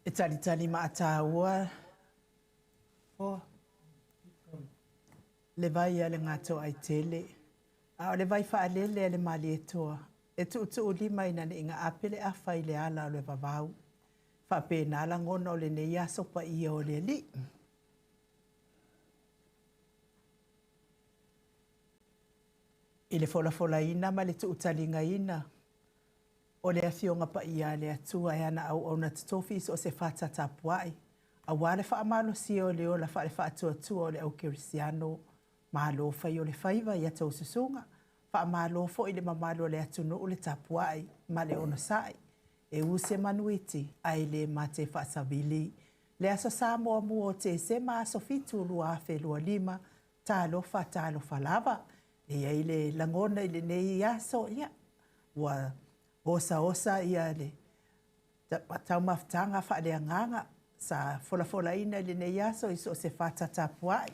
E talitali maataua o le vai a le Gatoaitele, a o le vai faalele a le Malietoa, e tuutuulima ina ne i gaape le afa i le ala o le vavau. Faapena lagona o lenei aso paia o le Alii. I le folafolaina ma le tuutaligaina o le Afioga Paia a le Atua e ana auauna totofi i so o se fata tapuai, aua le faamalosia o le ola faale-faatuatua o le au kerisiano, malo fai o le faiva i a outou susuga, faamalo foi i le mamalu o le atunuu le tapuai ma le onosai, e u se manuiti ae le mate faasavili. Le Aso Sa muamua o Tesema aso 7 2025, talofa talofa lava. E i ai le lagona i lenei aso, ia, ua osaosa ia le taumafataga faaleagaga sa folafolaina i lenei aso i so o se fata tapuai,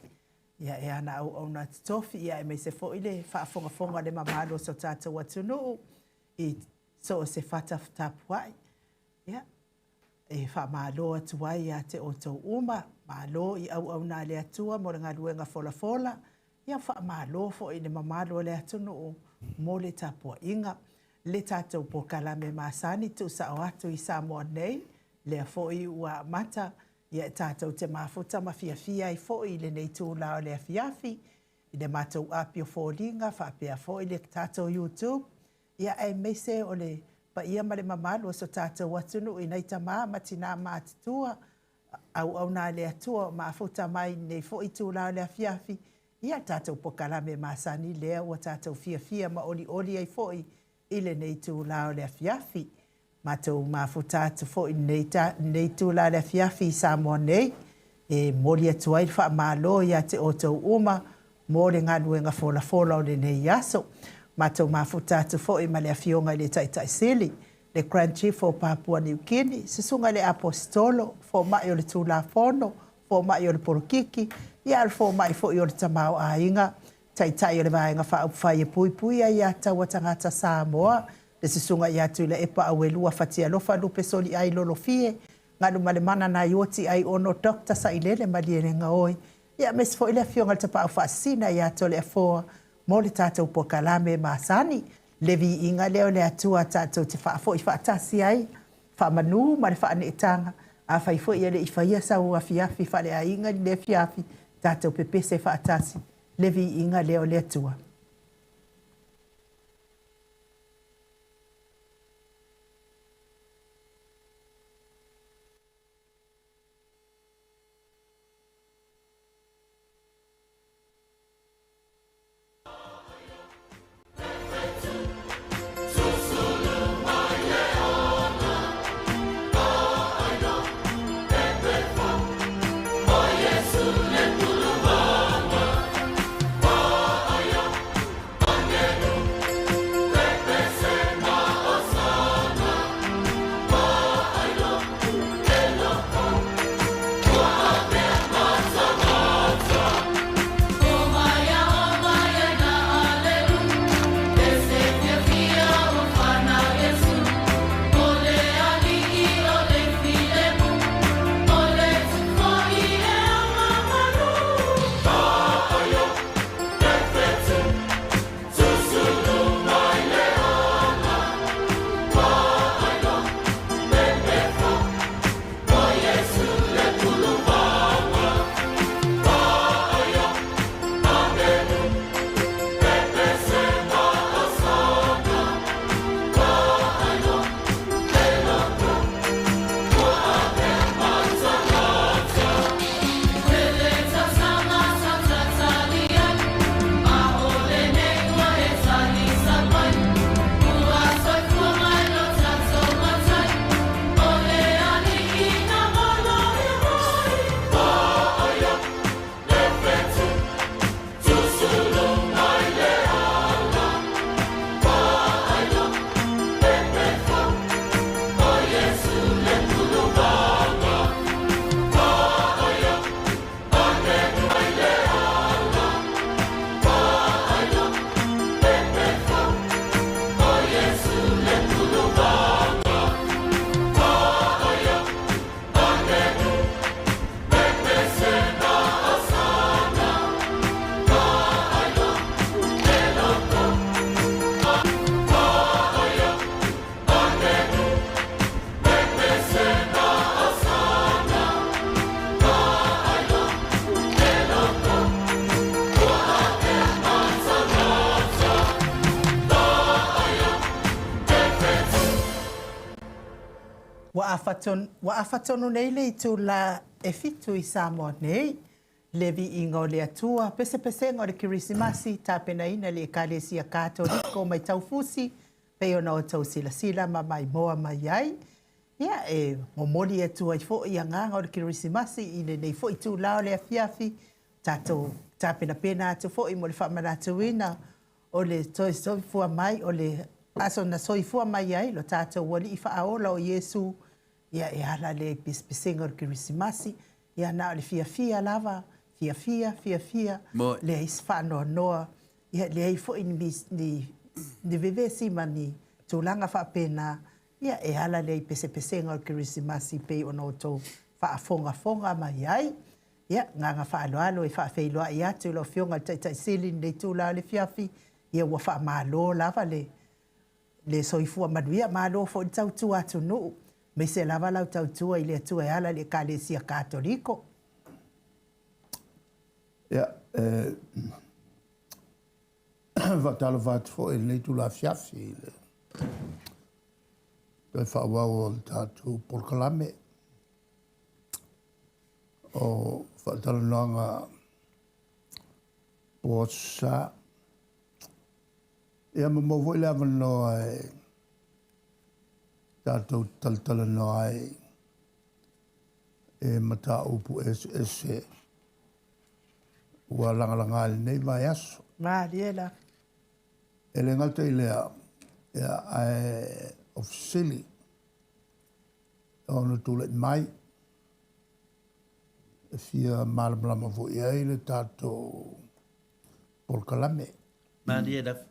ia e ana auauna totofi, ia aemaise foi le faafogafoga a le mamalu o so tatou atunuu i so o se fata tapuai. Ia, e faamalo atu ai ia te outou uma, malo i auauna a le Atua mo le galuega folafola, ia faamalo foi i le mamalu o le atunuu mo le tapuaiga. Le tatou polokalame masani tuusao atu i Samoa nei, lea foi ua amata, ia e tatou te mafuta ma fiafia ai foi i lenei itula o le afiafi, i le matou api o foliga faapea foi le tatou YouTube, ia aemaise o le paia ma le mamalu o so tatou atunuu i nai tama ma tina matutua, auauna a le Atua o mafuta mai i lenei foi itula o le afiafi, ia tatou polokalame masani lea ua tatou fiafia ma olioli ai foi i lenei itula o le afiafi. Matou mafuta atu foi i lenei itula o le afiafi i Samoa nei, e momoli atu ai le faamalo ia te outou uma mo le galuega folafola o lenei aso. Matou mafuta atu foi ma le Afioga i le Taitai Sili, le Grand Chief o Papua Niu Kini, Susuga i le Aposetolo, Fomai o le Tulafono, Fomai o le Polokiki, ia a o le Fomai foi o le Tamaoaiga, Taitai o le Vaega Faaupufai e Puipuia Aia Tatau a Tagata Samoa, le Susuga ia Tuilaepa Auelua Fatialofa Lupe Soliai Lolofie, Galumalemana nai Oti Aiono Dr. Sailele Malielegaoi, ia aemaise foi le Afioga i le Tapaau Faasisina ia Toleafoa mo le tatou polokalame masani. Le viiga lea o le Atua tatou te faafoi faatasi ai, faamanu ma le faaneetaga. Afai foi e le i faia sau afiafi faaleaiga i lenei afiafi, tatou pepese faatasi, le viiga lea o le Atua. Ua afa tonu nei le itula e 7 i Samoa nei, le viiga o le Atua, pesepesega o le Kerisimasi, tapenaina e le Ekalesia Katoliko mai Taufusi, pei ona outou silasila ma maimoa mai ai. Ia, e momoli atu ai foi agaga o le Kerisimasi i lenei foi itula o le afiafi, tatou tapenapena atu foi mo le faamanatuina o le toe soifua mai, o le aso na soifua mai ai lo tatou Alii Faaola o Iesu. Ia, e ala lea i pesepesega o le Kerisimasi. Ia, na o le fiafia lava, fiafia, fiafia, leai se faanoanoa, ia, leai foi ni vevesi ma ni tulaga faapena. Ia, e ala lea i pesepesega o le Kerisimasi pei ona outou faafogafoga mai ai. Ia, agaga faaaloalo e faafeiloai atu i lau Afioga i le Taitai Sili i lenei itula o le afiafi. Ia, ua faamalo lava le soifua manuia, malo foi le tautua atunuu, aemaise lava lau tautua i le Atua e ala i le Ekalesia Katoliko. Ia, e faatalofa atu foi i lenei itula afiafi i le toe faaauau o le tatou polokalame o faatalanoaga po Aso Sa. Ia, ma maua foi le avanoa e tatou talatalanoa ai e mataupu eseese ua lagalaga i lenei vaiaso. Malie lava. E le gata i lea, ia, ae o fesili ona tulai mai e fia malamalama foi ai le tatou polokalame. Malie lava.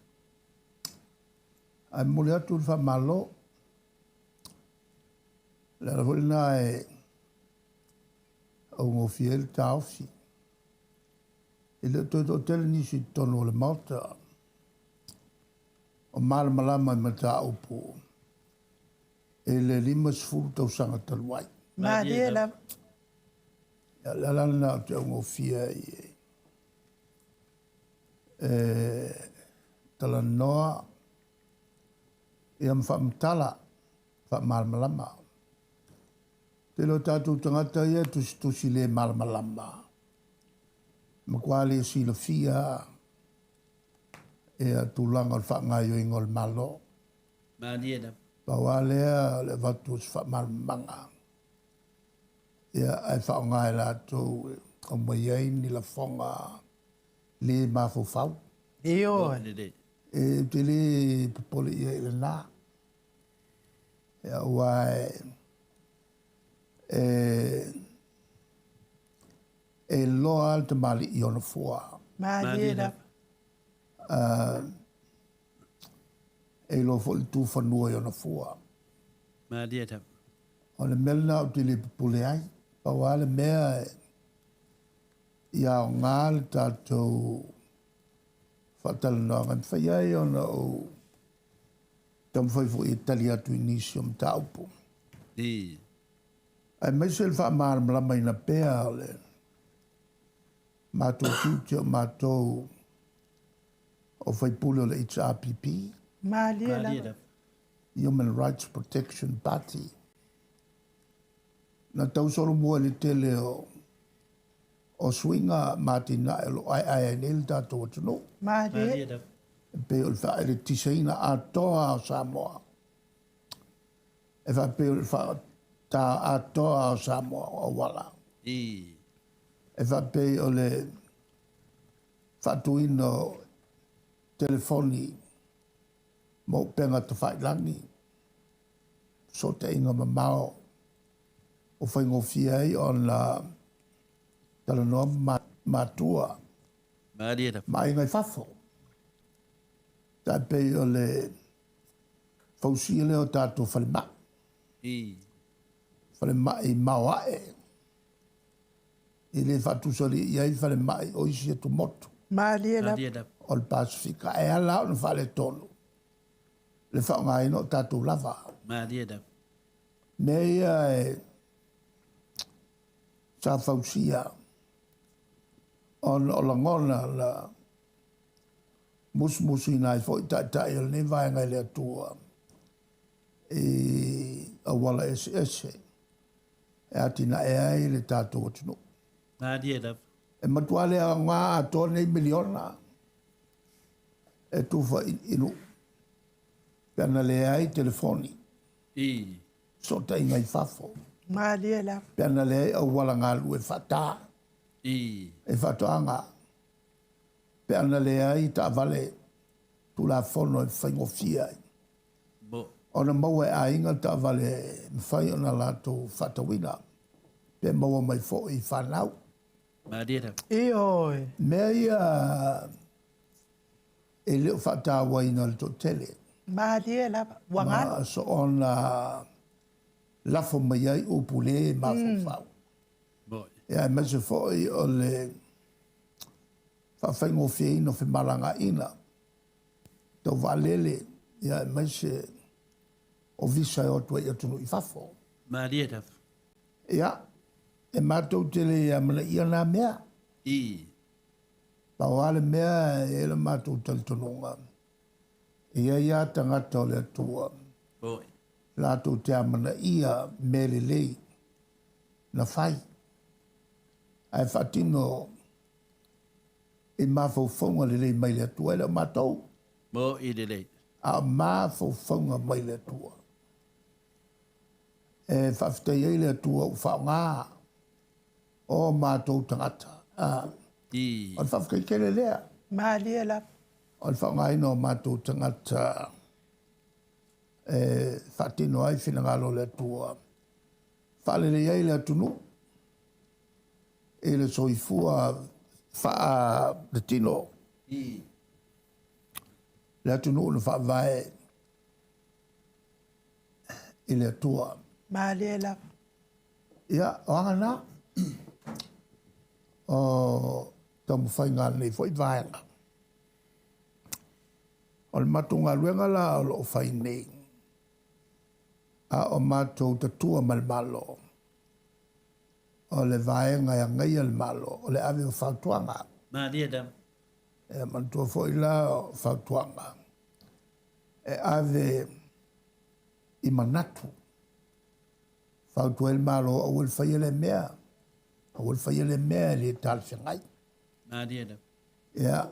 Ae momoli atu le faamalo. O le ala foi lena e augofie ai le taofi. E le o toe toatele nisi i totonu o le Maota o malamalama i mataupu i le 50 tausaga talu ai. Malie lava. Ia, o le ala lena ou te augofie ai e talanoa ia ma faamatala, faamalamalama. Tele o tatou tagata ia tusitusi le malamalama, matua le silafia ia tulaga o le faagaoioiga o le Malo. Malie lava. Pau lava lea o le avatu o se faamalamalamaga, ia, ae faaaoga e latou e aumai ai ni lafoga le mafaufau. Ioe. Lelei. E te le popole i ai i lena. Ia, aua e loa le tamalii i ona fua. Malie lava. E iloa foi le tufanua i ona fua. Malie lava. O le mea lena ou te le popole ai. Pau lava le mea ia aoga le tatou faatalanoaga e mafai ai ona ou taumafai foi e tali atu i nisi o mataupu. Aemaise le faamalamalamaina pea o le matou tiute o matou o faipule o le HRPP, Malie Malie lava. lava. Human Rights Protection Party. Na tausolomua i le tele o suiga ma atinae o lo o aeae ai nei le tatou atunuu. Malie. Malie lava. E pei o le faaeletiseina atoa o Samoa. E faapei o le faata atoa o Samoa o auala. E faapei o le faatuina o telefoni mo upega tafailagi, fesootaiga mamao o faigofie ai ona talanoa ma matua Malie lava. ma aiga i fafo. Tai pei o le fausia lea o tatou falemai. Falemai maoae. E le faatusali i ai falemai o isi atumotu. Malie lava. Malie lava. O le Pasifika. E ala ona faaletonu le faaaogaina o tatou lava. Malie lava. Mea ia e sa fausia ona o lagona la musumusuina ai foi taitai o lenei vaega i le Atua i auala eseese e atinae ai le tatou atunuu. Malie lava. E matua le aoga atoa nei miliona e tufa i Nuu pe ana leai telefoni. I. Fesootaiga i fafo. Malie lava. Pe ana leai auala galue faata. I. E faatoaga. Pe ana leai taavale Tulafono e faigofie ai ona maua e aiga taavale e mafai ona latou faatauina pe maua mai foi i fanau. Malie lava. Ioe. Mea ia e le o faatauaina e le toatele. Malie lava. Ua galo. Ma soona lafo mai ai upu le mafaufau. Ia aemaise foi o le faafaigofieina o femalagaaiga tau vaalele, ia aemaise o visa e o atu ai i atunuu i fafo. Malie lava. Ia, e matou te le amanaia na mea. I. Pau lava le mea e i ai le matou talitonuga, e i ai lava tagata o le Atua latou te amanaia mea lelei na fai, ae faatino i mafaufauga lelei mai le Atua, e le o matou. Mo'i lelei. A o mafaufauga mai le Atua. E faafetai ai le Atua ua faaaoga o matou tagata. A, I. O le faafetai tele lea. Malie lava. O le faaaogaina o matou tagata e faatino ai finagalo o le Atua, faalelei ai le atunuu i le soifua faaletino. Le atunuu na faavae i le Atua. Malie lava. Ia, o aga na o taumafaiga a lenei foi vaega. O le matou galuega la o lo o fai nei, a o matou tatua ma le Malo, o le vaega e agaia le Malo, o le ave o fautuaga. Malie lava. E manatua foi la o fautuaga e ave i manatu. Fautua ai le Malo aua le faia lea mea, aua le faia lea mea e le talafeagai. Malie lava. Ia,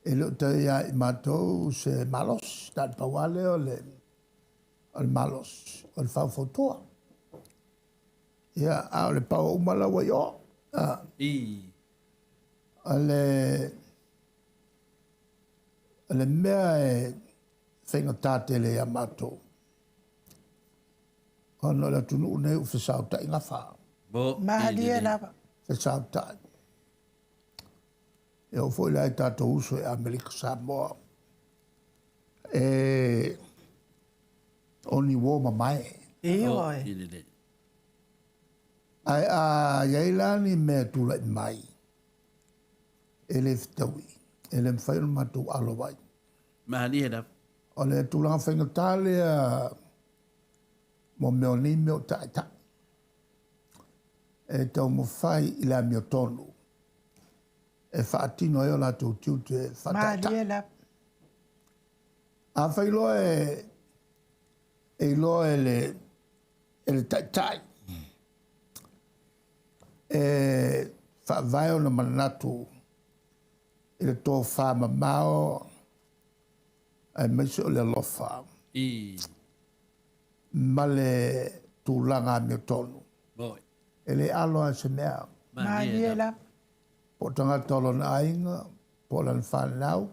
e le o tai ia i matou se malosi, na o le pau lava lea o le, o le malosi, o le faufautua. Ia, a o le power uma la ua i o. A, I. o le, o le mea e faigata tele ia matou, ona o le atunuu nei ua fesaotai gafa. Mo i Malie lelei. lava. Fesaotai. E oo foi la i tatou uso i Amerika Samoa, e o ni uo mamae. Ioe. Ae a i ai la ni mea e tulai mai e le fetaui, e le mafai ona matou alo ai. Malie lava. O le tulaga faigata lea mo mea o nei mea o taitai. E taumafai i le amiotonu e faatino ai o latou tiute faataitai. Malie lava. Afai loa e e iloa e le e le taitai e faavae ona manatu i le tofa mamao aemaise o le alofa I. ma le tulaga amiotonu. Moi. E le alo lava i se mea. Malie lava. Po o tagata o lona aiga, po o lana fanau,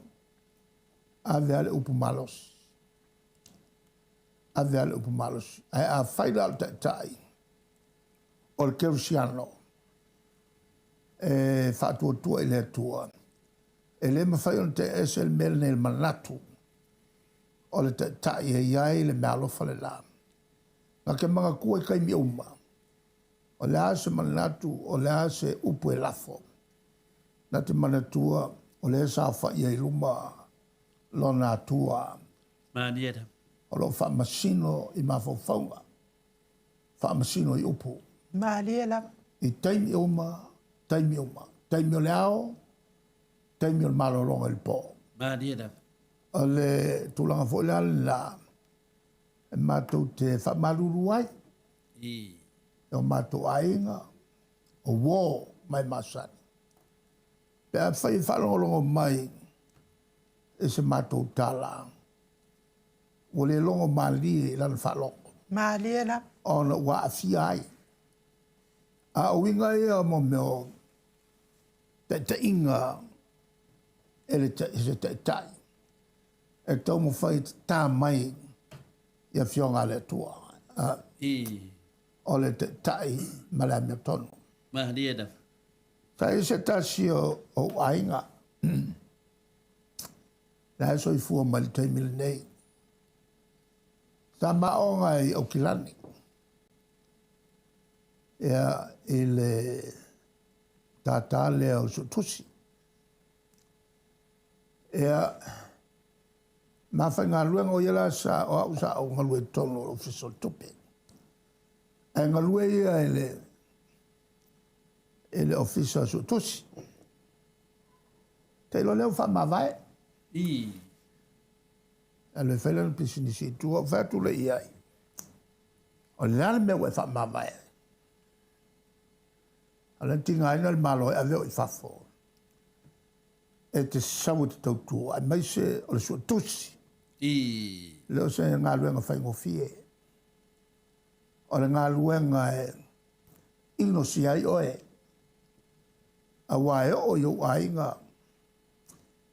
ave lava le upu malosi. Ave lava le upu malosi. Ae afai la o le taitai o le kerisiano e faatuatua i le Atua, e le mafai ona tea ese le mea lenei i le manatu o le taitai e i ai le meaalofa lena. Na te manatua i taimi uma, o le a se manatu, o le a se upu e lafo, na te manatua o lea e saofai ai i luma lona Atua. Malie lava. O lo o faamasino i mafaufauga, faamasino i upu. Malie lava. I taimi uma, taimi uma. Taimi o le ao, taimi o le malologa i le po. Malie lava. O le tulaga foi la lena. E matou te faamalulu ai i o matou aiga, o uo ma e masani. Pe afai e faalogologo mai i se matou tala, ua le logo malie i lana faalogo. Malie lava. Ona ua aafia ai. A o uiga ia mo mea o taitaiga e le se taitai e taumafai e tatā mai i Afioga a le Atua. O le taitai ma le amiotonu. Malie lava. Sa i ai se tasi o ou aiga, la e soifua mai le taimi lenei. Sa maoga i Aukilani, ia, i le tātā lea o le Suetusi. Ia, ma faigaluega o ia la sa, o au sa ou galue i totonu o le Ofisa o le Tupe. Ae galue ia i le, i le Ofisa o Suetusi. Tailo lea ua faamavae. I. Alu e fai lana pisinisi i tua, ou fai atu lea i ai, o le a le mea ua e faamavae ai? A o lea na tigaina le Malo e ave oe i fafo e te sau e te tautua, aemaise o le suetusi. I. Le o se galuega faigofie. O le galuega e inosia ai oe, aua e oo i ou aiga,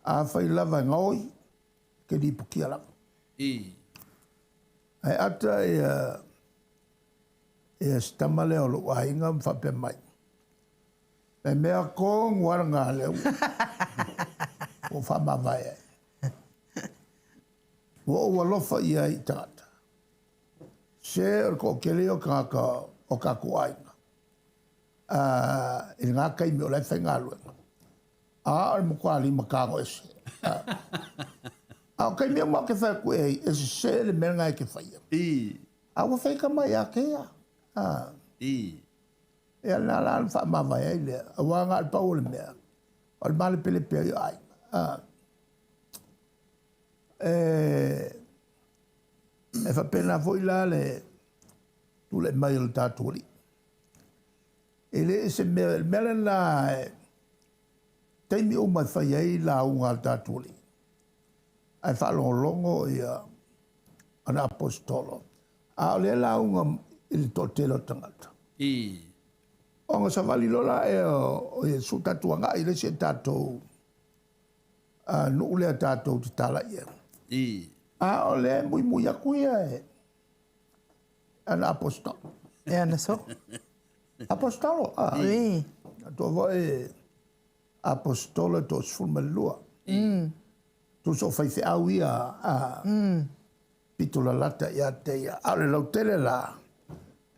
afai lava e gaoi, e te lipotia lava. I. Ae ata ia ia si tama lea o lou aiga ma faapea mai, E mea tonu lava lena lea ua faamavae ai. Ua ou alofa i ai i tagata. Se o le toatele ia o tagata o tatou aiga i lena taimi o la e faigaluega, a o le matua limatago ese. A o taimi uma ou te fai atu ei, e sese le mea lena e te faia. A ua fai tama ia te ia. Ia lena la na faamavae ai lea, aua na o le pau o le mea, o le malepelepe ai o aiga. E, e faapena foi la le tulai mai o le tatou alii. E le o se mea, le mea lena e taimi uma e fai ai lauga a le tatou alii, ae faalogologo ia ana aposetolo, a o lea lauga i le toatele o tagata. Ona savali loa la ea o Iesu, tatou agai i le isi a tatou nuu lea tatou te tala i ai. A o lea e muimui atu ia e ana aposetolo. E ana soo. Aposetolo, a. Atoa foi aposetolo e 12. Tusa o faifeau ia a. Pito lalata ia te ia. A o le lautele la,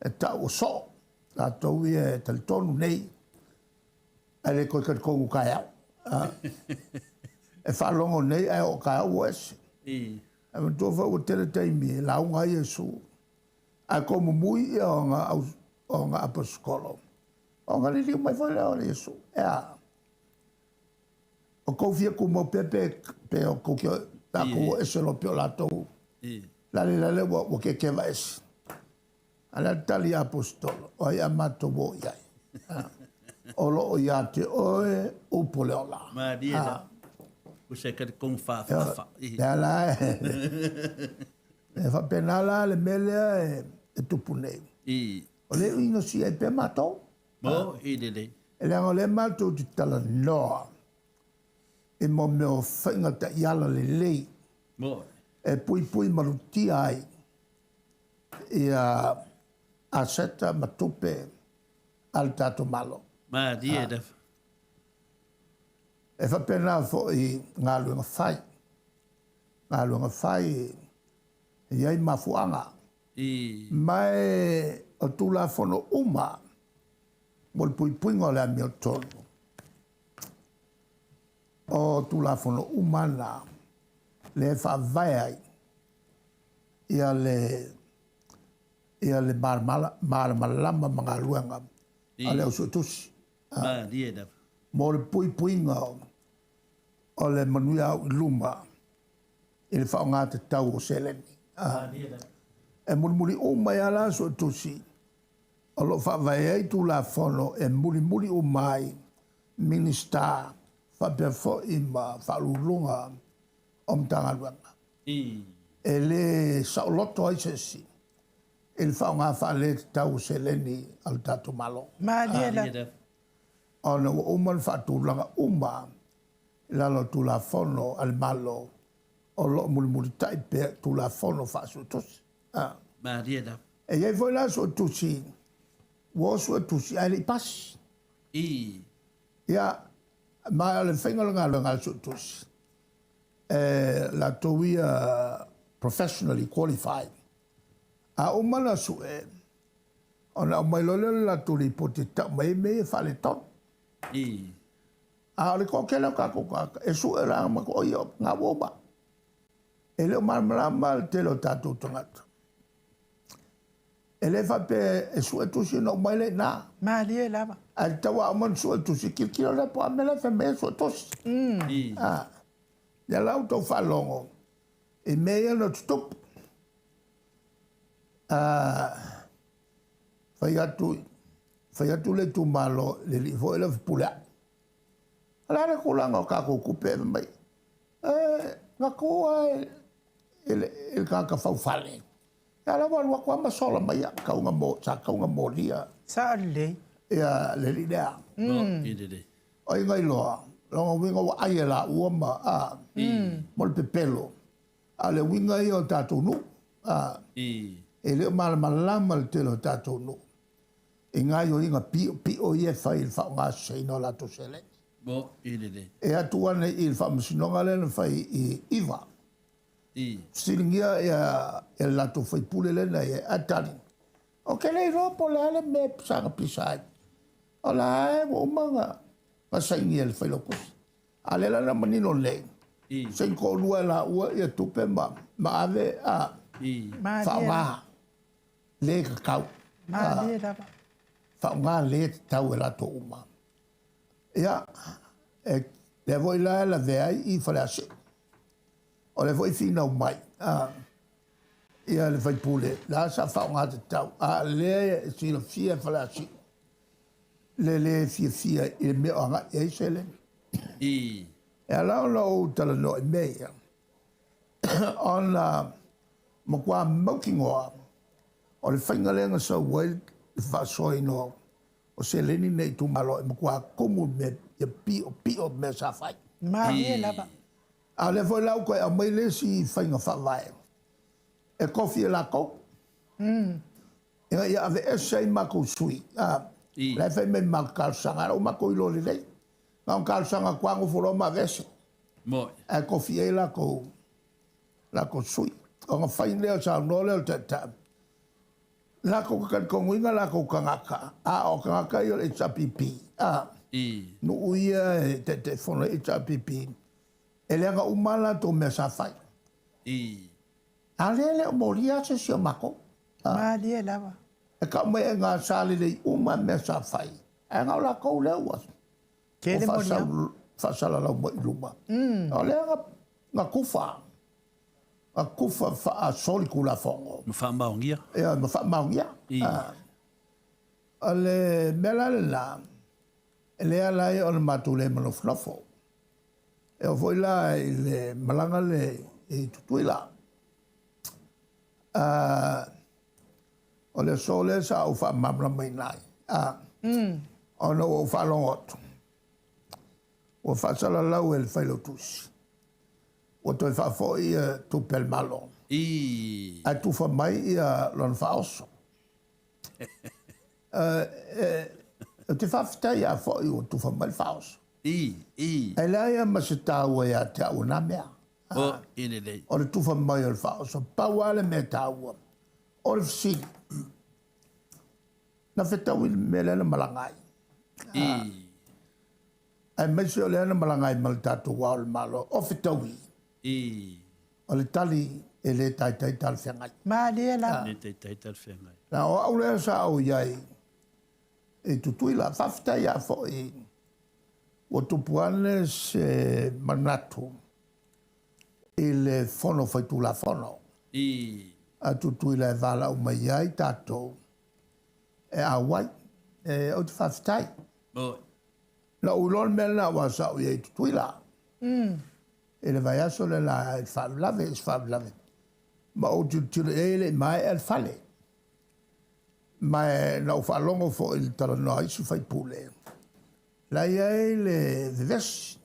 e tau o soo, latou ia e talitonu nei, ae le toe talitonu taeao. E faalogo nei ae oo taeao ua ese. Ae manatua foi ua tele taimi e lauga ai Iesu, ae tomumui ia o ana aposetolo, ona liliu mai foi lea o Iesu, e a? O tou fia tumau pea pe, pe o tou te tatou o ese loa pei o latou. Lale lale ua, ua kekeva ese. A le a tali aposetolo, o ai a matou o i ai. O lo o ia te oe upu o le ola. Malie la. Ua se ka kong fa fa fa. Lea la e. E faapena la le mea lea e, e tupu nei. O le inosia ai pea matou. Mo i lelei. E leaga o lea matou te talanoa i mo mea o faiga taiala lelei. Mo. E puipui malutia ai ia aseta ma tupe a le tatou Malo. Malie lava. E faapena foi galuega fai. Galuega fai e i ai mafuaaga. Ma e o Tulafono uma mo le puipuiga o le amiotonu, o Tulafono uma na lea e faavae ai ia le ia le malamalama ma galuega a le au suetusi. Malie lava. Mo le puipuiga o le manuia au i luma i le faaaoga tatau o seleni. Malie lava. E mulimuli uma ai lava la Suetusi o lo o faavae ai Tulafono e mulimuli uma ai Minisita faapea foi ma Faauluuluga o Matagaluega. E le saoloto ai se isi i le faaaoga faaletatau o seleni a le tatou Malo. Malie lava. Ona ua uma ona faatulaga uma i lalo o Tulafono a le Malo o lo o mulimulitai pea i Tulafono faasuetusi. Malie lava. E i ai foi la suetusi ua o suetusi ae le i pasi. Ia, ma o le faiga o le galuega a le suetusi, e latou ia professionally qualified. A uma ona sue, ona aumai loa lea o le latou lipoti e tau mai ai mea ia faaletonu. A o le toatele o tatou tagata, e sue la ma o ia na ua uma. E le o malamalama le tele o tatou tagata. E le faapea e sue tusi ona uma ai lea i ina. Malie lava. Ae tatau a uma ona sue tusi, tilotilo lea po o a mea la e fai mai ai sue tusi. Ia la outou faalogo i mea ia na tutupu. Fai atu, fai atu le itumalo i le alii foi lea Fepuleai. O le a le tulaga o tatou tupe fai mai? E, na tuu lava i le tagata faufale. Ia la ua alu atu lava ma sola mai au, tau mo, sa tau na molia. Sao lelei. Ia le alii lea. O ai na iloa, lona uiga ua ai e laua ma, a, mo le pepelo. A o le uiga ia o tatou nuu, a, e le o malamalama le tele o tatou nuu i gaoioiga piopio ia e fai i le faaaogaseseina o latou seleni. E atu ane i le faamasinoga lea na fai i Iva, Fesiligia ia le latou faipule lea na i ai, ae tali, Ou te le iloa po o le a le mea sa na pisa ai. O la e ua uma ona sainia e le Failautusi. A o lea la na manino nei, saini toalua e laua ia tupe ma ave a faaaoga le tatau. Faaaoga le tatau e latou uma. Ia, e, lea foi la e lavea ai i Faleasiu. O lea foi e finau mai a, ia le faipule, la sa faaaoga tatau, a lea e silafia e Faleasiu le le fiafia i le mea o agai i ai seleni. E ala ona ou talanoa i mea ia, ona matua mautinoa o le faiga lea na sau ai le faasoaina o seleni nei itumalo e matua tumu i mea ia piopio mea sa fai. Malie lava. A o lea foi la ua toe aumai le isi faiga faavae e tofi e latou. Ina ia aveese ai matou sui. A, la e fai mai ma matou talosaga, a o la ua matou iloa lelei. Na ona talosaga atu lava nofo loa ma aveese. Ae tofi ai latou, latou sui. Ona fai lea, saunoa lea o le taitai, Latou te talitonuina latou tagata, a o tagata ia o le HRPP, a, nuu ia e Taitaifono ai HRPP, e leaga uma lava latou mea sa fai. A lea e le o molia lava se isi o matou. Malie lava. E tau mai e gā sa lelei uma mea sa fai, ae na o latou lea ua faasalalau mai i luma. O lea na tufa. A kufa faasolitulafono. Ma faamaonia. Ia, ma faamaonia. O le mea la lena, e le ala ai ona matou le manofonofo. E oo foi la i le malaga le i Tutuila. O le aso lea sa ou faamalamalamaina ai, ona ua ou faalogo atu, ua faasalalau e le Failautusi Ua toe faafoi ia tupe a le Malo. Ae tufa mai ia lona faaoso. Ou te faafetai lava foi ua tufa mai le faaoso. Ae leai lava ma se taua ia te au o na mea. O le tufa mai o le faaoso, pau lava le mea taua, o le fesili, na fetaui le mea lea na malaga ai? Aemaise o lea na malaga ai ma le tatou Ao o le Malo, o fetaui. O le tali e le taitai talafeagai. Malie lava. Le taitai talafeagai. Na o au lea sa ou i ai i Tutuila. Faafetai lava foi ua tupu ane se manatu i le Fono Faitulafono. a Tutuila e valaau mai ai tatou e auai. E, ou te faafetai. Na ou iloa le mea lena aua sa ou i ai i Tutuila. I le vaiaso le la i le faalavelave, i se faalavelave. Ma ou tilotilo i ai e le i maea le fale. Ma e na ou faalogo foi i le talanoa a isi faipule, la e i ai le vevesi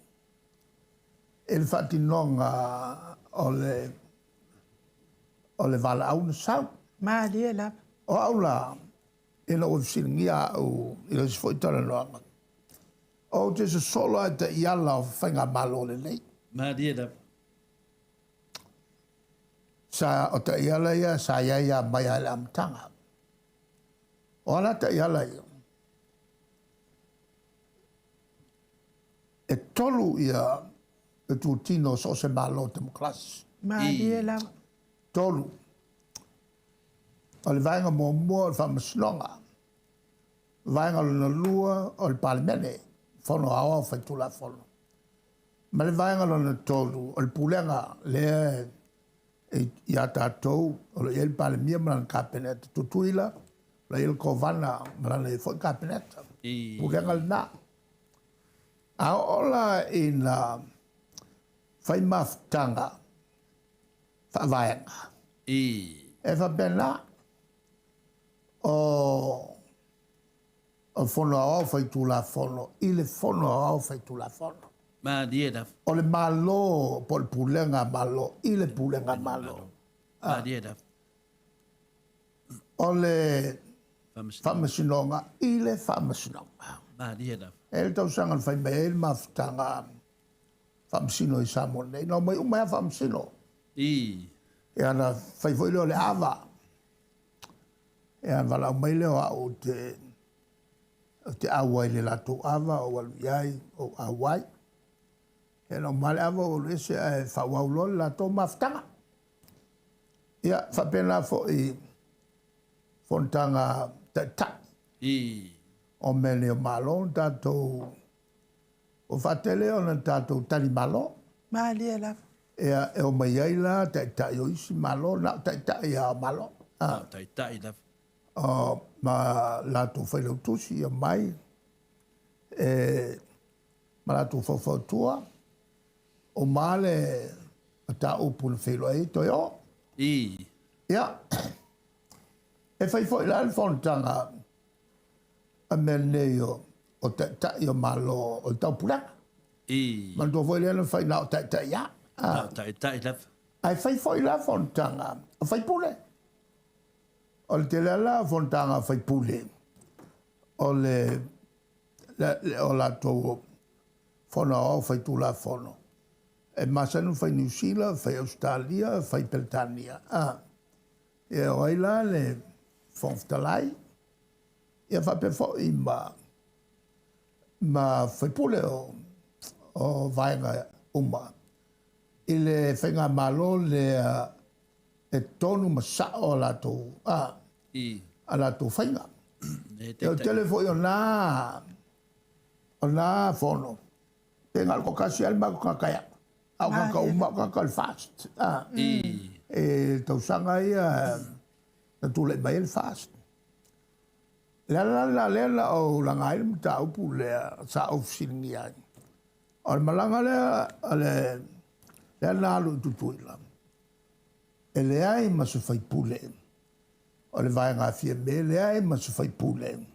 i le faatinoga o le o le valaau na sau. Malie lava. O au la, ina ua fesiligia au i le isi foi talanoaga, ou te sosolo lava i taiala o faigamalo lelei. Malie lava. Sa, o taiala ia sa i ai lava mai lava i le amataga. O a la taiala ia? E tolu ia itutino o so o se Malo temokarasi. Malie lava. Tolu. O le vaega muamua o le Faamasinoga. Vaega lona lua o le Palemene, Fono Aoao Faitulafono. Ma le vaega lona tolu o le Pulega lea ia tatou o lo o i ai le Palemia ma lana Kapeneta, Tutuila, o lo o i ai le Kovana ma lana foi Kapeneta. Pulega lena. A oo la ina fai mafutaga faavaega, e faapena, o o Fono Aoao Faitulafono i le Fono Aoao Faitulafono. Malie lava. O le Malo po o le Pulega a Malo i le Pulega a Malo. Malie lava. O le Faamasinoga i le Faamasinoga. Malie lava. E i ai le tausaga na fai mai ai le mafutaga faamasino i Samoa nei, na omai uma ai lava faamasino. Ia na fai foi lea o le ava. Ia na valaau mai lea o au ou te, ou te auai i le latou ava, ou alu i ai, ou auai. Ia na uma lava le ava ou alu ese ae faaauau loa le latou mafutaga. Ia faapena foi fonotaga taitai o mea nei o Malo na tatou ua faatele ona tatou tali malo. Malie lava. Ia e omai ai la taitai o isi Malo, na o taitai lava o Malo. Na o taitai lava. O ma latou failautusi e omai e ma latou faufautua, uma le mataupu na feiloai ai toe o. Ia, e fai foi la le fonotaga a mea nei o, o taitai o Malo o le Taupulega. Manatua foi lea na fai na o taitai lava. Na o taitai lava. Ae fai foi la fonotaga a faipule. O le tele lava la o fonotaga a faipule o le o latou Fono Aoao Faitulafono e masani ona fai Niu Sila, fai Ausetalia, fai Peretania. A, ia o ai la le Fofoga Fetalai, ia faapea foi ma ma faipule o o vaega uma i le faigamalo lea e tonu ma sa'o a latou a a latou faiga. E o le tele foi o na o na fono pe na o le toatasi lava le matou tagata e alu, a o tagata uma o tagata o le FAST. A, i tausaga ia na tulai mai ai le FAST. O le ala la lena lea na ou laga ai le mataupu lea sa ou fesiligia ai. O le malaga lea a le lea na alu i Tutuila, e leai ma se faipule o le vaega a Fiame, leai ma se faipule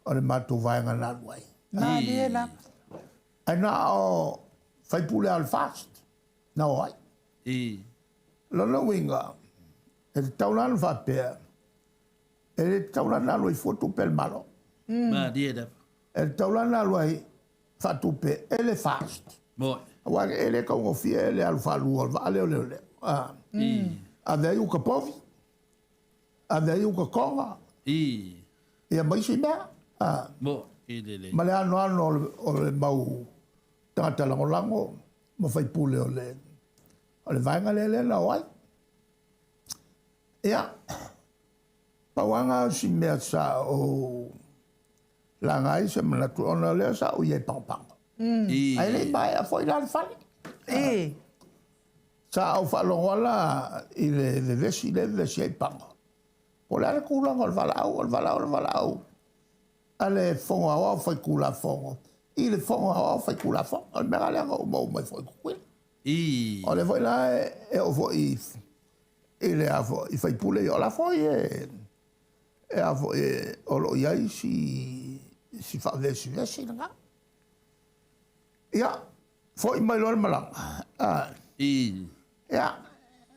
o le matou vaega na alu ai. Malie lava. Ae na o faipule lava o le FAST na o ai. Lona uiga, e tatau la ona faapea, e le tatau la ona alu ai fua tupe a le Malo. Malie lava. E tatau la ona alu ai faatupe e le FAST. Aua e le taugofie le alu faalua o le vaa lea o leoleo. Ave ai uta povi, ave ai uta toga, ia ma isi mea. Ma le anoano o le mau tagata lagolago ma faipule o le o le vaega lea lea na o ai. Ia, pau lava na o si mea sa ou laga ai se manatu ona o lea sa ou i ai pagopago. Ae le i maea foi la le fale. Sa ou faalogo lava la i le vevesi lea e vevesi ai Pago. Po o le a le tulaga o le valaau, o le valaau o le valaau a le Fono Aoao Faitulafono i le Fono Aoao Faitulafono. O le mea la lea na ou maua mai foi i Tutuila. O lea foi la e oo foi i le a foi i faipule ia, o la foi e a foi o lo o i ai si faavesivesi lena. Ia, foi mai loa le malaga. Ia,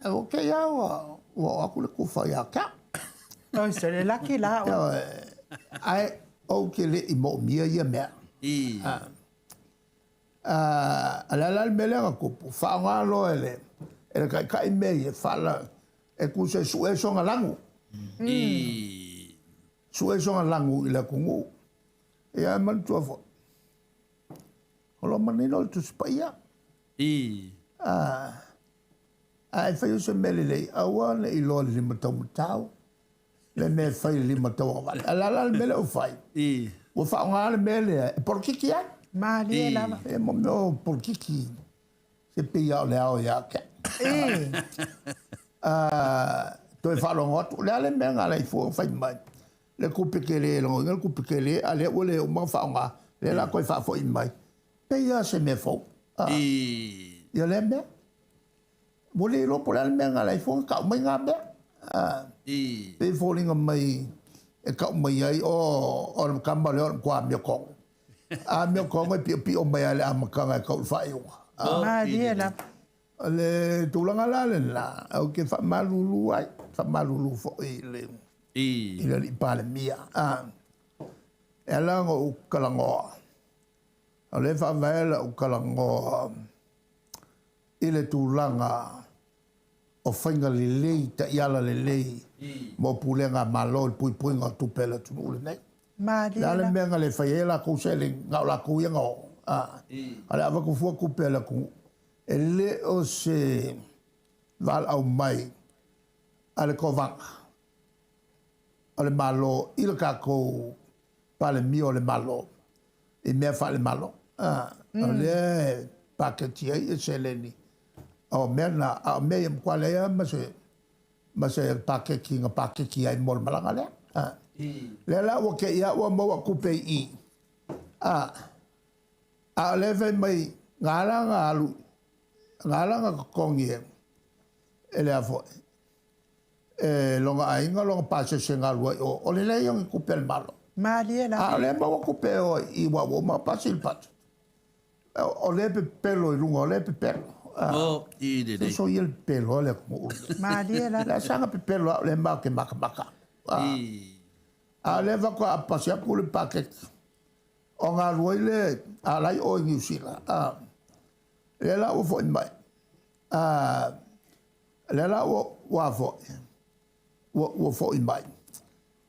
ua te i lava ua oo atu le tufa ia te au. Oi, sole laki la oe. Ae ou te le i moomia ia mea. A le a la le mea lea na tupu, faaaoga loa e le taitai mea ia, e tusa e sue sona lanu. Sue sona lanu i le atunuu. Ia, e manatua foi, o lo o manino le Tusi Paia. A e fai o se mea lelei, aua ne i iloa i le limataumatau, le mea e fai i le limatauagavale. A o le a la le mea lea ua fai? Ua faaaoga le mea lea e polokiki ai. Malie lava. E mo mea o polokiki, se pei lava o le ao ia te au. Toe faalogo atu, o le a le mea na ala ai fua ona fai mai? Le tupe tele e logoina le tupe tele, a o lea ua le uma ona faaaoga, lea o le a toe faafoi mai. Pei lava se mea fou. Ia lea mea. Ua le iloa po o le a le mea na ala ai fua ona tau mai na mea. Pei e foliga mai e tau mai ai, o le tama lea o le matua amiotonu. A amiotonu e piopio mai lava i le amataga e tau i le faaiuga. Malie lava. O le tulaga la lena, ou te faamalulu ai, faamalulu foi i le i le alii Palemia. E ala ona ou talanoa, o lea e faavae lau talanoa i le tulaga o faiga lelei, taiala lelei mo pulega a Malo i le puipuiga o tupe a le atunuu lenei. Malie O le a le lava. mea na le fai ai e latou seleni, na o latou ia na o. A o le a avatu fua tupe a le atunuu, e le o se valaau mai a le Kovana o le Malo i le tatou Palemia o le Malo i mea faale-Malo. O lea e paketi ai e seleni o mea na, a o mea ia matua leai lava ma se paketi na paketi ai mo le malaga lea. Lea la ua te i lava ua maua tupe i i, a o lea e fai mai na ala ona alu, na ala ona totogi e le a foi, e lona aiga lona pasese na alu ai i o, o le leai o ni tupe a le Malo. Malie lava. A o lea e maua tupe e o i i aua ua uma ona pasi le budget. O lea e pepelo i luga, o lea e pepelo. O, i lelei. Soso ia le pepelo a le atunuu lenei. Malie lava. Le a saga pepelo au lea matou te makamaka. A o lea faatoa pasi atu le paketi o galue ai le a la i o i Niu Sila. Lea la ua foi mai. Lea la ua foi, ua foi mai.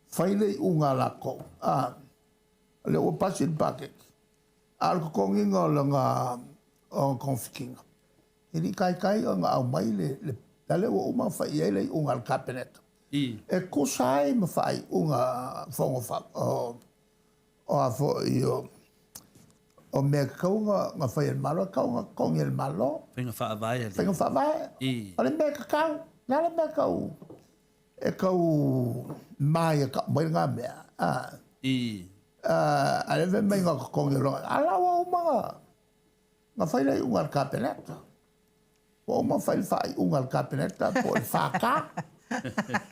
Fai le iuga a latou. O lea ua pasi le paketi. A o le totogiina o lona togafitiga, e le i taitai ona aumai le a lea ua uma ona fai i ai le iuga a le Kapeneta. E tusa ai ma faaiuga fono o a foi o mea e tatau ona fai e le Malo, e tatau ona totogi e le Malo. Faiga faavae a le. Faiga faavae. O le mea e tatau, o le a le mea e tau ma ia tau mai lena mea. A lea fai mai na totogi o lona, a la ua uma ona fai le iuga a le Kapeneta. Ua uma ona fai le faaiuga a le Kapeneta po o le FK.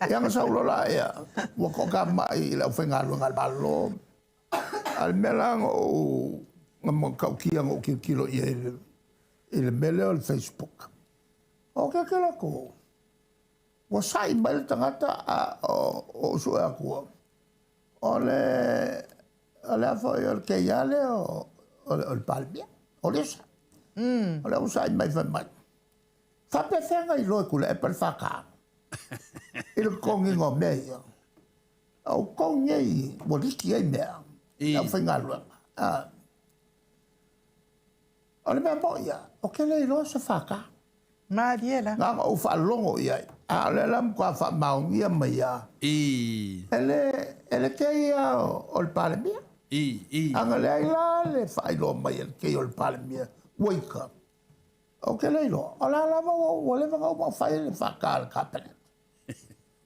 Ia ona sau loa lea, ua toatamai i le aufaigaluega a le Malo. A o le mea la na ou na matautia na ou tilotilo i ai i le mea lea o le Facebook, o tilotilo atu, ua sai mai le tagata a o ou sue atu, o le o le a foi o le keia lea o le Palemia, o Lisa. O lea ua sai mai fai mai, faapefea na iloa e Tuilaepa le FK i le totogiina o mea ia. O outou nei ua liki ai mea i le aufaigaluega. O le mea moni ia, ou te le iloa se FK. Malie la. Na ona ou faalogo i ai, a o lea la matua faamaonia mai lava e le keia o le Palemia. A na leai la le faailoa mai e le keia o le Palemia, ua ita. Ou te le iloa, o la lava ua leva ona uma ona fai le FK a le Kapeneta.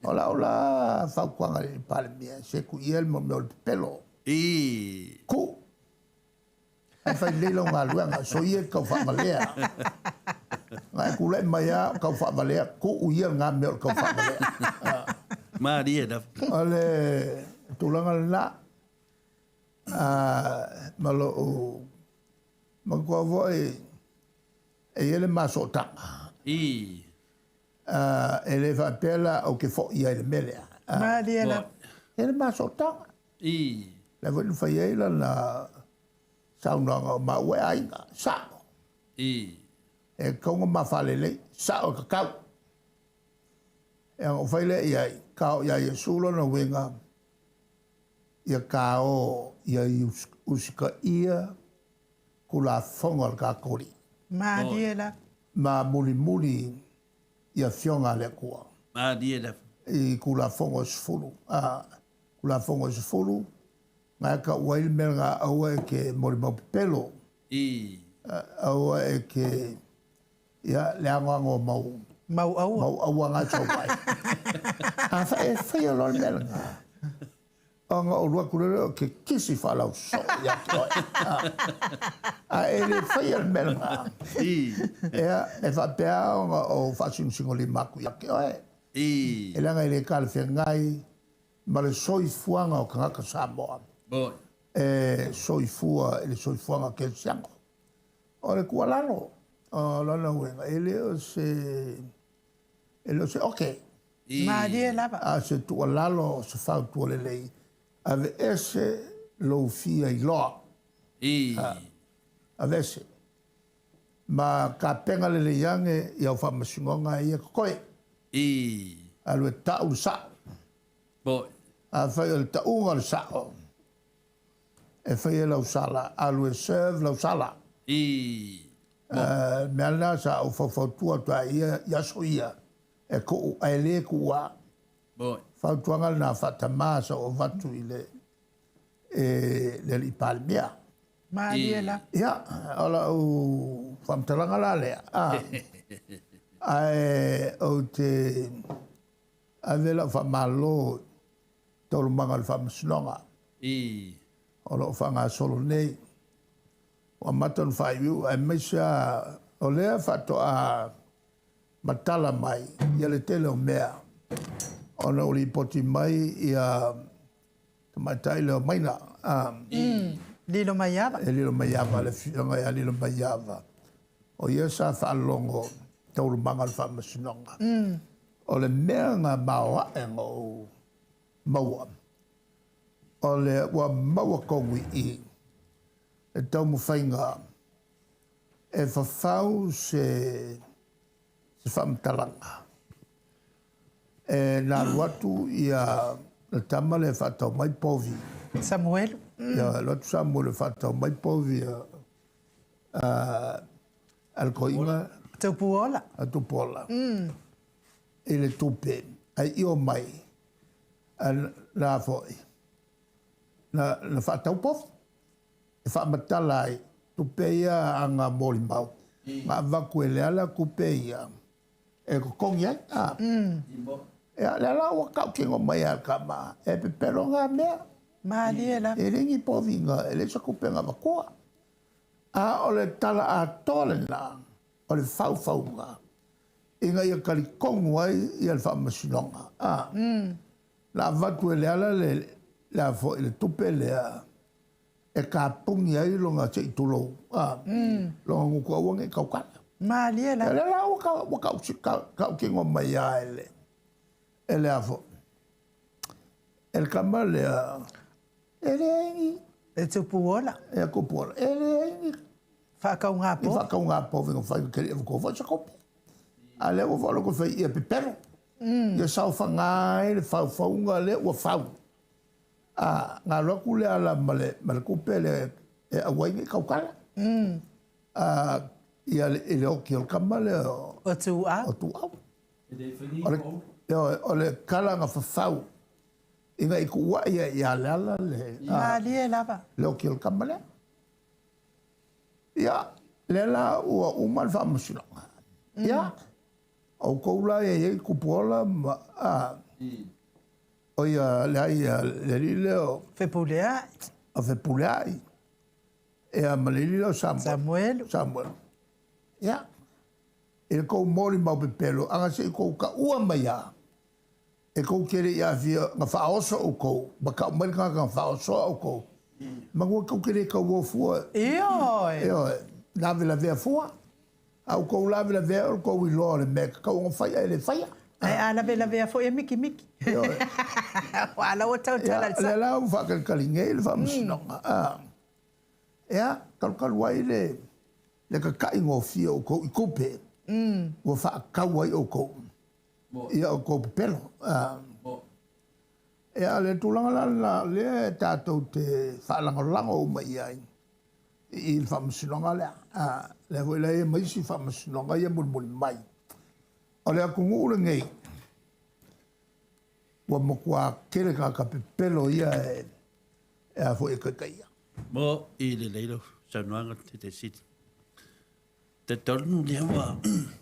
O lau la fautuaga i le Palemia, se tuu ia le mea o le pepelo. Tuu. Ae fai lelei lau galuega, soia e te tau faavalea. Na e tulai mai lava o tau faavalea, tuu ia lena mea o le tau faavalea. Malie lava. O le tulaga lena, ma lou manatua foi e i ai le ma sootaga. E le faapea la ou te foi ai i le mea lea. Malie lava. E i ai le ma sootaga. Lea foi na fai ai lana saunoaga o maua e aiga, sao. E tatau ona ma faalelei, sao e tatau. E ona ou fai lea i ai, kao ia Iesu lona uiga, ia kao ia usitaia Tulafono a le tatou Alii. Malie lava. Ma mulimuli i Afioga a le Atua. Malie lava. I Tulafono e 10, a, Tulafono e 10, na e tau ai le mea lena aua e te molimau pepelo. Aua e te, ia, le anoano o mau. Mau aua. Mau aua na e sau mai. Afai e faia loa le mea lena, ona ou alu atu lea ou te kisi faalausoo ia te oe. Ae e le faia le mea lena. Ia, e faapea ona ou faasinosinolima atu ia te oe. E leaga e le talafeagai ma le soifuaga o tagata Samoa e soifua i le soifuaga kerisiano. O le tuualalo, o lona uiga, e le o se, e le o se oke. Malie lava. A o se tuualalo, o se fautua lelei, aveese lou fia iloa. Aveese. Ma tapena lelei ane i au faamasinoga ia totoe. Alu e tau le sao. Afai o le tauga o le sao, e fai e lau sala, alu e serve lau sala. O le mea lena sa ou faufautua atu ai i aso ia, e tuu ae le tuua. Fautuaga lena faa-tama sa ou avatu i le le Alii Palemia. Malie la. Ia, o lau faamatalaga la lea, ae ou te ave lau faamalo i taualumaga o le Faamasinoga o lo o faagasolo nei. Ua amata ona faaiuiu aemaise lava o lea faatoa matala mai ia le tele o mea ona ua lipoti mai ia tamaitai lea o Maina. Lilomaiava. E Lilomaiava, le afioga ia Lilomaiava. O ia sa faalogo i taualumaga o le faamasinoga. O le mea na maoae na ou maua, o le ua maua tonu i i le taumafaiga e fafau se faamatalaga e na alu atu ia le tama lea e faatau mai povi. Samuelu. Ia, alu atu Samuelu e faatau mai povi a le toeaina. Tupuola. A Tupuola. I le tupe, ae io mai, na foi, na faatau povi. E faamatala ai tupe ia a nga molimau na avatu e Leala tupe ia e totogi ai. A. Ia, lea la ua tautino mai a le tama, e pepelo nga mea. Malie lava. E le ni povi na, e leai se tupe na avatua. A o le tala atoa lena o le faufauga ina ia talitonu ai ia le faamasinoga. A. Na avatu e Leala le, le a foi le tupe lea e kapuni ai lona se i tulou, a, lona gutu aua ne i tautala. Malie la. Ia lea la ua tautino mai lava e le, e le a foi, e le tama lea, e leai ni. E Tupuola. E Tupuola, e leai ni. Faatauga povi. Ni faatauga povi na fai, te le i avatua foi se tupe. A o lea ua faalogo fai ia pepelo. Ia saofaga ai le faufauga lea ua fau. A, na alu atu Leala ma le, ma le tupe lea e aua ai ne i tautala. A, ia i le oki o le tama lea o. O Tuuau. O Tuuau. O le, ioe, o le tala na fafau ina i tuuai ai ia Leala le. Malie lava. Le oki o le tama lea. Ia. Lea la ua uma le faamasinoga. Ia, outou la e i ai Tupuola ma o ia leai le alii lea o Fepuleai. O Fepuleai. Ia ma le alii lea o Samuel. Samuelu. Samuelu. Ia, i le tou molimau pepelo, aga se i tou taua mai lava, e tou te le i aafia na faaoso outou, ma tau mai le tagata na faaosoa outou, manu tou te le tauo fua. Ioe. Ioe, lavelavea fua. A outou lavelavea o le tou iloa o le mea e tatau ona fai ae le faia. Ae a lavelavea foi e mikimiki. Ioe. Aua la ua tautala i le sao. Lea la ua faatalitali nei le faamasinoga. Ia, talukalu ai le le tataigofie o outou i tupe ua faatau ai outou ia outou pepelo. Ia, o le tulaga la lena o lea e tatou te faalagolago uma i ai i le faamasinoga lea. Lea foi la e i ai ma isi faamasinoga ia mulimuli mai. O le atunuu lenei, ua matua tele tagata pepelo ia e a foi e taitaia. Mo i lelei lau saunoaga Tete Sili. Talitonu lea ua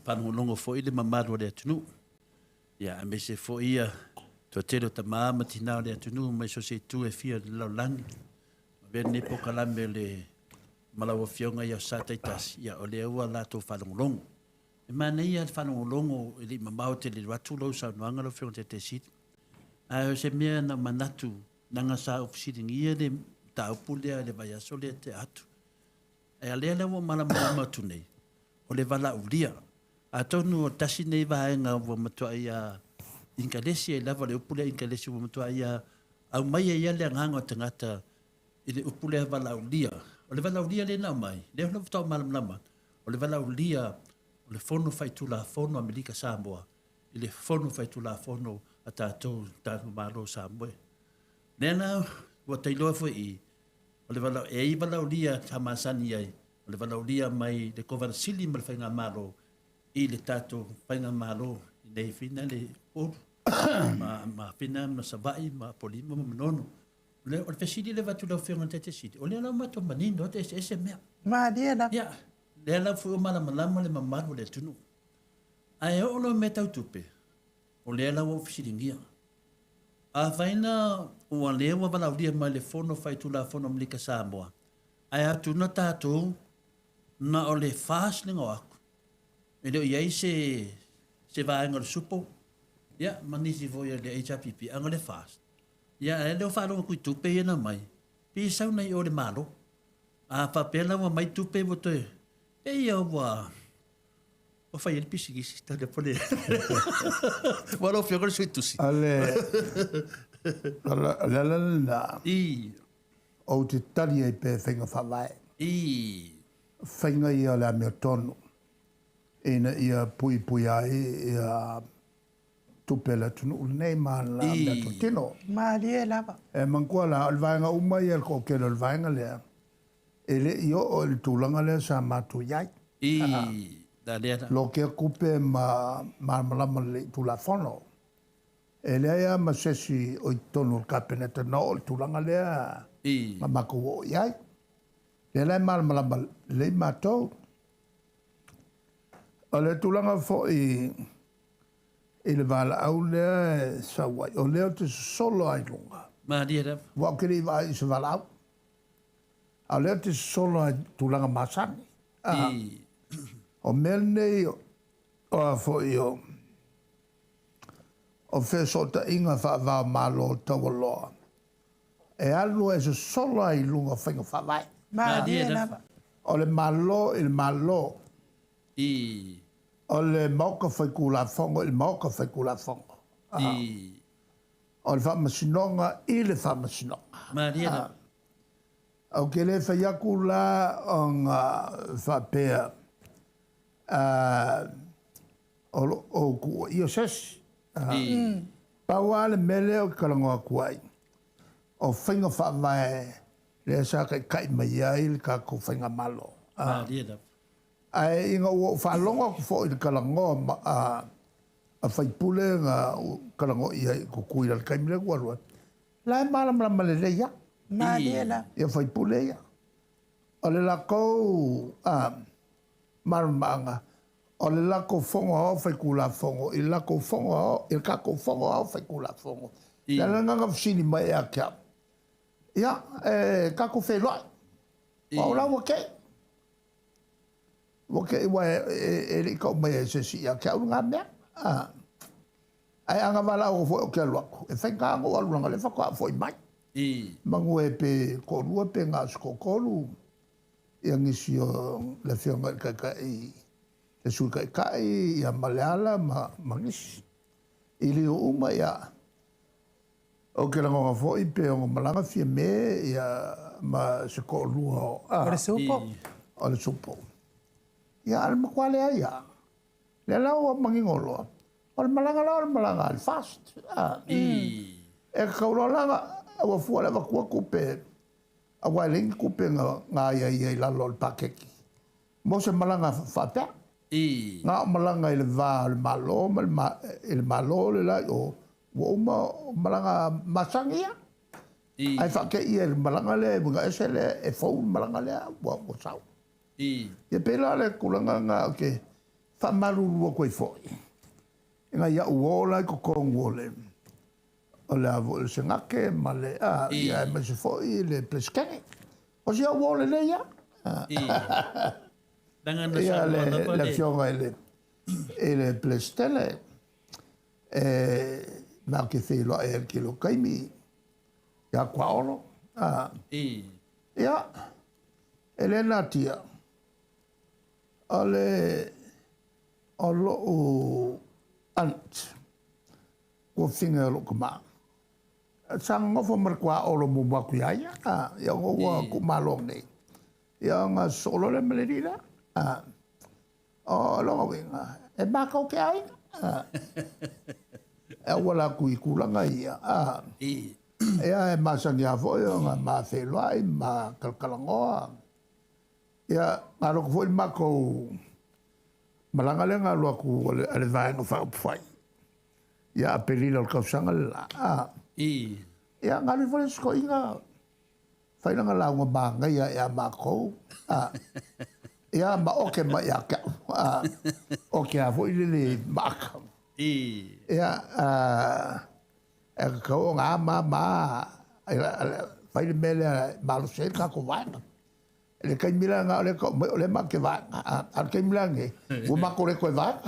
faalogologo foi le mamalu o le atunuu. Ia aemaise foi ia toatele o tama ma tina o le atunuu mai so o se itu e fia o le lalolagi. Avea lenei polokalame le ma lau afioga ia Sa Taitasi, ia o lea ua latou faalogologo. E manaia le faalogologo e le i mamao tele atu lau saunoaga lau afioga Tete Sili. Ae o se mea na manatu leaga sa ou fesiligia le mataupu lea i le vaiaso lea tea atu. Ae a lea la ua malamalama atu nei, o le valaaulia. Atonu o tasi nei vaega ua matuai a Ingalesi ai lava le upu lea Ingalesi ua matuai a aumai ai le agaga o tagata i le upu lea valaaulia. O le valaaulia lea na aumai, lea la faatoa malamalama, o le valaaulia o le Fono Faitulafono a Amerika Samoa i le Fono Faitulafono a tatou tatou Malo o Samoa. Lea la ua tailoa foi i o le valaau, e i valaaulia sa masani ai, o le valaaulia mai le Kovana Sili ma le Faigamalo i le tatou Faigamalo i nei fina le Upolu ma fina ma Savaii ma Apolima ma Manono. O le fesili le avatu lau afioga i le Tete Sili, o lea la ua matou manino atu eseese mea. Malie lava. Ia, lea la foi ua malamalama le mamalu o le atunuu. Ae oo loa i mea tau tupe, o lea la ua ou fesiligia. Afai na ua lea ua valaaulia mai le Fono Faitulafono a Amerika Samoa, ae atu na tatou na o le FAST le igoa atu, e le o i ai se, se vaega o le SUPO, ia, ma nisi foi o le HRPP, ae o le FAST. Ia, ae lea ua faalogo atu i tupe ia na aumai, pei e sau nai o le Malo. A faapea la ua aumai tupe ua toe, pei ia ua Ua fai ai le pisinisi tau le pole. Ua lau afioga le sui tusi. O le le ala lena. I. Ou te tali ai pea i faiga faavae. I. Faiga ia o le amiotonu ina ia puipuia ai ia tupe a le atunuu lenei ma ana meatotino. Malie lava. E manatua la, o le vaega uma ia, le toatele o le vaega lea, E le i oo i le tulaga lea sa matou i ai. I la lea la. Lokea tupe ma malamalama lelei i Tulafono. E leai lava ma se isi o i totonu o le Kapeneta na oo i le tulaga lea na matou oo i ai. Lea la e malamalama lelei matou. O le tulaga foi i le valaau lea e sau ai, o lea ou te sosolo lava i luga. Malie lava. Aua ou te le i vaai i se valaau. A o lea ou te sosolo lava i tulaga masani. O mea nei o a foi o o fesootaiga faava-o-Malo taualoa, e alu e sosolo lava i luga o faiga faavae. Malie lava. O le Malo i le Malo. O le Maota Faitulafono i le Maota Faitulafono. O le Faamasinoga i le Faamasinoga. Malie lava. Ou te le fai atu la ona faapea o lo o ou tuuaia se isi. Pau lava le mea lea ou te talanoa atu ai, o faiga faavae lea sa taitai mai ai le tatou faigamalo. Malie lava. Ae ina ua ou faalogo atu foi i le talanoa a sui usufono na talanoa i ai i Tutuila i le taimi lea ua alu ai, la e malamalama lelei lava. Malie lava. Ia sui usufono ia. O le latou Malamalamaaga, o le latou Fono Aoao Faitulafono i le latou Fono Aoao, i le tatou Fono Aoao Faitulafono. O le ala lena na fesili mai ia te au, ia, e tatou feiloai. O au la ua te i. Ua te i aua e le i tau maia e se isi ia te au lena mea. Ae a na valaau foi ou te alu atu, e faigata ona ou alu leaga o lea faatoa ou foi mai. Manu e pe toalua pe na o se toatolu ia nisi o le afioga i le Taitai, le Sui Taitai ia ma Leala ma nisi. I lio uma ia, ou te lagona foi pe ono malaga Fiame ia ma se toalua o, O le Supo. O le Supo. Ia, a o le matua leai lava. Lea la ua manino loa, o le malaga la o le malaga a le FAST. E tatau loa la ua fua le avatua tupe, aua e leai ni tupe na aiaia i lalo o le paketi mo se malaga faapea. Na o malaga i le va o le Malo ma le Malo le la i o, ua uma o malaga masani ia. Ae faateia i le malaga lea e uiga ese lea, e fou le malaga lea ua sau. Ia pei la o le tulaga lena ou te faamalulu atu ai foi, ina ia ou o la i totonu o le o le a foi o le Senate ma le a, ia aemaise foi le Peresetene. O si au uo lelei ia. Ia le afioga i le Peresetene e matou te feiloai ai i le tele o taimi ia Tuaolo. Ia, e le natia, o le o lou aunt, tuafafine o lou tama, sa nonofo ma le tuaolo muamua atu ia ia, ia ona ua tuumalo nei, ia ona sosoo loa lea ma le alii lea. O lona uiga, e matou te aiga. E auala atu i tulaga ia, ia e masani lava foi ona ma feiloai ma talatalanoa. Ia, na alu atu foi le matou malaga lea na alu atu a le Vaega Faaupufai ia Aperila o le tausaga le la. Ia, na alu ifo le isi toeaina fai lana lauga manaia ia matou. Ia, ma oke mai ia te au. Oke lava foi lele maaka. Ia, e tatau ona ama ama fai le mea lea e malosi ai le tatou vaega. I le taimi la lena o lea e tau mai o lea matou te vaega, a o le taimi la lenei, ua matou le toe vaega.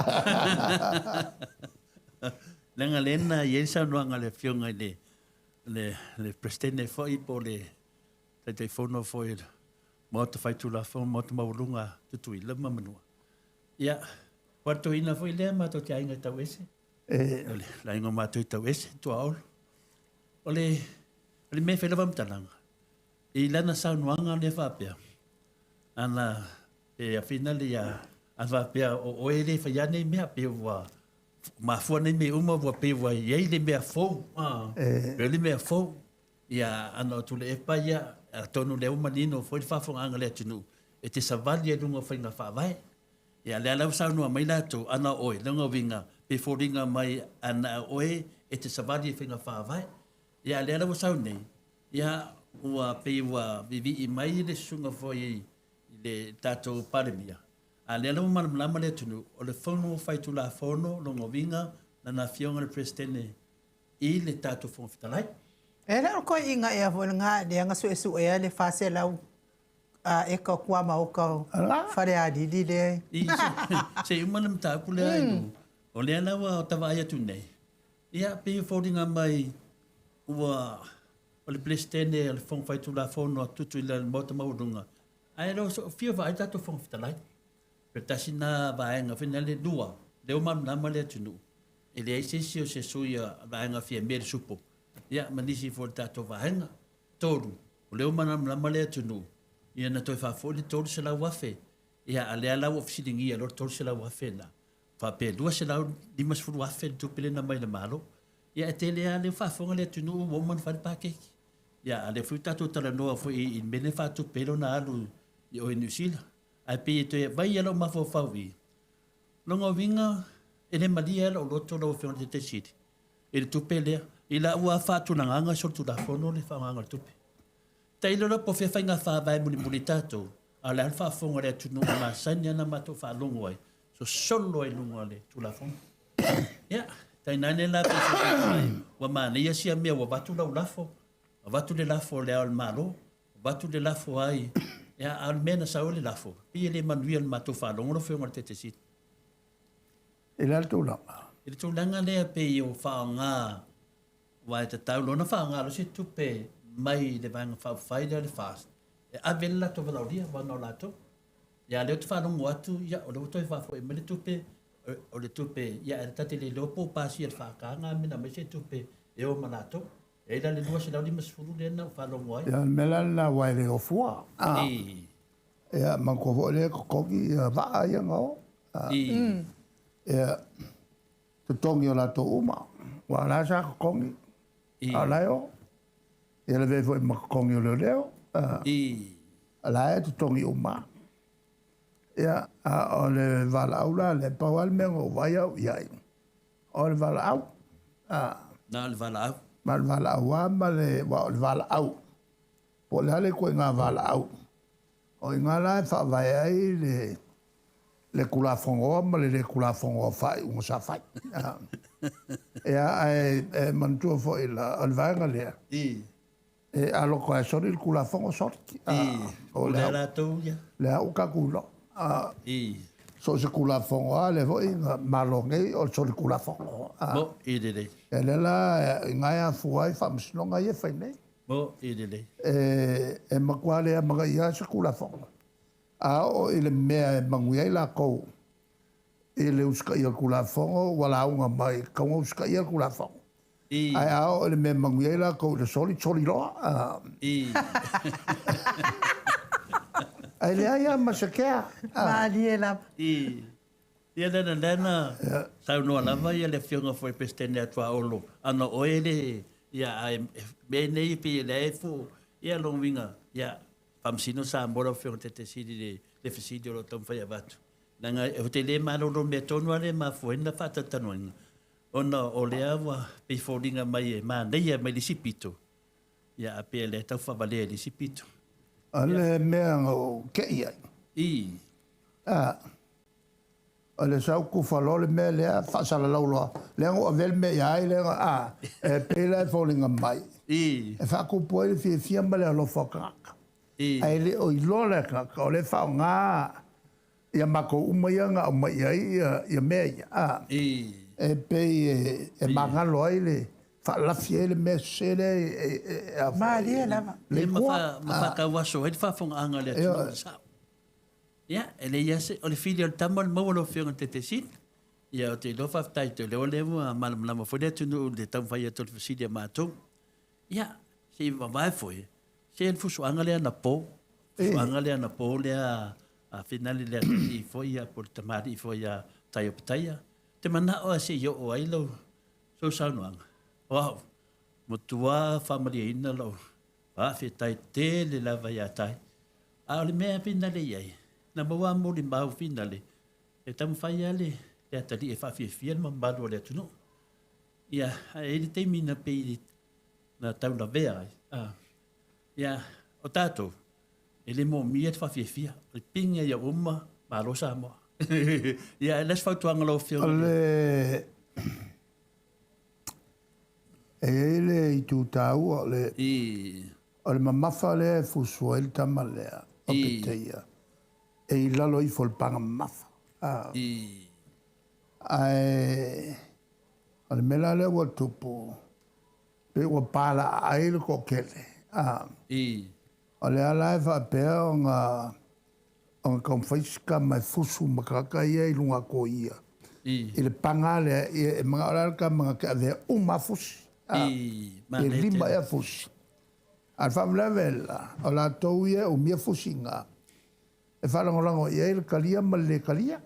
Leaga lea na i ai le saunoaga a le Afioga i le le Peresetene foi po o le Taitaifono foi o le Maota Faitulafono, Maota Maualuga a Tutuila ma Manua. Ia, ua toeaina foi lea matou te aiga i Tauese. O le aiga o matou i Tauese, Tuaolo. O le, o le mea e fai lava faamatalaga, i lana saunoaga lea faapea, ana pe afina le ia, a faapea o oe le faia nei mea, pe ua mafua nei mea uma ua pei ua i ai le mea fou, pei o le mea fou, ia ana o Tuilaepa ia, atonu o lea ua manino foi le faafofogaaga a le atunuu, e te savali ai i luga o faiga faavae. Ia lea la ua saunoa mai latou, ana o oe, lona uiga, pe foliga mai ana o oe e te savali i faiga faavae. Ia a lea la ua sau nei, ia ua pei ua vivii mai le susuga foi i le tatou Palemia, a lea la ua malamalama le atunuu, o le Fono Faitulafono, lona uiga, lana Afioga i le Peresetene i le tatou Fofoga Fetalai. E le o le toeaina ea foi lena lea na suesuea le 400 eka o tuamaota o Falealili lea e. Se i uma le mataupu lea i luga. O lea la ua ta vaai atu nei, ia pei e foliga mai ua o le Peresetene o le Fono Faitulafono a Tutuila i le Maota Maualuga, ae le o fia vaai le tatou Fofoga Fetalai. Pe tasi lena vaega foi lea lua, lea ua malamalama le atunuu, e leai se isi o se sui a vaega Fiame le Supo, ia ma nisi foi o le tatou vaega. Tolu, o lea ua malamalama le atunuu, ia na toe faafoi le $300,000, ia a lea la ua fesiligia loa le $300,000 lena, faapea e $250,000 le tupe lea na aumai e le Malo. Ia e tele lava lea ua faafofoga le atunuu ua uma ona fai le paketi. Ia a lea foi ua tatou talanoa foi i le mea lea e faatupe ai lona alu i o i Niu Sila. Ae pei e toe aumai lava lou mafaufau i i, lona uiga e le malie lava lou loto lau Afioga i le Taitai Sili i le tupe lea, i lau lava faatulagaga solitulafono le faaaogaina o le tupe. Tailo la po o fea faiga faavae mulimuli tatou. A o le a le faafofoga a le atunuu e masani lava ona matou faalogo ai, sosolo ai i luga o le Tulafono. Ia, tainane la pe mai, ua manaia sia mea ua avatu lau lafo, avatu le lafo a Le Ao o le Malo, avatu le lafo ai, ia, a o le mea na sau ai le lafo, pei e le manuia i le matou faalogo lau Afioga i le Taitaifono. I le a le tulaga? I le tulaga lea pei o faaaoga aua e tatau loa ona faaaoga loa se tupe mai le Vaega Faaupufai lea o le FAST e ave ai le latou valaaulia aua na o latou. Ia a o lea ou te faalogo atu, ia o lea ua toe faafoi mai le tupe, o le tupe, ia ae ta te le iloa po o pasia e le FK na mea na aumai se tupe e o ma latou. E i ai la le 250 lea na ou faalogo ai. Ia o le mea la lena aua e le o fua. Ia manatua foi lea e totogi ia vaa ia na o. Ia totogi o latou uma, aua o la sa totogi, a o la e o. Ia lavea foi ma totogi o leoleo, o la e totogi uma. Ia, a o le valaau la lea, pau lava le mea na ou vaai au i ai, o le valaau. Na o le valaau. Ma le valaau lava ma le, aua o le valaau, po o le a le ituaiga valaau, o i ina la e faavae ai le le Tulafonoa ma le le Tulafonoa o faaiuga sa fai. Ia, ae e manatua foi la, o le vaega lea, e a loto lava e soli le Tulafono, soli. O le a latou ia. Lea ua tatou iloa. So o se Tulafono lava lea foi na malo nei o le soli Tulafono. Mo i lelei. Ia lea la i ina e afua ai faamasinoga ia e fai nei. Mo i lelei. E matua le amanaia lava se Tulafono. A oo i le mea e manuia ai latou i le usitaia o le Tulafono, ua lauga mai e tatau ona usitaia le Tulafono. Ae a oo i le mea e manuia ai latou i le soli, soli loa. Ae leai lava ma se kea. Malie lava. Ia lea lea na saunoa lava ia le afioga foi Peresetene ia Tuaolo, ana oe le ia ae mea nei pei e leai fu ia lona uiga ia Faamasino Samoa lau Afioga i le Taitai Sili i le fesili o lo o taumafai e avatu. Leaga ou te le malolo mea tonu lava lea e mafua ai na faatalatalanoaina, ona o lea ua pei foliga mai e manaia mai le isi pito, ia ae pei o lea e tau faavalea i le isi pito. O le mea na ou tei ai. I. A, O le sau tufa loa le mea lea, faasalalau loa, lea na ou avea le mea ia ai, lea na, a, e pei la e foliga mai, e faatupu ai le fiafia ma le alofa o tagata. Ae le o iloa le tagata o lea e faaaoga ia matou uma ia na aumai i ai ia mea ia, a, e pei e magalo ai le, faalafi ai le mea sese lea e, Malie lava. Le ma, ma faatauaso ai le faafogaaga a le atunuu i le sao. Ia, e leai lava se... O le fili o le tama o le maua lau Afioga i le Taitaifono. Ia, ou te iloa faafetai ou te iloa o lea ua malamalama foi le atunuu i le taumafai atu o le fesili a matou. Ia, se i vavae foi, se le fusuaga lea anapo, fusuaga lea anapo lea a Finale le atalii foi ia po o le tamalii foi ia Taiopetaia. Ou te manao lava se i oo ai lau sou saunoaga. O au, matua faamalieina lau faafetai tele lava ia Tai. A o le mea finale i ai, na maua molimau finale, e taumafai lava le, le atalii e faafiafia le mamalu o le atunuu. Ia, ae i ai le taimi na pei na taulavea ai. A, ia, o tatou, e le moomia le faafiafia. O le pigi ia uma, malo Samoa. Ia, e le se fautuaga lau Afioga. O le... E i ai le itu taua o le, o le mamafa lea e fusu ai le tama lea o Peteia, e i lalo ifo o le paga mamafa. Ae o le mea la lea ua tupu, pei ua palaa ai le toatele. O lea la e faapea ona ona taumafai si tama e fusu ma tagata ia i luga atu o ia. I le paga lea, e manao la le tama na te avea uma lava fusi. Pe lima ea fusi. A o le faalavelave la, o latou ia e umia fusi i ina, e faalagolago i ai le talia ma le le talia.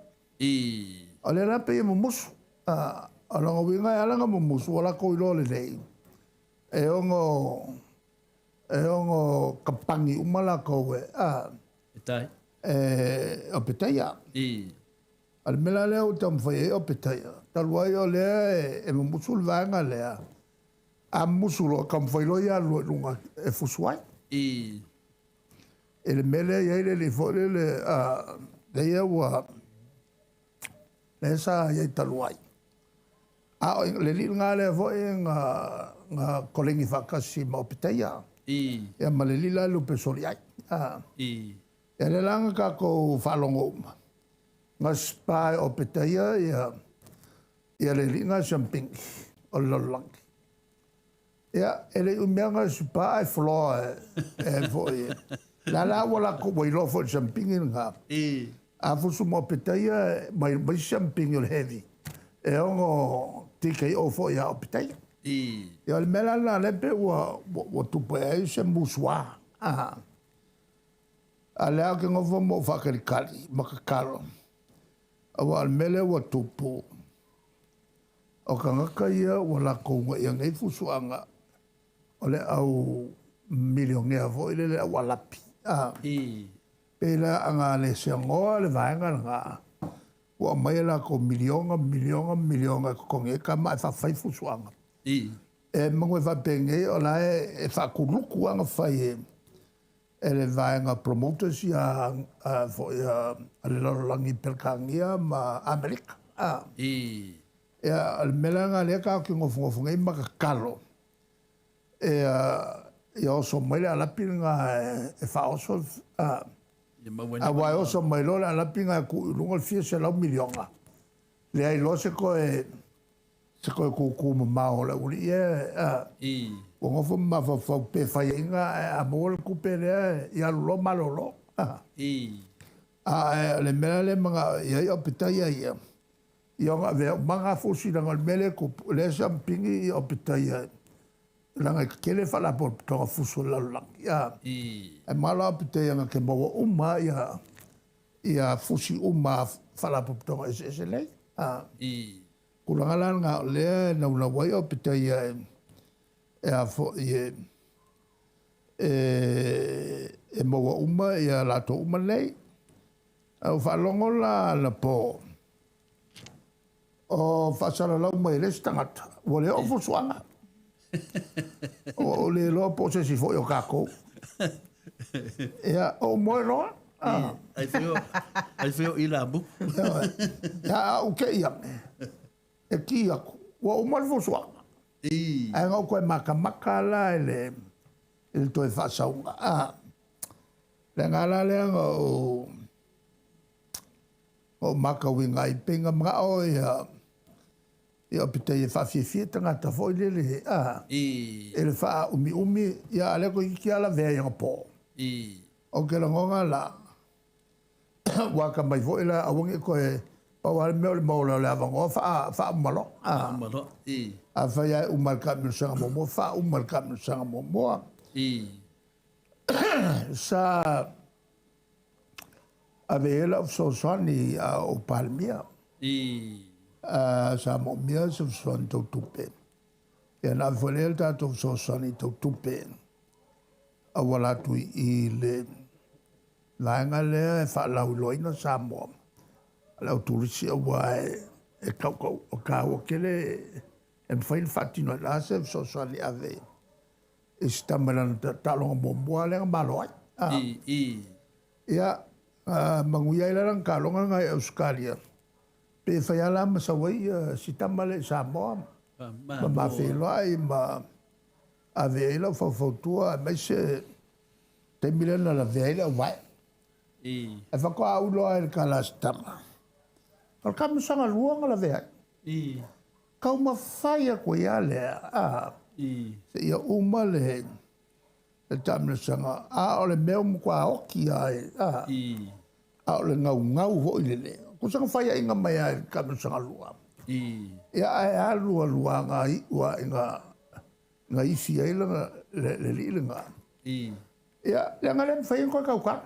O lea la pei e mumusu. O lona uiga e ala ona mumusu, ua latou iloa lelei, e ono E ono kapani uma latou e, a, E. E o Petaia. A o le mea la lea ua taumafai ai o Petaia, talu ai o lea e mumusu le vaega lea, a mumusu loa, taumafai loa ia alu loa i luga e fusu ai. I le mea lea e i ai le alii foi lele, lea ua, lea sa i ai talu ai. A o le alii lena lea foi na, na koleni faatasi ma Opetaia. Ia ma le alii la Lupesoliai. Ia lea la na tatou faalogo uma, na spar e Opetaia ia, ia le alii lena Siamupini o le lalolagi. Ia, e le i umi lava na spar ae floor e foi. La la ua latou ua iloa foi i le Siamupini lena. A fusu ma Opetaia mai mai Siamupini o le heavy e ono TKO foi ia Opetaia. Ia o le mea la lena lea pei ua ua tupu ai se musua. A a lea ou te nofo ma ou faatalitali ma tatalo aua o le mea lea ua tupu. O tagata ia ua latou uunaia nei fusuaga o le au milionea foi lele, le au Alapi. A. Pei la ana le seanoa le vaega lena, ua aumai a latou miliona, miliona, miliona e totogi ai tama ae faafai fusuaga. E manu e faapenei o la e faatulutu lava ona fai e le vaega promoters ia foi a le lalolagi i Peretania ma Amerika. A. Ia, o le mea la lena lea tatou te nofonofo nei ma tatalo, e ia oso mai le Alapi lena e faaoso, aua e oso mai loa le Alapi lena e tuu i luga le fia selau miliona, leai loa se toe se toe tūtū mamao o le aualii ia, ua nofo ma mafaufau pe faiaina ae a maua le tupe lea ia alu loa malolo. A o le mea la lea e manao i ai Opetaia ia, ia ona avea uma na fusi leaga o le mea lea e tupu, o lea e siamupini ia Opetaia leaga e tetele faalapotopotoga fusu o le lalolagi. Ae malo Opetaia na te maua uma ia ia fusi uma a faalapotopotoga eseese nei. Tulaga la lena o lea e naunau ai Opetaia e a foi e maua uma ia latou uma nei. Ae ua faalogo la anapo o faasalalau mai e le isi tagata, ua le oo fusuaga. Ua ou le iloa po o se isi foi o tatou. Ia, ou moe loa. Ai foi o, ai foi o ilamuku. Ia, a ou te i ane, e ki atu, ua uma le fusuaga. Ae na ou toe matamata la i le, i le toe faasauga. Le agaga la lea na ou, na ou matauina ai, pei na manao ia, ia Opetaia e faafiafia tagata foi lele, a, i le faaumiumi, ia a lea toeitiiti lava lavea i anapo. Ou te lagona la, ua atamai foi la, aua ne i toe, pau lava le mea o le maua loa o le avanoa, faauma loa. Faauma loa, i. Afai lava e uma i le taamilosaga muamua, faauma i le taamilosaga muamua. Sa ave i ai lau fesoasoani a o Palemia. Sa moomia se fesoasoani tau tupe. Ia na ave foi lea le tatou fesoasoani tau tupe auala atu i le vaega lea e faalauiloaina Samoa. Le au turisi aua e tautau o taua tele e mafai ona faatino ai la se fesoasoani ave i si tama i lana taaloga muamua lea na malo ai. Ia, manuia ai la lana taaloga lena i Ausetalia, pe fai lava la ma sau ai si tama lea i Samoa ma ma feiloai ma ave ai lau faufautua aemaise taimi lea na lavea ai le auvae. Ae faatoa ou iloa ai i le tala a si tama, o le taamilosaga lua na lavea ai. Taumafai atu ai lava lea, seia uma le taamilosaga, a o le mea ua matua oti lava, a o le gaugau foi lele. Tusa na faiaina mai lava i le taamilosaga lua. Ia ae alu alu lava na iu lava ina na ifi ai lana le alii lena. Ia, leaga e le mafai ona toe tautala.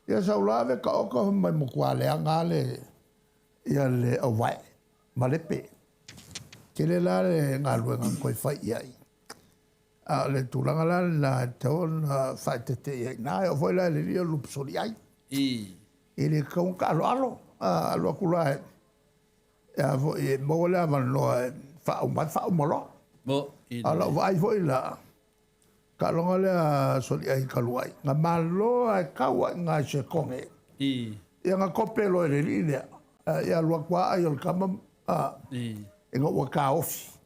Ia sau loa ave taoto fai mai matua leaga lava le ia le auvae ma lepe. Tele la le galuega na toe fai i ai. A o le tulaga la lena e tatau ona faaeteete i ai i ina. E oo foi la i le alii o Lupesoliai. E le tatau ona taaloalo. Alu atu loa e a foi e maua le avanoa e faauma ai, faauma loa. A o lau vaai foi la, Taaloga lea a Soliai talu ai, na malo lava e tau ai i ina i Sekoge. Ia na tope loa e le alii lea, ia alu atu lava ai o le tama ina ua taofi.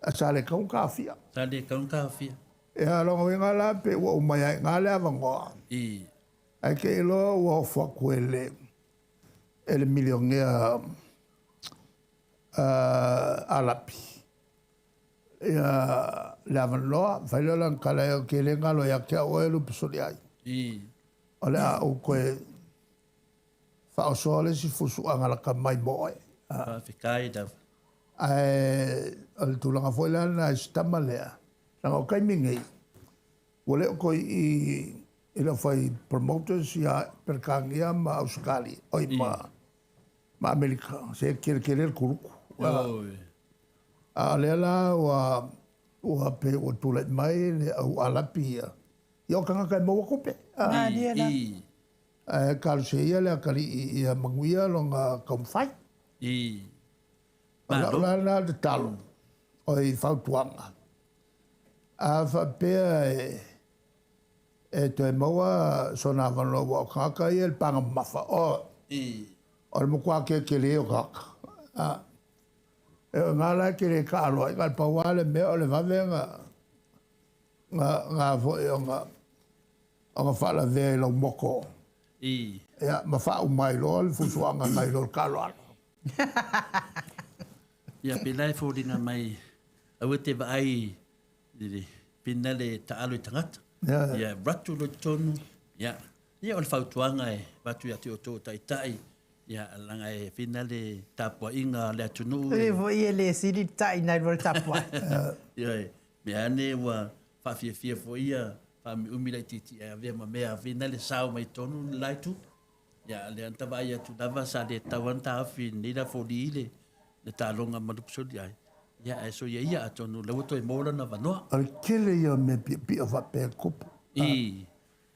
Ae sa le tatau ona taofia. Sa le tatau ona taofia. Ia, o lona uiga la pei ua uma ai lava i ina le avanoa. Ae te i loa ua ofo atu e le e le milionea Arapi ia le avanoa, fai lea o lana tala, ou te le galo ia te au oe Lupe Soliai. O le a ou toe faaosoa le isi fusuaga lata mai mo oe. Faafetai lava. Ae o le tulaga foi la lena i si tama lea, leaga o taimi nei, ua le o toe i i le aufai promoters ia Peretania ma Ausetalia, oi ma ma Amerika, se tele tele le kuluku. A o lea la ua ua pei ua tulai mai le au Arapi ia, ia o tagata e maua tupe. Ae talosia ia le atalii ia manuia lona taumafai. O lau la lena tatalo, oi fautuaga, a faapea e e toe maua sona avanoa aua o tagata ia i le paga mamafa, o le matua tetele o tagata. E o i ina la e te le taalo ai, na o le pau lava le mea o le vave ona foi ona faalavea i lau moto ia, ma faauma ai loa le fusuaga nai lo le taaloalo. Ia, pēlā e foliga mai, aua e te vaai i le pina le taalo i tagata. Ia, avatu loa i totonu, ia, ia o le fautuaga e avatu ia te outou o taitai, ia, leaga e pina le tapuaiga a le atunuu. E foi e le sili le tai nai lo le tapuai. Ioe, mea ane ua faafiafia foi ia faaumiumi laitiiti ae avea ma mea pina le sao mai totonu le la itu. Ia, lea na ta vaai atu lava sa le tatau lava ona taofi i lenei lafoli i le le taaloga ma Lupe Soliai. Ia, ae soia ia atonu o lea ua toe maua lona avanoa. O le tele ia o mea piopio faapea e tupu.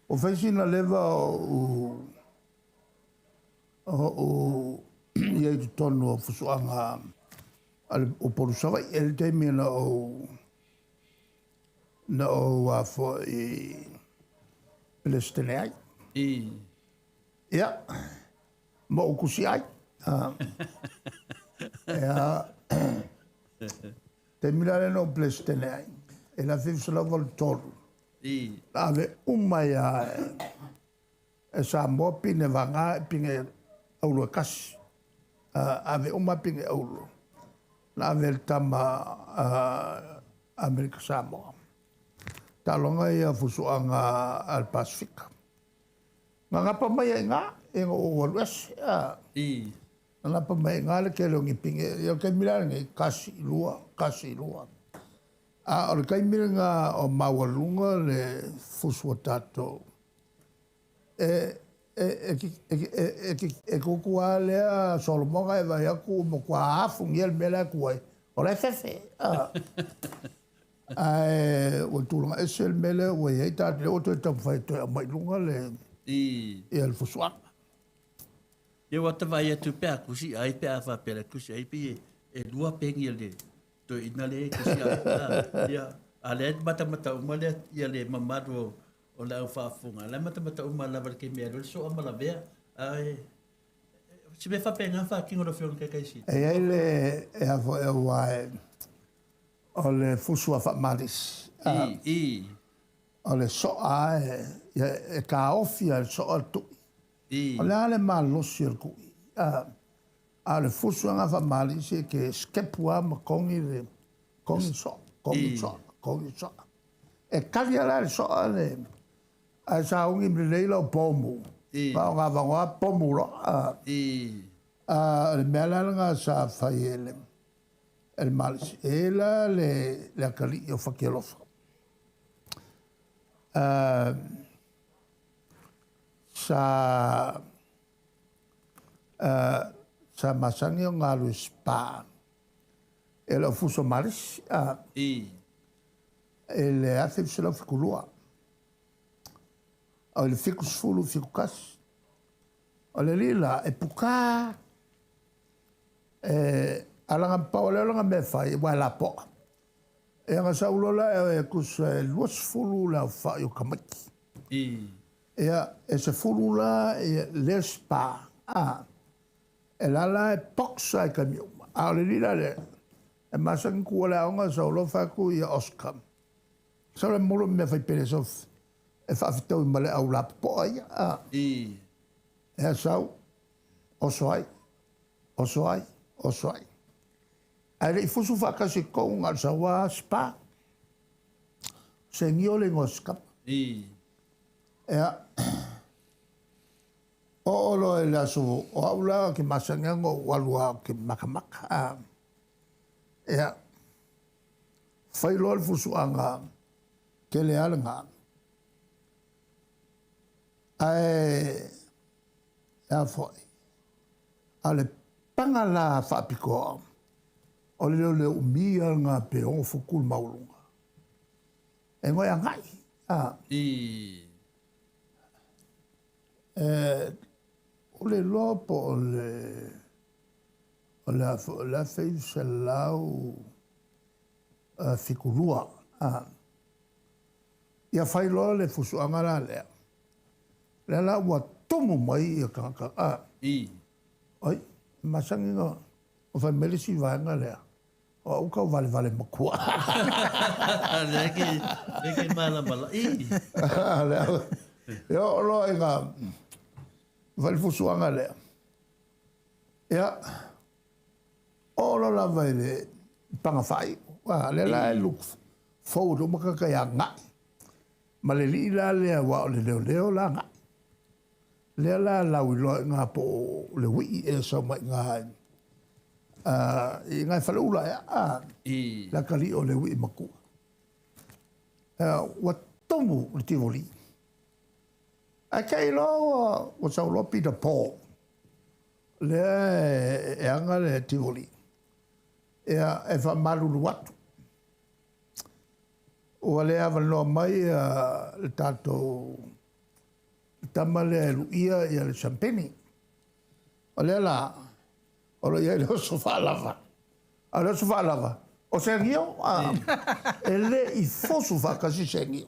Ua fai sina leva o ou i ai i totonu o fusuaga a le Upolu Savaii. E i ai le taimi na ou na ou foi Peresetene ai. Ia, ma ou tusi ai. Ia, taimi la lea na ou Peresetene ai, i le 1983, na ave uma ai lava e Samoa pine vaga, pine auro e tasi. Ave uma pine auro. Na ave e le tama Amerika Samoa. Taaloga ia fusuaga a le Pasefika. Gagapa mai ai i ina, ina ua ou alu ese. Gagapa mai ai i ina le tele o ni pine. Ia o le taimi la lenei, 1, 2, 1, 2. A o le taimi lena o maualuga le fusu a tatou, e e e e tutu lava lea Solomona e vaai atu ua matua afugia le mea la e tu ai, o la e fefe. Ae ua tulaga ese le mea lea ua i ai tatou, lea ua toe taumafai e toe aumai i luga le ia le fusuaga. Ia ua ta vaai atu pe a kusi ai pe a faapea le kusi ai pei e lua peni a le toeaina lea e kusi ai. Ia, a lea e matamata uma lea ia le mamalu o le au faafofoga. La e matamata uma lava i le taimi e alu ai le soa ma lavea. Ae se mea faapena faatino lau Afioga i le Taitaifono. E i ai le e a foi aua e o le fusu a faamalisi. O le soa e, e taofi lava e le soa le tui. O le a le malosi o le tui? A o le fusu lena faamalisi e te skepu lava ma togi le togi le soa, togi le soa, togi le soa. E tali lava la e le soa le ae sauni lelei lau pomu, faaaoga avanoa pomu loa. O le mea la lena sa fai e le e le malosi. E i ai la le, le atalii o Fatialofa. Sa sa masani ona alu i Spa e le o fuso malisi i le 1972. O le 70, 71. O le alii la, e pukā e alaga pau lea o lana mea e fai, aua e lapoa. Ia na sau loa la e tusa e 20 le aofai o tamaiti. Ia, e 10 la lea spa, a, e la la e box lava i taimi uma. A o le alii la lea, e masani tu le aoga sau loa fai atu ia Oscar. Sau le momoli o mea fai pele sau e faafetaui ma le au lapopoa ia, a. Ia sau, oso ai, oso ai, oso ai. Ae le i fusu faatasi i totonu na o le sau lava spa. Senio le igoa o si tama. Ia, oo loa i le aso, o au la ou te masani lava ona ou alu lava ou te matamata. A, ia, fai loa le fusuaga tele lava lena. Ae, a foi, a o le paga la faapitoa, o le leoleo umi lava lena pe 6 futu le maualuga. E goe agai. A. E, o le iloa po o le o le a foi o le 1972. A. Ia fai loa le fusuaga la lea. Lea la ua tumu mai ia tagata. A. Oi, masani na fai mai le isi vaega lea. O au tau valevale matua. Lea ke, lea ke malama la. I. Lea, e oo loa ina fai le fusuaga lea. Ia, oo loa lava i le paga faaiu. A, lea la e look forward uma tagata e agai. Ma le alii la lea aua o le leoleo la agai. Lea la lauiloa i ina po o le ui'i ea e sau mai i ina i ina i Faleula ea, a, le atalii o le ui'i matua. Ua tumu le Tivoli. Ae te i loa ua sau loa Peter Paul, lea e aga le Tivoli, ia, e faamalulu atu. Ua le avanoa mai le tatou tama lea e luia ia le sampeni. O lea la, o lo o i ai le oso faalava. A o le oso faalava, o Segio, a, e le i fosu faatasi Segio.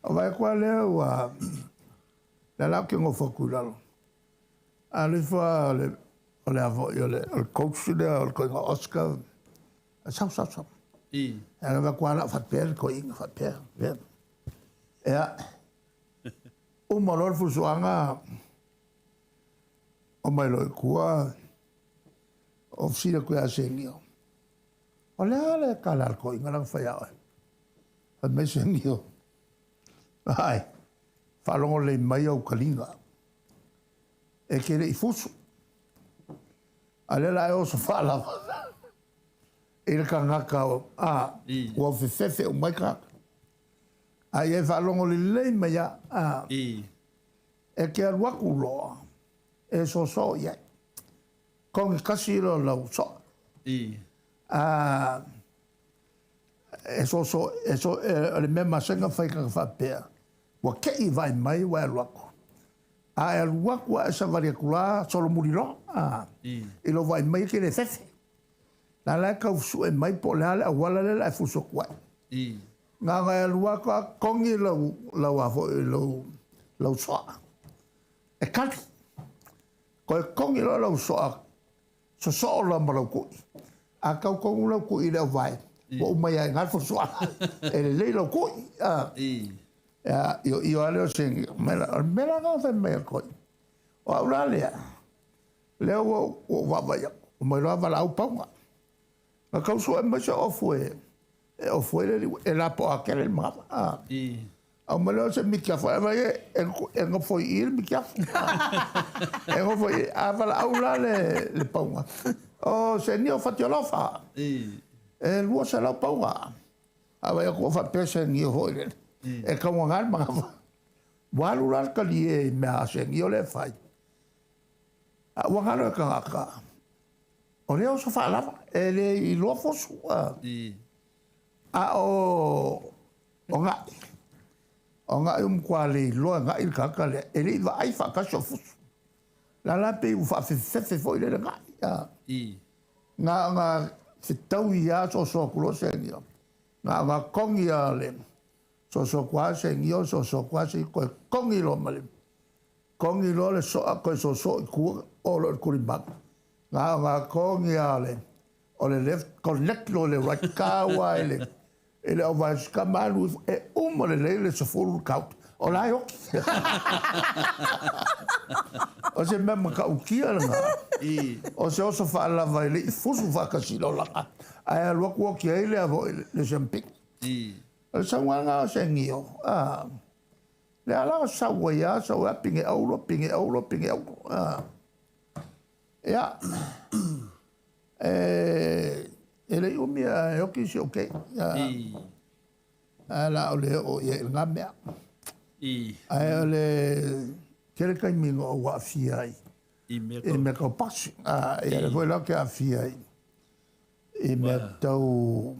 O vaai atu lava lea ua, lea la ou te nofo atu i lalo. A alu ifo lava o le a foi o le coach lea o le toeaina Oscar, sau, sau, sau. E alu atu lava la faapea le toeaina faapea, faapea. Ia, uma loa le fusuaga, omai loa i tua, ou fesili atu ia Senio, o le a le tala a le toeaina la na fai ia oe? Fai mai Senio, ai, faalogo lelei mai ou taliga, e te le i fusu, a o lea o le a e oso faalava i le tagata a, ua fefefe uma ai tagata. A ia e faalogo lelei mai a, a, e te alu atu loa e soso i ai. Kogi kasi loa lau soa. A, e soso, e so, e, o le mea masani ona fai tagata faapea, ua te i vaai mai ua e alu atu. A e alu atu a e savali atu la, solomuli loa, a, i lou vaai mai e te le fefe. La la e tau sue mai po o le a le auala lea o le a e fusu atu ai. Na ona e alu atu a kogi lau, lau a foi, lau, lau soa. E kali. Koe kogi loa lau soa, sosoo loa ma lau kui. A tau tonu lau kui i le auvae, ua uma ai lava i ina le fusuaga. E lelei lau kui. A, ia, ioio lava lea o se, o le mea la lena na fai mai ai le toeaina. O au la lea, Lea ua ou vaavaai atu, ua mai loa valaau pauga. Na tau sue mai se ofu e e ofu ai le alii, e lapoa tele le manava. A aumai loa se mitiafu, ae vaai e e nofo i i le mitiafu. E nofo i i, a valaau la le pauga, o Senio Fatialofa, e 200 pauga. A vaai atu ua faapea Senio foi lele, e taugaga le manava. Ua alu la le talie i mea a Senio lea e fai. A ua galo e tagata, o lea oso faalava, e le iloa fosu. A o o gaʻi, o gaʻi ua matua le iloa e gaʻi le tagata lea, e le i vaai faatasi o fusu. La la pei ua faafefefefe foi lele gaʻi. Na ona fetaui lava soso atu loa se agia. Na o ngā kongi a le soso atu lava se gio soso atu lava se toe kongi loa ma le kongi loa le soa toe soso i tua oo loa i le tulimanu. Na o ngā kongi a le o le left connect loa i le right tau lava i le i le auvae o si tama alu ifo e uma lelei le 10 count o la e oti. O se mea matautia lena. O se oso faalava e le i fusu faatasi i le olaga ae alu atu oti ai le foi le siamupini. O le saunoaga o se gio, a, lea la o sau ai lava, sau ai lava pine auro, pine auro, pine auro. A, ia, e le i umi ae oti si ou keiki. A, ae la o le oo i ai i lena mea. Ae o le tele taimi na ou aafia ai I mea i mea tau boxing. A, ia lea foi la ou te aafia ai i mea tau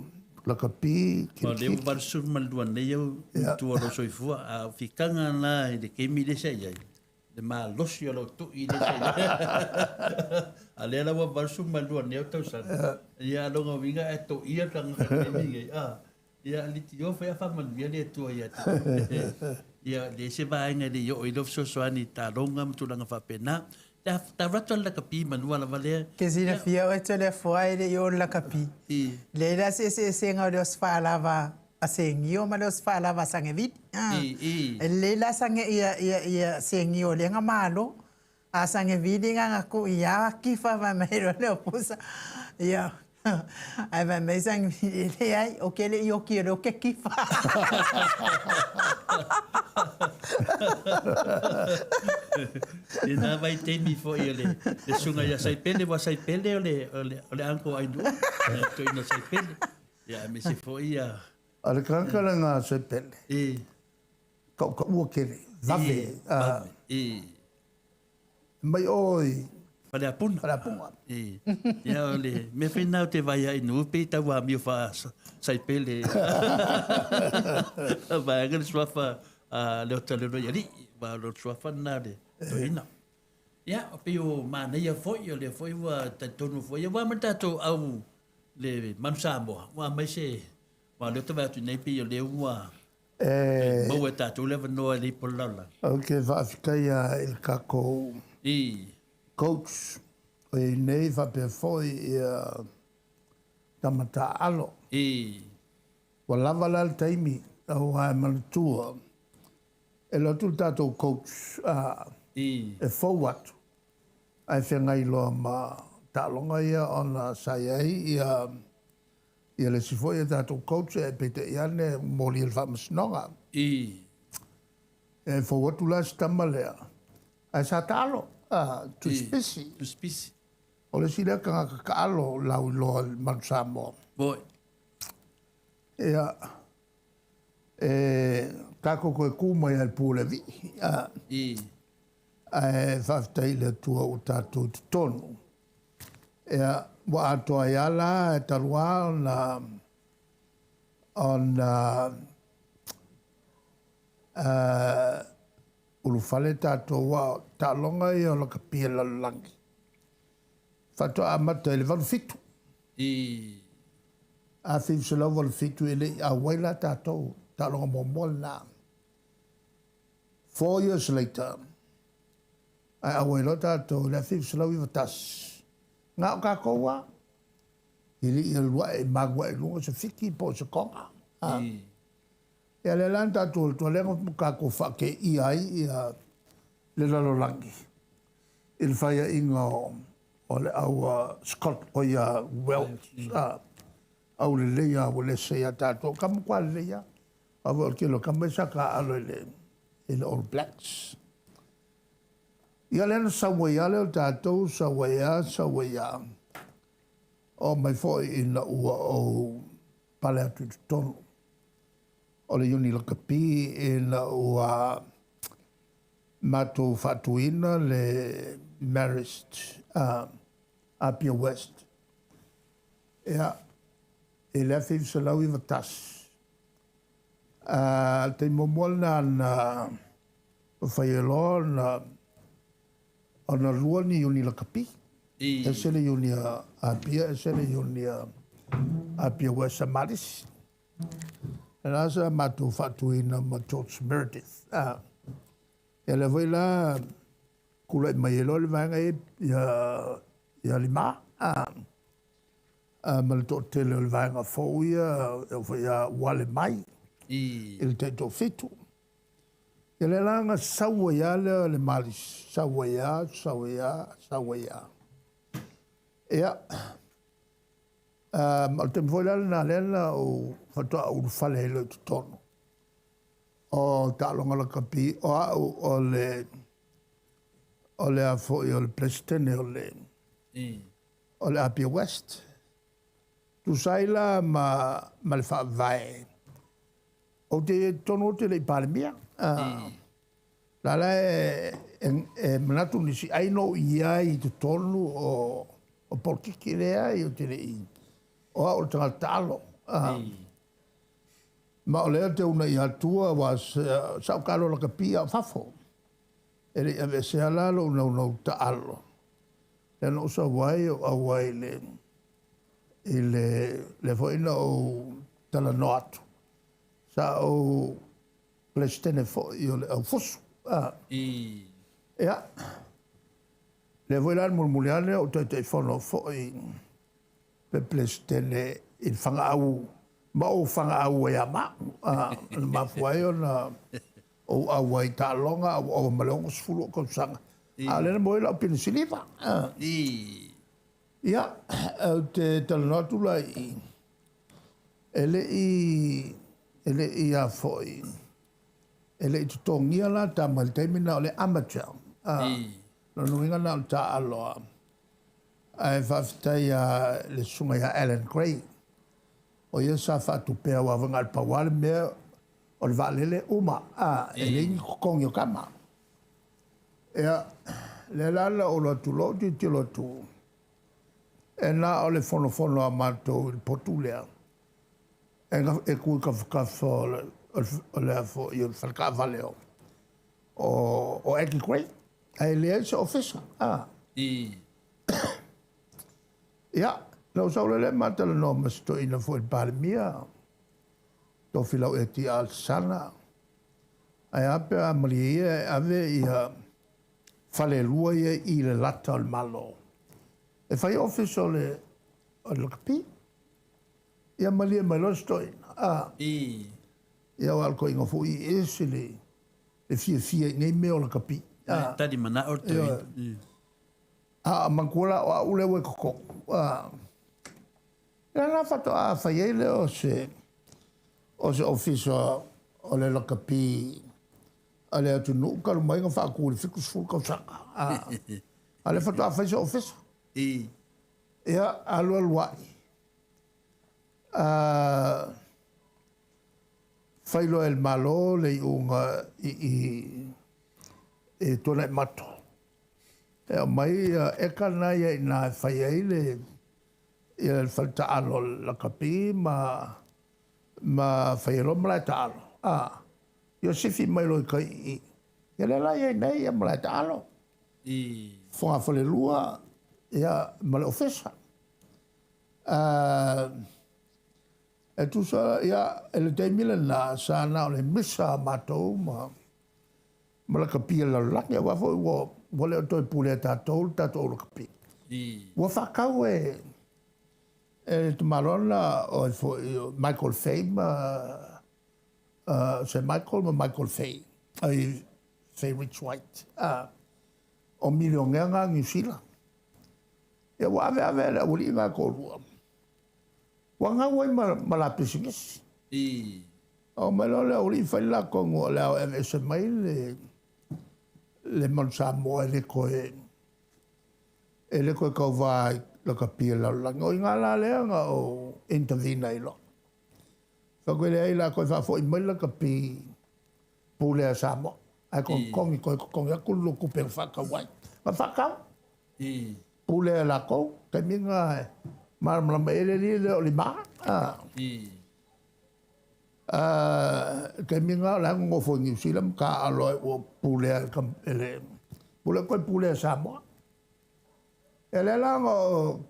lakapi, O lea ua kirikiti. 82 nei au i tua o lou soifua, a o fitaga na i le taimi lea sa i ai, le malosi o lau tui lea sa i ai. A lea la ua 82 nei au tausaga, ia a lona uiga e toia le tagata i le taimi lenei, a. Ia, litio foi a faamanuia le Atua ia te oe. Ia, leai se vaega e le i oo i lou fesoasoani i taaloga ma tulaga faapena. Ta, ta alu atu lava le lakapi manua lava lea. Ke silafia oe Toleafoa e le i oo le lakapi. Leai la se eseesega o le osofaalava a Segio ma le osofaalava a Sagevili. E lelei la Sage, ia, ia, ia Segio lea na malo. A Sagevili na na tuu ia kifa fai mai loa le opusa. Ia, ae fai mai Sagevili, e leai, ou te le i oki o lea ou te kifa. I nā vaitaimi foi o le, le susuga ia Saipele, ua Saipele o le, o le, o le uncle a Ainuu, le toeaina o Saipele. Ia, aemaise foi ia... O le tagata lena a Saipele, tautaua tele, vave. Vave, i. Mai o i Faleapuna. Faleapuna. I. Ia o le mea foi lena ou te vaai ai i pei tau amio faa Saipele. Vaega le suafa a Leota Leoloialii, aua o le suafa lena o le toeaina. Ia, pei o manaia foi, o lea foi ua talitonu foi, aua ma le tatou au le Manu Samoa, ua aumai se, aua o lea ou te vaai atu nei pei o lea ua E maua e tatou le avanoa e le ipo le lalolagi. Ou te faafetaia i le tatou coach o i ai nei faapea foi ia tama taaalo. Ua lava la le taimi aua e manatua e alu atu le tatou coach e fou atu ae feagai loa ma taaloga ia ona sa i ai ia Ia le isi foi a tatou coach ae peitai ane ua moli e le faamasinoga. E fou atu la si tama lea, ae sa taalo, a, tusipisi. Tusipisi. O le isi lea tagata taalo lauiloa i le Manu Samoa. Moi. Ia, e tatou toe tu mai lava i le pu o le alii. A, Ae faafetai i le Atua ua tatou i totonu. Ia, ua atoa ai lava la e talu lava ona, ona uh, ulufale tatou aua o taaloga ia o lakapi a le lalolagi. Faatoa amata i le 87. I. 1987 e le i auai la tatou, taaloga muamua lena. 4 years later, ae auai loa tatou i le 1991, na o tatou lava, e le i alu ae malu ae i luga se Fiti po o se Toga. Ia lea la na tatou alu atu ai, lea na tatou faateia ai ia le lalolagi i le faiaina o le au Scott, o ia Wales, aulelei lava ua lesa ia tatou, ka matua lelei lava. Aua o le tele o tama ia sa taaalo i le i le All Blacks. Ia lea na sau ai lava lea o tatou, sau ai lava, sau ai lava. Oo mai foi ina ua ou pale atu i totonu o le Iuni Lakapi ina ua matou faatuina le Marist Apia West. Ia, i le 1991, a le taimi muamua lena na fai ai loa ona ona lua ni iuni lakapi. Ese le iuni a Apia, ese le iuni a Apia West a Malisi. Lena sa matou faatuina ma George Meredith. Ia lea foi la tulai mai ai loa le vaega ia ia Lima ma le toatele o le vaega fou ia e oo foi ia Uale Mai i le taitoafitu. Ia lea la na sau ai lava lea o le malisi, sau ai lava, sau ai lava, sau ai lava. Ia, ma o le taimi foi la lena lea na ou faatoa ulufale ai loa i totonu o taaloga lakapi, o au o le o le a foi o le Peresetene o le o le Apia West. Tusa ai la ma ma le faavae, ou te i ai i totonu ou te le i Palemia. La la e manatu nisi ai na ou i ai i totonu o polokiki, leai ou te le i, o au o le tagata taalo. Ma o lea ou te uunai atua aua sa ou taalo lakapi a o fafo. E le i aveesea la lou naunau taalo. Lea na ou sau ai ou auai i le i le lea foi na ou talanoa atu. Sa ou Peresetene foi o le aufusu. Ia, lea foi la na mulimuli ane ou Taitaifono foi pe Peresetene i le fagaau ma ou fagaau ai lava ma au. Na mafua ai ona ou auai i taaloga a ua ova ma le 60 ou tausaga. A o lea na maua ai lau pine siliva. Ia, ou te talanoa atu la i i, e le i, e le i a foi, e le i totogia la tama i le taimi lena o le amateur. Lona uiga na o le taaalo lava. Ae faafetai i le susuga ia Alan Gray, o ia sa faatupea aua foi na o le pau lava le mea o le vaalele uma, e leai ni totogi o tama. Ia, lea la na ou alu atu loa ou tilotilo atu, e na o le fonofono a matou i le potu lea, e tu i tafatafa o le o le foi o le fale taavale o Aggie Grey, ae leai se ofisa. Ia, na ou sau loa lea ma talanoa ma si toeaina foi le Palemia, Tofilau Eti Alesana, ae a pe a malie ia e ave ia fale e lua ia i le lata o le Malo e fai ofisa o le lakapi. Ia malie mai loa si toeaina. Ia aua o le toeaina foi e ese le fiafia i nei mea o lakapi. Tali manao le toeaina. A manatua la o au lea ua i totonu. Lea la faatoa fai ai lea o se o se ofisa o le lakapi a le atunuu talu mai na faatu i le 70 tausaga. A lea faatoa fai se ofisa. Ia, alu alu ai. Fai loa e le Malo le iuga i i Tuanaimato. E aumai eka na ia i ina e fai ai le ia le fale taalo lakapi ma fai ai loa malae taalo. Ia sifi mai loa i tai i i. Ia lea la e i ai nei ia malae taalo. Fogafalelua ia ma le ofisa. E tusa ia i le taimi lena sa na o le misa a matou ma ma lakapi a le lalolagi aua foi ua le o toe pulea e tatou le tatou au lakapi. Ua faatau e le tamaloa lena o ai foi o Michael Fay ma Sir Michael ma Michael Fay, ai Fay Rich White, o milionea na Niu Sila. Ia ua ave ave e le aualii na e toalua. Ua gau ai ma la pisinisi. Oo mai loa le aualii fai le latou o le a o e aveese mai le Manu Samoa e le toe e le toe tauva i lakapi a le lalolagi. O i ina la lea na ou intervene ai loa. Fai atu e leai o le a toe faafoi mai le lakapi pulea a Samoa. Ae totogi, toe totogi atu le lua tupe na faatau ai. Na faatau. Pulea e latou, taimi na e malamalama i ai le alii lea o Lima. Taimi na o la e nonofo i Niu Sila ma taaalo ai ua pulea e le pulea toe pulea e Samoa. Ia lea la na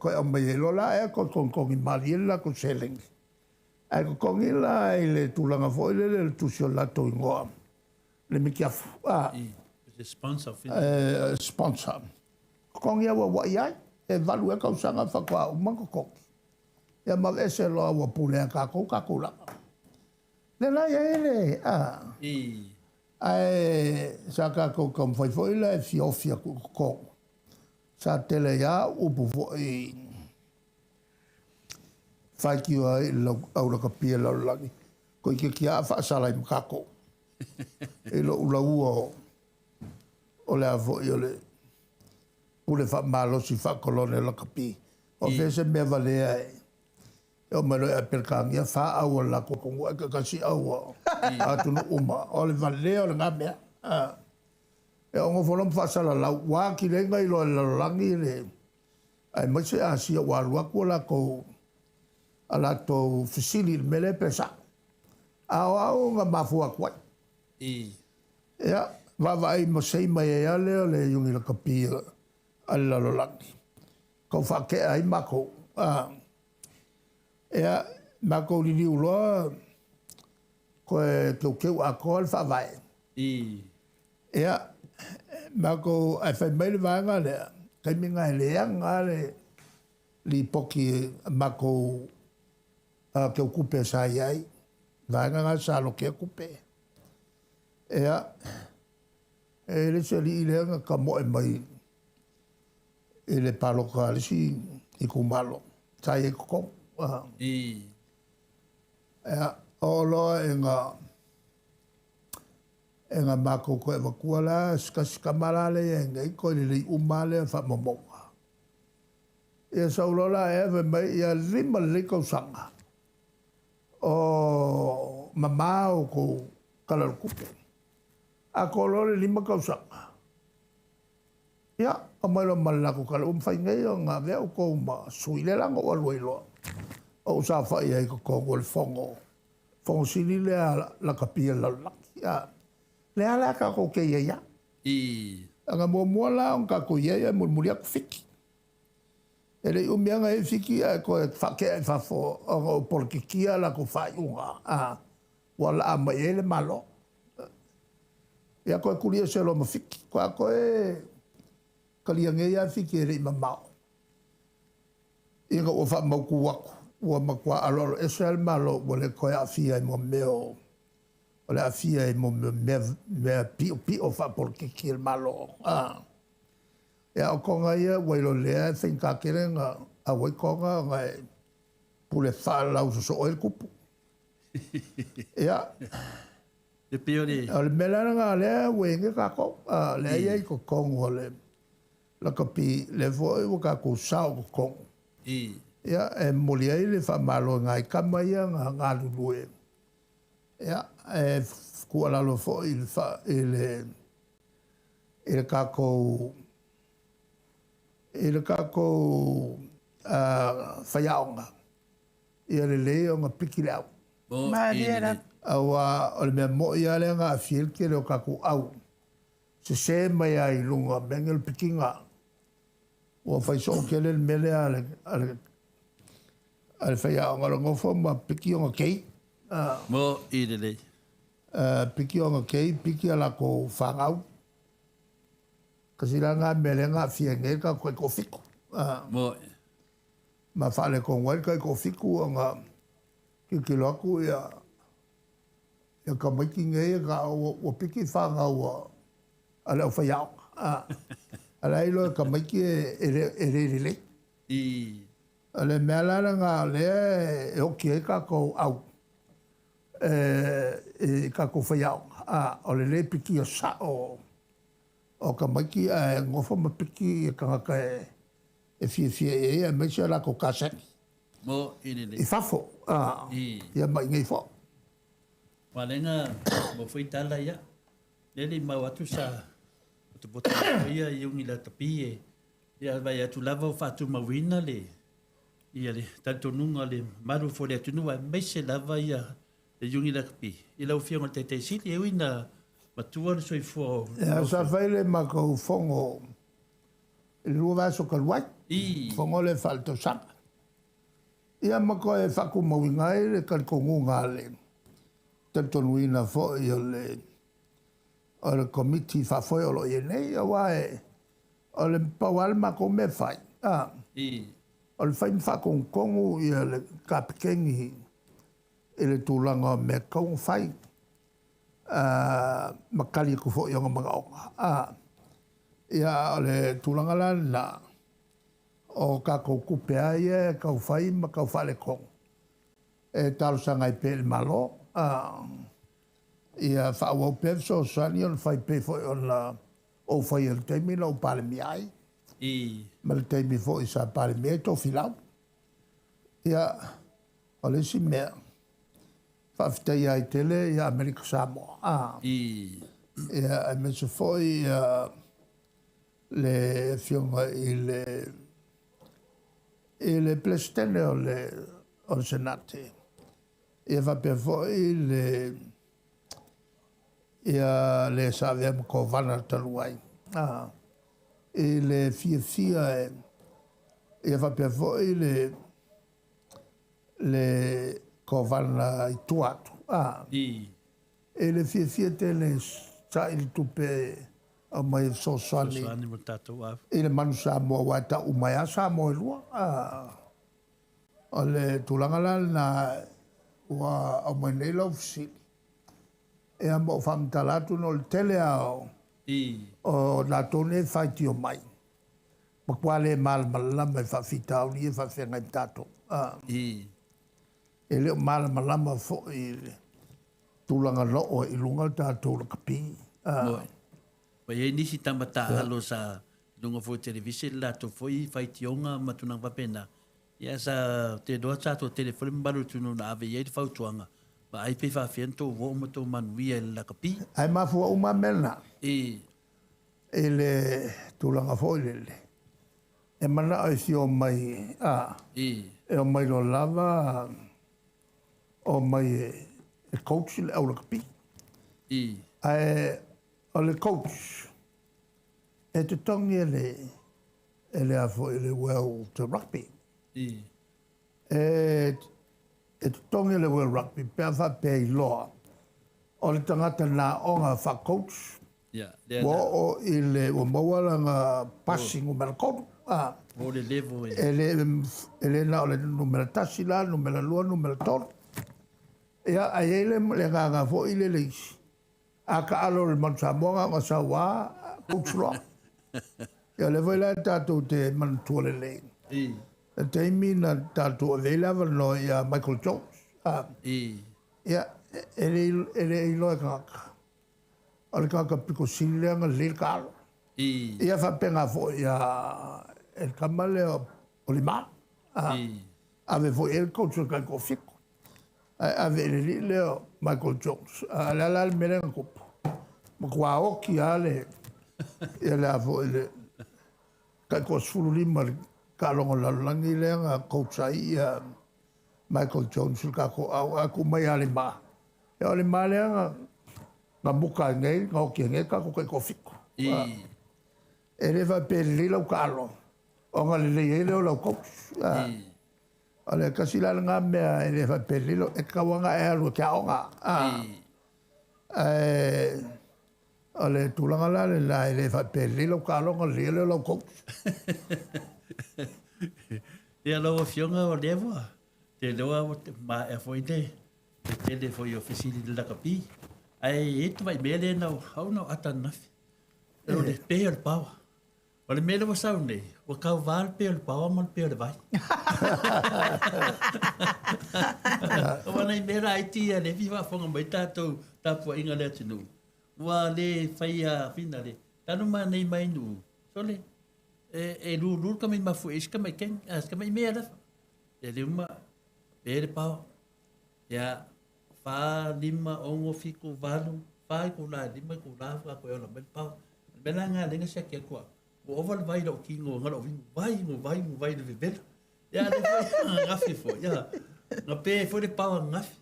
toe aumai ai loa la ea toe togitogi malie le latou seleni. Ae totogi la i le tulaga foi lele o le tusi o le latou igoa, le mitiafu, a. Se sponsor. Sponsor. Totogi auauai ai, e valu ea tausaga faatoa uma totogi. Ia ma aveese loa ua pulea e tatou, tatou lava. Lea la e i ai le, a. Ae sa tatou taumafai foi la e fia ofi atu i totonu. Sa tele ai lava upu foi faitio ai i le au lakapi a le lalolagi, toeitiiti lava faasala ai ma tatou i lou laua o le a foi o le pule faamalosi faakolone o lakapi. O fea se mea valea e oo mai loa i Apeletania, fa au o le latou atunuu ae taitasi au a atunuu uma. O le valea o lena mea. E oo nofo loa ma faasalalau, ua atili ai ona iloa e le lalolagi le aemaise Asia ua alu atu a latou fesili i le mea lea pe sa'o. A o au na mafua atu ai. Ia, vaavaai ma sei mai ai lava lea o le Iuni Lakapi a le lalolagi, tau faatea ai matou. Ia, matou liliu loa toe teuteu atoa le faavae. Ia, matou, ae fai mai le vaega lea, taimi na e leaga lava le lipoti a matou teutupe sa i ai, vaega na sa lotea tupe. Ia, e le isi alii lea na tamoe mai i le palota a le isi itumalo sa i ai i totonu. Ia, oo loa ina ina matou toe avatua la se tasi tama la lea e i ai nei, toe lelei uma lava lea faamaumauga. Ia sau loa la ea fai mai, ia lima lelei tausaga o mama outou Tala o le Tupe. Atoa loa le lima tausaga, ia, aumai loa ma le latou tala, ua mafai nei ona avea outou ma sui. Lea la na ou alu ai loa, ou saofai ai i totonu o le fono, fono sili lea lakapi a le lalolagi. A, lea la tatou te i ai lava. Ana muamua la ona tatou i ai ae mulimuli atu Fiti. E le i umi lava na i ai Fiti ae toe faatea i fafo ona ua polokikia a latou faaiuga, a, ua laa mai i ai le Malo. Ia toe tuli ese loa ma Fiti. Faatoa toe talia nei lava Fiti e le i mamao ina ua faamautu atu ua matua aloalo ese lava le Malo ua le toe aafia i mea o o le aafia i mea mea piopio faapolokiki a le Malo. A. Ia o Toga ia ua iloa lelei e faigata tele ona auai Toga ona e pule faalausosoo ai le tupu. Ia. E pei o le. O le mea la lena lea ua i ai nei tatou, lea e i ai i totonu o le lakapi, lea foi ua tatou sao i totonu. Ia, e momoli ai le faamalo i nai tama ia na galulue. Ia, e tuualalo foi i le, i le, i le tatou i le tatou faiaoga, ia lelei ona piki le au. Malie lava. Aua o le mea moi lava lea na aafia ai le tele o tatou au, sese mai lava i luga o mea nei o le pikiga. Ua fai soo tele le mea lea a le a le faiaoga o le nofo ma piki ona kei. Moi lelei. Piki ona kei, piki a latou fanau. Kasi la lena mea lea na aafia ai nei le tatou taitoafitu. Moi. Ma faaletonu ai le taitoafitu ona tilotilo atu ia ia tamaiti nei ua piki fanau a le aufaiaoga. A la e iloa e tamaiti e le lelei. O le mea la lena o lea e oti ai tatou au i tatou faiaoga, o le le pikia sao o tamaiti ae nofo ma piki ia tagata e fiafia i ai aemaise a latou kasegi i fafo, ia ma i inei foi. Palega mo foi tala ia. Lea le i mau atu sa potopoto mai foi ia Iuni Lakapi e ia vaai atu lava ua faatumauina le ia le talitonuga o le mamalu foi o le atunuu aemaise lava ia le Iuni Lakapi i lau Afioga i le Taitai Sili e ui ina matua le soifua o Ia, sa fai le matou fono i le lua vaiaso talu ai, fono lea faaletausaga. Ia ma toe faatumauina ai le talitonuga a le talitonuina foi o le o le Komiti Faafoe o lo o i ai nei, aua e o le pau lava le matou mea e fai, a, o le fai ma faatonutonu ia le Kapekeni i le tulaga o mea e tatau ona fai, a, ma tali atu foi i ona manaoga, a. Ia, a o le tulaga la lena, o tatou tupe lava ia e tau fai ma tau faaletonu, e talosaga ai pea i le Malo, a, ia faaauau pea fesoasoani ona fai pei foi ona ou faia i le taimi na ou Palemia ai, ma le taimi foi sa Palemia ai Tofilau. Ia, o le isi mea, faafetaia ai tele ia Amerika Samoa, a, ia, aemaise foi ia le Afioga i le i le Peresetene o le o le Senate, ia faapea foi le ia le sa avea ma Kovana talu ai, a, i le fiafia e ia faapea foi le le Kovana i tua atu, a, i le fiafia tele e saili tupe e aumai e fesoasoani Fesoasoani mo le tatou ava. i le Manu Samoa, aua e tau uma ai lava Samoa e lua. A, o le tulaga la lena ua aumai nei lau fesili, ia ma ou faamatala atu ona o le tele lava o, o latou nei e faitio mai, matua le malamalama i faafitauli ia e faafeagai ma tatou. A, e le o malamalama foi i le tulaga na oo ai i luga le tatou lakapi. Ua i ai nisi tama taaalo sa i luga foi o televise le latou foi faitioga ma tulaga faapena. Ia sa te iloa sa toatele foi le mamalu o le atunuu na ave i ai le fautuaga, vaai pe faafefea ona tou oo ma tou manuia i le lakapi. Ae mafua uma lava mea na i le tulaga foi lele e manao e fia omai, a, e omai loa lava omai e coach le au lakapi. Ae o le coach e totogi e le e le a foi le World Rugby. E e totogi e le World Rugby pe a faapea e iloa o le tagata na aoga faa-coach ua oo i le ua maua lana pasi numera 3. A, o le level e. E le e le na o le numera 1 la, numera 2, numera 3. Ia, ae i ai le le agaga foi lele isi, a taalo le Manu Samoa na ona sau lava coach loa. Ia o lea foi la tatou te manatua lelei le taimi na tatou ave ai le avanoa ia Michael Jones. A, ia, e le e le iloa e tagata, o le tagata pito sili lea ona lelei le taalo. Ia faapena foi ia e le tama lea o Lima. A, ave foi i ai le coach o le taitoafitu. Ae ave i le alii lea o Michael Jones. A o le a la le mea lea na tupu? Matua oti lava le, ia le a foi le taitoa-15 i le taaloga o le lalolagi lea na coach ai ia Michael Jones i le tatou au, ae tuu mai ia Lima. Ia o Lima lea na, na muka ai nei, na oti ai nei le tatou taitoafitu. E le faapea e lelei lau taalo ona lelei ai lea o lau coach. O le tasi la lena mea e le faapea e lilo, e tatau lava ona e alu e te aoga. Ae o le tulaga la lena e le faapea e lelei lau taaloga ona lelei ai lea o lau coach. Ia lau Afioga o lea ua te iloa ua maea foi le tele foi o fesili i le lakapi. Ae i ai le tamai mea lea na au na ou ata ananafi. O le pe o le paoa. O le mea lea ua sau nei, ua tauva le pe o le paoa ma le pe o le vai. Aua nai mea laiti ia lea e fia faafofoga mai tatou tapuaiga a le atunuu, ua le faia finale. Talu manei mai Nuu, sole, e, e lulu le tamai mafuie i si tamai keni, a si tamai mea lava. Ia le uma, pe le paoa. Ia, fa, lima, ono, fitu, valu, fa itula, lima itula, faatoa e ola mai le paoa. O le mea la lena lea na siaki atu au, ua ova le vai i lou tino, na lou vigu, vai, gu vai, gu vai i le vevela. Ia, a lea foi ananafi foi, ia, na pe foi le paoa ananafi.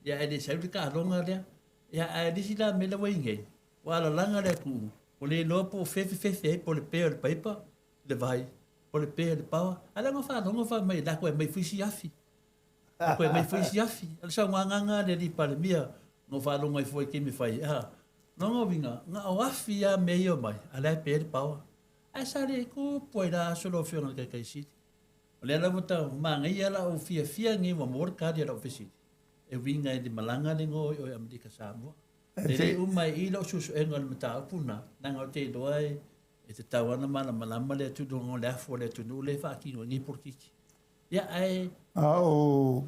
Ia, ae le sau le taaloga lea. Ia, ae o le isi la mea lea ua i ai nei, ua alalaga le atunuu, ua le iloa po o fea e fefefe ai, po o le pe o le paipa, le vai, po o le pe o le paoa. A o lea na faalogo fai mai, latou e aumai foi isi afi. Ua toe aumai foi isi afi. O le saunoaga lena a le Alii Palemia na ou faalogo ai fua i taimi e fai ai, a, lona uiga, na o afi lava mea ia e omai, a o la e pe le power. Ae sa le tupu ai la aso lau Afioga i le Taitai Sili. O lea lava ua manaia la'u fiafia lenei ua maua le tali a la'u fesili e uiga i le malaga lea na o i Amerika Samoa. E le uma ai i i la'u suesuega o le mataupu lena, leaga ou te iloa e tatau lava ona malamalama le atunuu ona o le afu o le atunuu lea e faatino ai nei polokiki. Ia ae. A o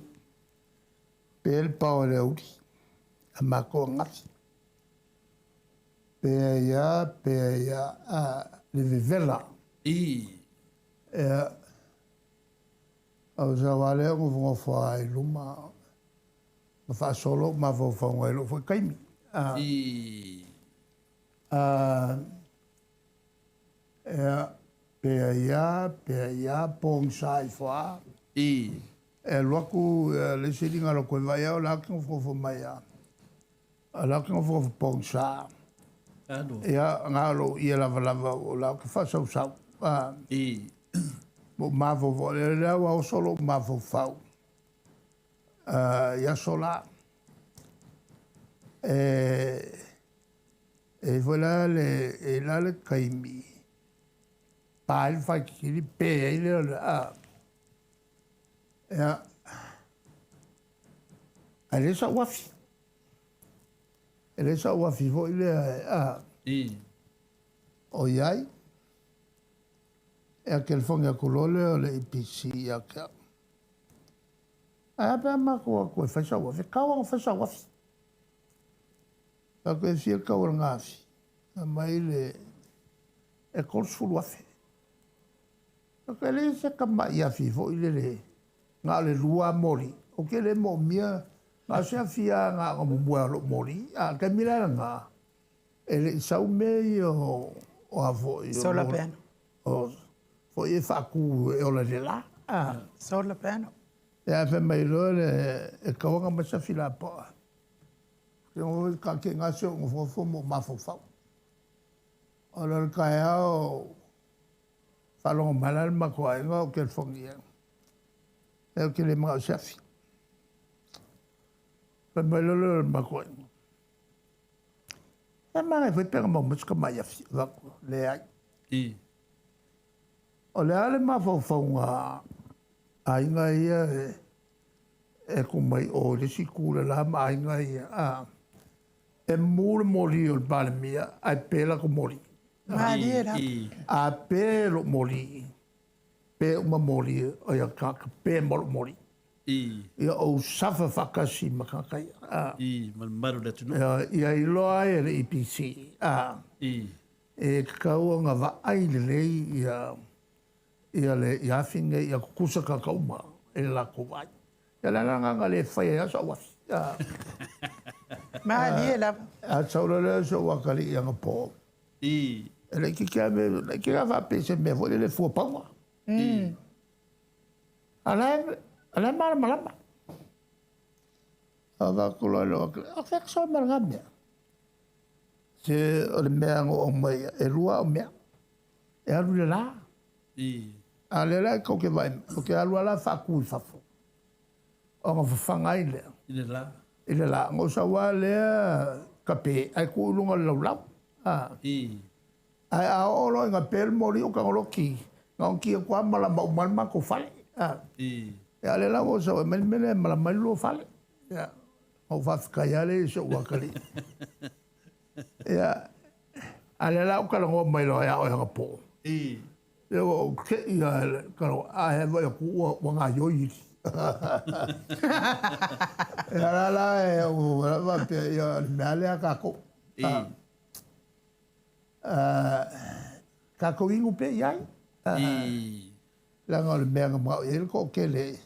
pe le pao e le auli a matou angafi. Pea ia, pea ia, a, le vevela. I. Ia, o sau lava lea nofonofo lava i luma ma faasolo ou mafaufauga i lou foi taimi. A, I. A, ia, pea ia, pea ia, pogisa ifo lava. I. E alu atu le isi alii na alu atu e vaai au, o la e nofonofo mai lava. O la ou te nofonofo pogisa. Ia, na o lou ie lavalava o la ou te faasausau. I. Ua ou mafaufau, o lea ua oso lou mafaufau i aso la. E i ai foi la le, e i ai la le taimi, pa ai le faititili, pe ai lea o le, ia, ae leai sau afi. E leai sau afi foi lea a. I. O i ai. Ia telefoni atu loa lea o le EPC ia te au. Ae a pe a matou o atu e fai sau afi? E tatau lava ona fai sau afi. Fai atu e fia le tau o lena afi? Fai mai le e $30,000. E leai se tamai afi foi lele na o le lua lava moli. Ou te le moomia na o se afi lava na ona mumue lava o lou moli. A o le taimi la lena, e le i sau mea ia o a foi o Solar panel. O foi e faatu e ola i le la. Solar panel. Ia ae fai mai loa le e tatau ona aumai se afi lapoa. Taatia i ina si ou nofonofo ma ou mafaufau. O le taeao Faalogo mai la le matou aiga o telefoni i ai. Ia ou te le manao i se afi. Fai mai loa lea o le matou aiga. E manaia foi pe na maua mai se tamai afi. Ou fai atu, leai. I. O le a le mafaufauga a aiga ia e tuu mai o i le isi itu le la ma aiga ia, a? E mu le moli o le Palemia ae pe latou moli. Malie lava. A pe lou moli, pe uma moli o ia tagata, pe ma lou moli. Ia ou suffer faatasi ma tagata ia. I, ma le mamalu o le atunuu. Ia iloa ai e le EPC, e tatau ona vaai lelei ia ia le ia afi nei ia tutusa tagata uma i le latou vaai. Ia le ala lena na le fai ai lava sau afi. Malie lava. A sau loa lea o si ou atalii anapo. I. E laitiiti lava me, laitiiti lava faapea i se mea foi lele e fua paua. I. A la e, a la e malamalama. Avatu loa i lou atalii, o fea e sau ai ma lena mea? Se o le mea na ou aumaia, e lua au mea. E alu i le la. A o lea la tou te vaai mai, ou te alu lava la faatu i fafo, ona fafaga ai lea. I le la. I le la. Ona ou sau lava lea tape ae tuu i luga o le laulau. Ae a oo loa ina pe le moli ou tago loa ki, na ona ki atu lava malama uma ai le matou fale. Ia a o lea la ua ou sau e aumai le mea lea e malama ai le lua fale. Ia, ona ou faafetai lava lea i si ou atalii. Ia, a o lea la ua ou talanoa mai loa ia oe anapo. Ia ua ou te i lava i le talanoa, ae vaai atu ua gaoioi. Ia la la e ou faapea, ia o le mea lea a tatou. Tatou inu pea i ai. Leaga o le mea na manao i ai le toatele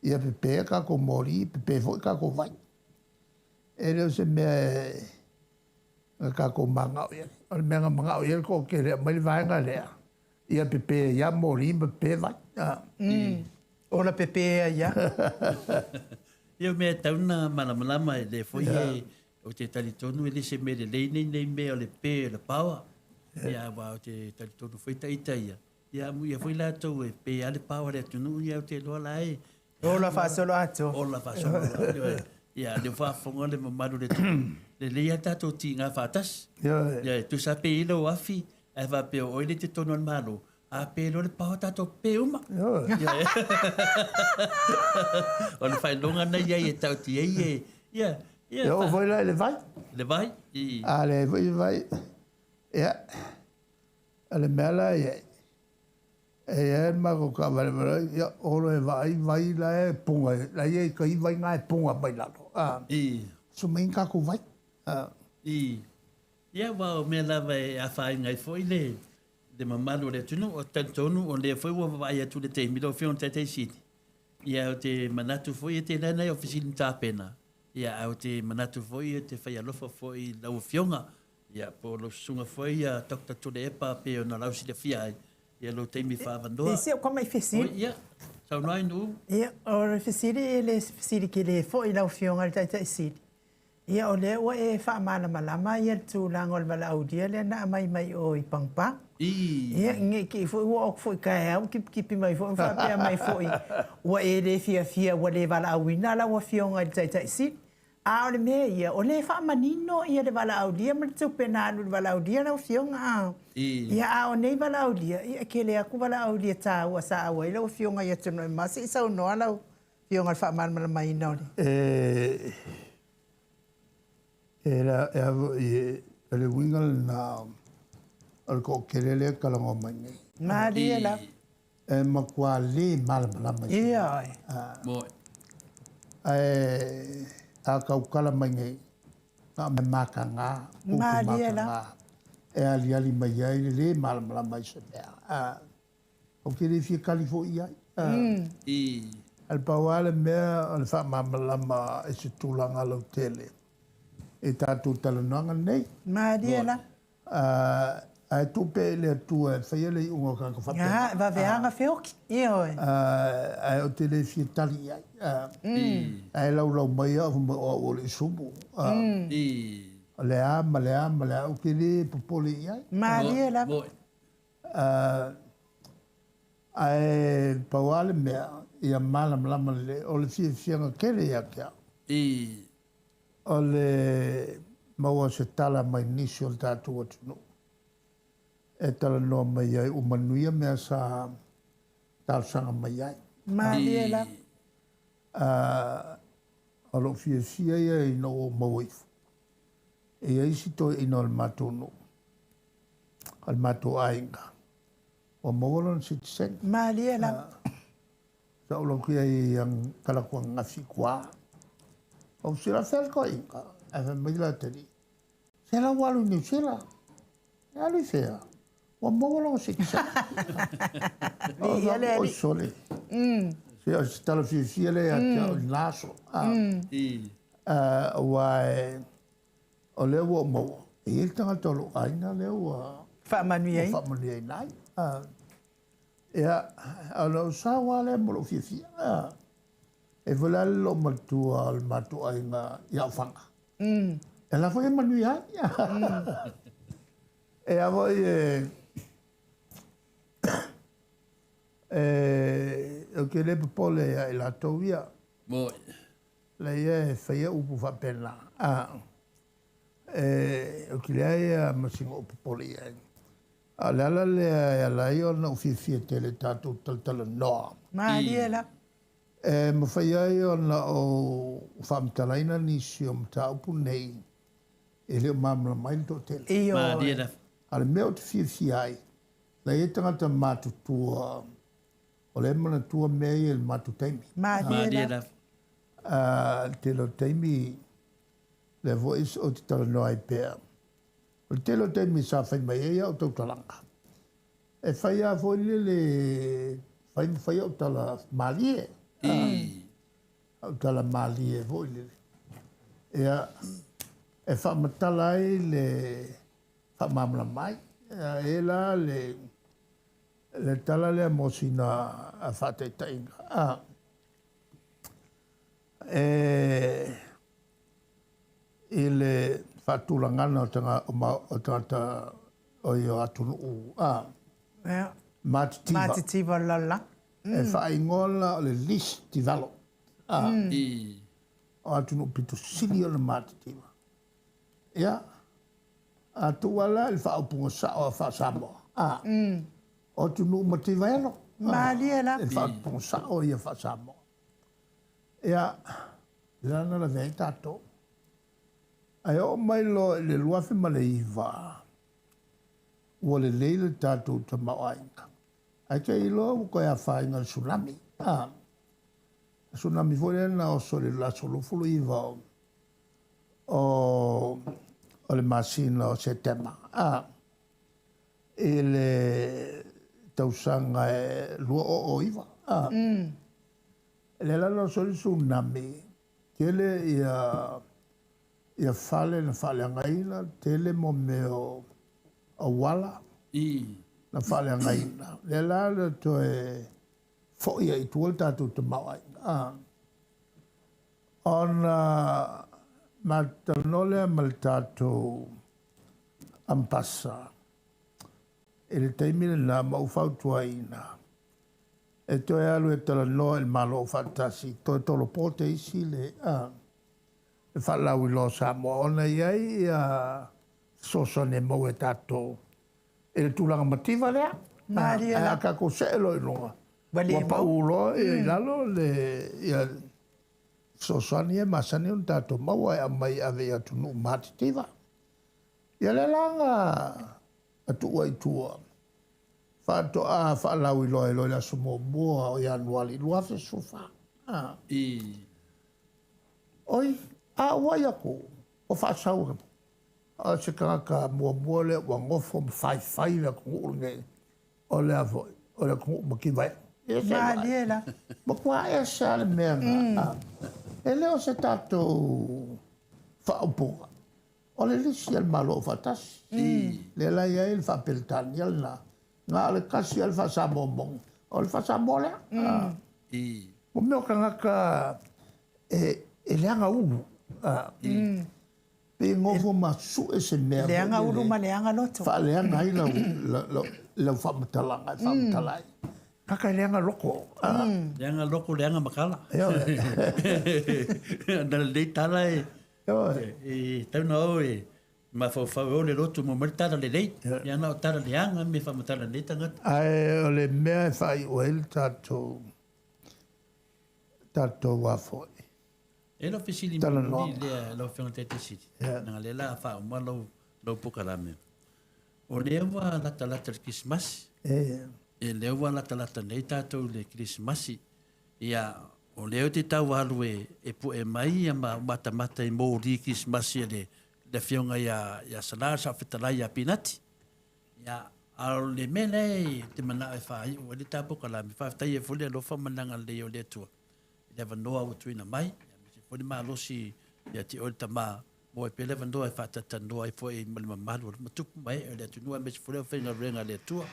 ia pepe a tatou moli, pepe foi tatou vai. E le o se mea e na tatou manao i ai. O le mea na manao i ai le toatele e aumai le vaega lea, ia pepe ai lava moli ma pepe vai. Ola pepe ai lava. Ia o mea e tatau ona malamalama e lea foi e ou te talitonu e le se mea lelei nei nei mea o le pe o le power. Ia aua ou te talitonu foi ita ia, ia amuia foi latou e pe lava le power a le atunuu ia ou te iloa la e. Ola faasoloatoa. Ola faasoloatoa. Ia, lea ua faafofoga le mamalu o le atunuu, lelei lava le tatou tiga faatasi. Ia, e tusa pe i ai lou afi, ae faapea o oe le i totonu o le Malo, a pe loa le pao tatou pe uma. O le faailoga na i ai e taoti ai e, ia, ia. E oo foi la i le vai. Le vai, i. A leai foi se vai, ia, o le mea la e i ai, e i ai le matou taavale ma ia, olo e vaai vai la e puga, la e i ai tai vai na e puga mai lalo. I. So mai ni tatou vai. I. Ia, aua o mea lava e afaina ai foi le le mamalu o le atunuu. Ou te talitonu o lea foi ua vaavaai atu i le taimi lau Afioga i le Taitai Sili, ia ou te manatu foi e tele lava nai au fesili na tapena, ia ae ou te manatu foi ou te fai alofa foi i lau Afioga, ia po o lau Susuga foi ia Doctor Tuilaepa pei ona lausilafia ai ia lou taimi faaavanoa. E si au tamai fesili. Oi, ia, saunoa i nuu. Ia, o le fesili e le fesili tele foi i lau Afioga i le Taitai Sili. Ia, o lea ua e faamalamalama ia le tulaga o le valaaulia lea na aumai mai o i Pagopago. Ia, ne i te i foi ua oo atu foi i taeao tipitipi mai foi ma faapea mai foi ua e le fiafia ua le valaauina lau Afioga i le Taitai Sili. A o le mea ia, o lea e faamanino ia le valaaulia ma le tupe na alu i le valaaulia lau Afioga a. Ia, a o nei valaaulia, ia e tele atu valaaulia taua sa auai lau Afioga i atunuu e mamao. Se i saunoa lau Afioga i le faamalamalamaina o le. E, e la, e a foi e, o le uiga lena o le toatele lea e talanoa mai nei. Malie lava. E matua le malamalama i se mea. Ioe. Ae a tautala mai nei, na o mea mataga, upu mataga, e aliali mai ai le le malamalama i se mea. Ou te le fia tali foi i ai. Ae pau lava le mea o le faamalamalama i se tulaga lautele i tatou talanoaga nei. Malie la. Ae tuu pea i le Atua e faia le iuga o tagata faapena. Ia, e vave lava ona feoti. Ioe. Ae ou te le fia tali i ai. Ae laulau mai au fai mai o au o le isumu. O le a ma le a ma le a, ou te le popole i ai. Malie lava. Ae pau lava le mea, ia malamalama lelei, o le fiafiaga tele ia te au. O le maua o se tala mai nisi o le tatou atunuu e talanoa mai ai ua manuia mea sa talosaga mai ai. Malie lava. O lou fiafia ia ina ua ou maua ifo, e i ai isi toeaiina o le matou nuu, o le matou aiga, ua maua lona sitiseni. Malie lava. Sa ou alu atu i ai i talaatu ananafi i tua. Ou fesili atu, fea le toeaina? Ae fai mai le atalii, se la ua alu i Niu Sila. E alu i fea? Ua maua lona sitiseni. Viia le Alii. Oi sole. Se o se tala fiafia lea ia te au i lena aso. Aua o lea ua ou maua, e i ai le tagata o lou aiga lea ua faamanuiaina ai. Ia, o lou sao lava lea ma lou fiafia. E foi la le loomatua o le matou aiga i Aofaga. E la foi e manuia ai. E a foi e e ou te le popole ia i latou ia. Lea ia e faia upu faapena. E, ou te leai lava ma sina ou popole i ai. A o le ala lea e ala ai ona ou fiafia tele i tatou talatalanoa. Malie lava. E mafai ai ona ou faamatalaina nisi o mataupu nei e le o malamalama ai le toatele. Ioe. Malie lava. A o le mea ou te fiafia ai, la e i ai tagata matutua o lea e manatua mea ia i le matou taimi. Malie lava. A, le tele o taimi, lea foi ou te talanoa ai pea, o le tele o taimi sa fai mai ai au tautalaga, e fai lava foi lele, fai ma fai au tala malie, au tala malie foi lele. Ia, e faamatala ai le faamalamalama ai. E la le, le tala lea mo sina faataitaiga. E, i le faatulagaga o tagata o atunuu matitiva. Matitiva o le lalolagi. E faaigoa la o le least developed, o atunuu pito sili ona matitiva. Ia, a tuu lava la i le faaupuga sao a faa-Samoa, o atunuu mativa elo. Malie la. I le faaupuga sao ia faa-Samoa. Ia, lea na lavea ai tatou. Ae oo mai loa i le 2009, ua lelei le tatou tamaoaiga. Ae te i loa ua toe afaina i le tsunami. A, le tsunami foi lea na oso i le aso 29 o o le masina o Setema, a, i le tausaga e 2009, a. Lea la na oso ai le tsunami, tele ia ia fale na faaleagaina, tele mo mea o auala na faaleagaina. Lea la na toe foi ai i tua le tatou tamaoaiga. A, ona matou talanoa lea ma le tatou Ambassa i le taimi lena ma ou fautuaina e toe alu e talanoa i le Malo Aufaatasi, toe tolopo te isi le a, le faalauiloa o Samoa ona e i ai ia fesoasoani e maua e tatou i le tulaga mativa lea. Malie Ae la. a tatou see loa i luga, Ua le ua maua. pau loa i lalo le ia fesoasoani ia e masani ona tatou maua e aumai e ave i atunuu matitiva. Ia lea la na tuu ai i tua, faatoa faalauiloa ai loa i le aso 1 o Ianuari 2014. A. Oi, a ou vaai atu, ua faasau o se tagata muamua lea ua nofo ma faifai le atunuu lenei, o le a foi, o le atunuu mativa ea. Ia se i vaai. Malie la. Matua ese lava le mea na. E le o se tatou faaupuga, o le lisi a le Malo Aufaatasi. Lea la e i ai le faa-Peretania lena, na o le tasi lava le faa-Samoa moni, o le faa-Samoa lea. O mea o tagata e leaga ulu. Pe nofo ma sue se mea foi Leaga ulu lele ma leaga loto. faaleaga ai lau faamatalaga e faamatala ai. Tagata e leaga loko. Leaga loko, leaga makala. Ioe. Na lelei tala e Ioe. e tau na o e mafaufau e o le lotu mo mai le tala lelei. Ia na o tala leaga me faamatala nei tagata. Ae o le mea e faaiu ai le tatou tatou a foi. E lau fesili Talanoaga. mulimuli lea lau Afioga i le Taitaisili. Yeah. Leaga lea la faauma lau lau polokalame. O lea ua latalata i le Kerisimasi. E. E lea ua latalata nei tatou i le Kerisimasi. Ia, o lea ou te tau alu e e pue mai ia ma matamata i moli Kerisimasi a le le Afioga ia ia Sala le Saofetalai ia Pinati. Ia, a o le mea lea e te manao e faaiu ai le ta polokalame, faafetai ai foi le alofa ma le agalelei o le Atua i le avanoa ua tuuina mai, aemaise foi le malosi ia te oe le Tama, maua ai pea le avanoa e faatalatalanoa ai foi ma le mamalu o le matupu ma ee o le atunuu, aemaise foi le aufaigaluega a le Atua.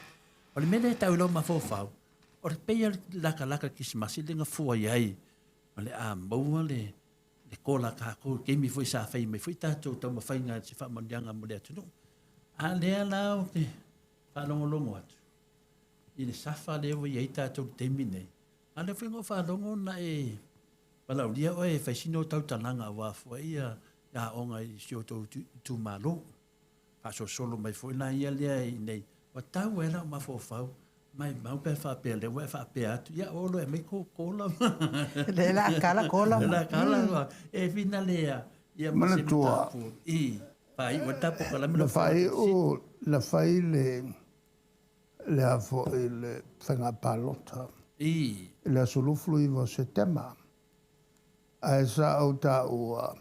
O le mea lea e tau i lou mafaufau, o le pei lava o le lakalaka o le Kerisimasi lea na fua i ai, o le a maua le le kola a tatou i le taimi foi sa fai mai foi tatou taumafaiga i se faamanuiaga mo le atunuu. A lea la ou te faalogologo atu i le safa lea ua i ai tatou i le taimi nei, a o lea foi na ou faalogo na e valaaulia oe e fai sina o tautalaga aua foi ia aoga i si o outou itumalo. Faasolosolo mai foi la ia lea i inei, ua tau ai lau mafaufau, maimau pe a faapea o lea ua e faapea atu, ia olo e aumai kou kola ma. Lea la a kala kola Lea ma. la a kala ma. E finale ia ma se Manatua. mataupu i faaiu ai le ta polokalame Na lau Afioga i le Taitaifono. faaiu, na fai le le a foi le faiga palota I. i le aso 29 o Setema. Ae sa ou taua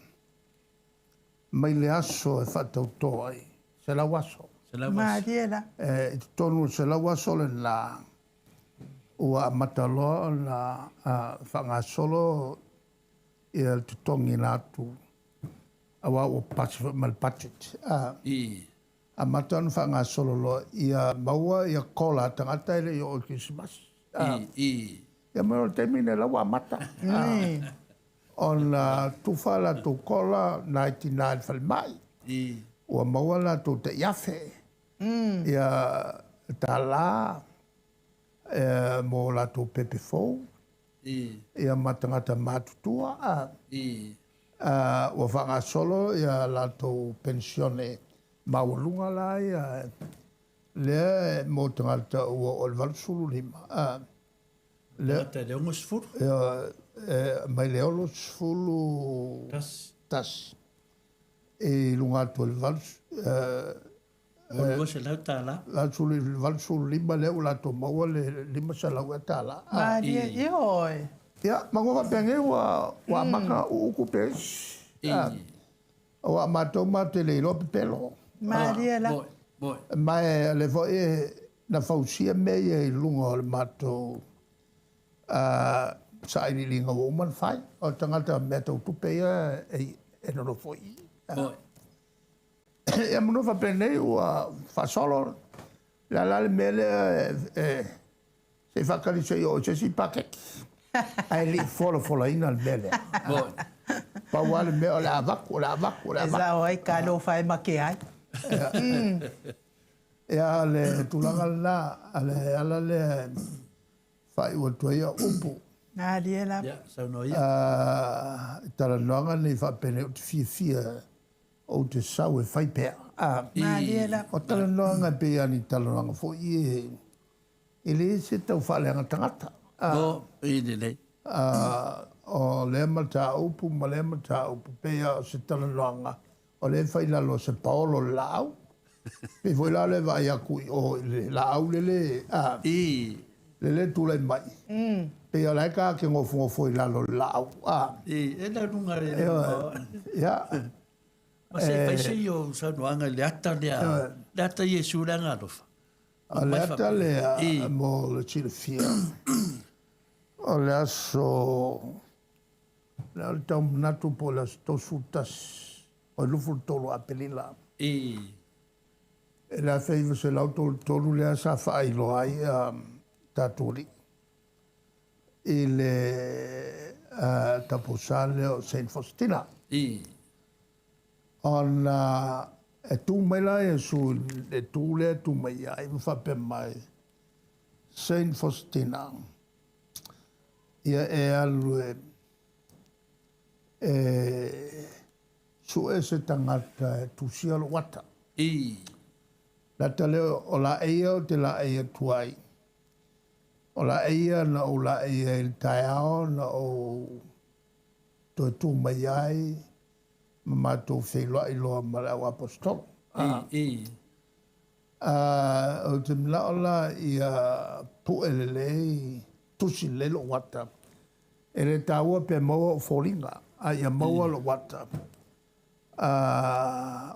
mai le aso e faatauto ai, 100 aso. 100 aso. Malie la. E, i totonu o le 100 aso lena, ua amata loa ona faagasolo ia le totogiina atu, aua ua pasi foi ma le budget. I. Amata ona faagasolo loa ia maua ia kola a tagata e le i oo i le Kerisimasi. I. I. Ia ma o le taimi lenei la ua amata ona tufa a latou kola nai tina i le falemai. I. Ua maua latou tai afe. Ia $1. Mo latou pepe fou. Ia ma tagata matutua. Ua faagasolo ia latou penisione maualuga la ia lea mo tagata ua oo i le 85. Lea. Tagata i le 60. Ia, mai le 61 i luga atu o le 8. $200. 85 lea ua latou maua le $500 ea tala. Malie, ioe. Ia, manu faapenei ua amata uu tupe a isi. Aua o matou matou te le iloa pepelo. Malie la. Ma o lea foi na fausia mea ia i luga o le matou sailiiliga ua uma ona fai. O tagata mea tau tupe ia e nonofo i i. Ia manu faapenei ua faasolo le a la le mea lea e se i faatali se i oo i se isi paketi. Ae le i folafolaina le mea lea. Pau lava le mea o le a avatu, o le a avatu, o le a avatu. E sao ai talofa e make ai. Ia le tulaga lena, a le ala lea e faaiu atu ai au upu. Malie lava. Ia, saunoa ia. I talanoaga nei faapenei ou te fiafia Ou te sau e fai pea. Malie lava. O talanoaga e pei lava ni talanoaga foi e, e leai se tau faaleaga tagata. O, i lelei. O lea mataupu ma lea mataupu, pei lava o se talanoaga o lea e fai i lalo o se paolo o le laau. Pei foi la o lea e vaai atu i o i le laau lele, lele e tulai mai. Pei o la e ta te nofonofo i lalo o le laau. E le luga le. Ia. Ma se i fai se i ou saunoaga i le ata lea, le ata Iesu le Agaalofa. O le ata lea mo le silafia, o le aso, lea o le tau manatu po o le aso 31, o le 23 o Aperila. I le 1933 lea sa faailoa ai tatou alii i le taupousa lea o Saint Faustina. Ona e tu mai la Iesu i le tu lea e tu mai ai ma faapea mai, Saint Faustina, ia e alu e e sue se tagata e tusia lou ata. Le ata lea o laei ia ou te laei atu ai. O laei ia na ou laei ai i le taeao na ou toe tu mai ai ma matou feiloai loa ma le au aposetolo. Ou te manao la ia pue lelei, tusi lelei lou ata. E le taua pe maua ou foliga, a ia maua lou ata.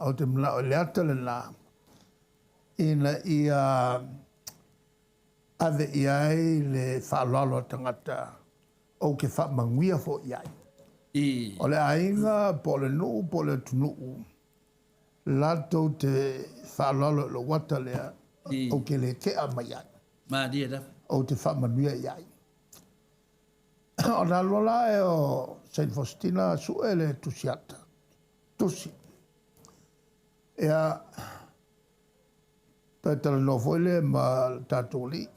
Ou te manao i le ata lena ina ia ave i ai le faaaloalo a tagata ou te faamanuia foi i ai. O le aiga po o le nuu po o le atunuu latou te faaaloalo i lou ata lea, ou te le tea mai ai. Malie lava. Ou te faamanuia i ai. Ona alu loa la o Saint Faustina sue le tusi ata, tusi. Ia, toe talanoa foi lea ma le tatou alii.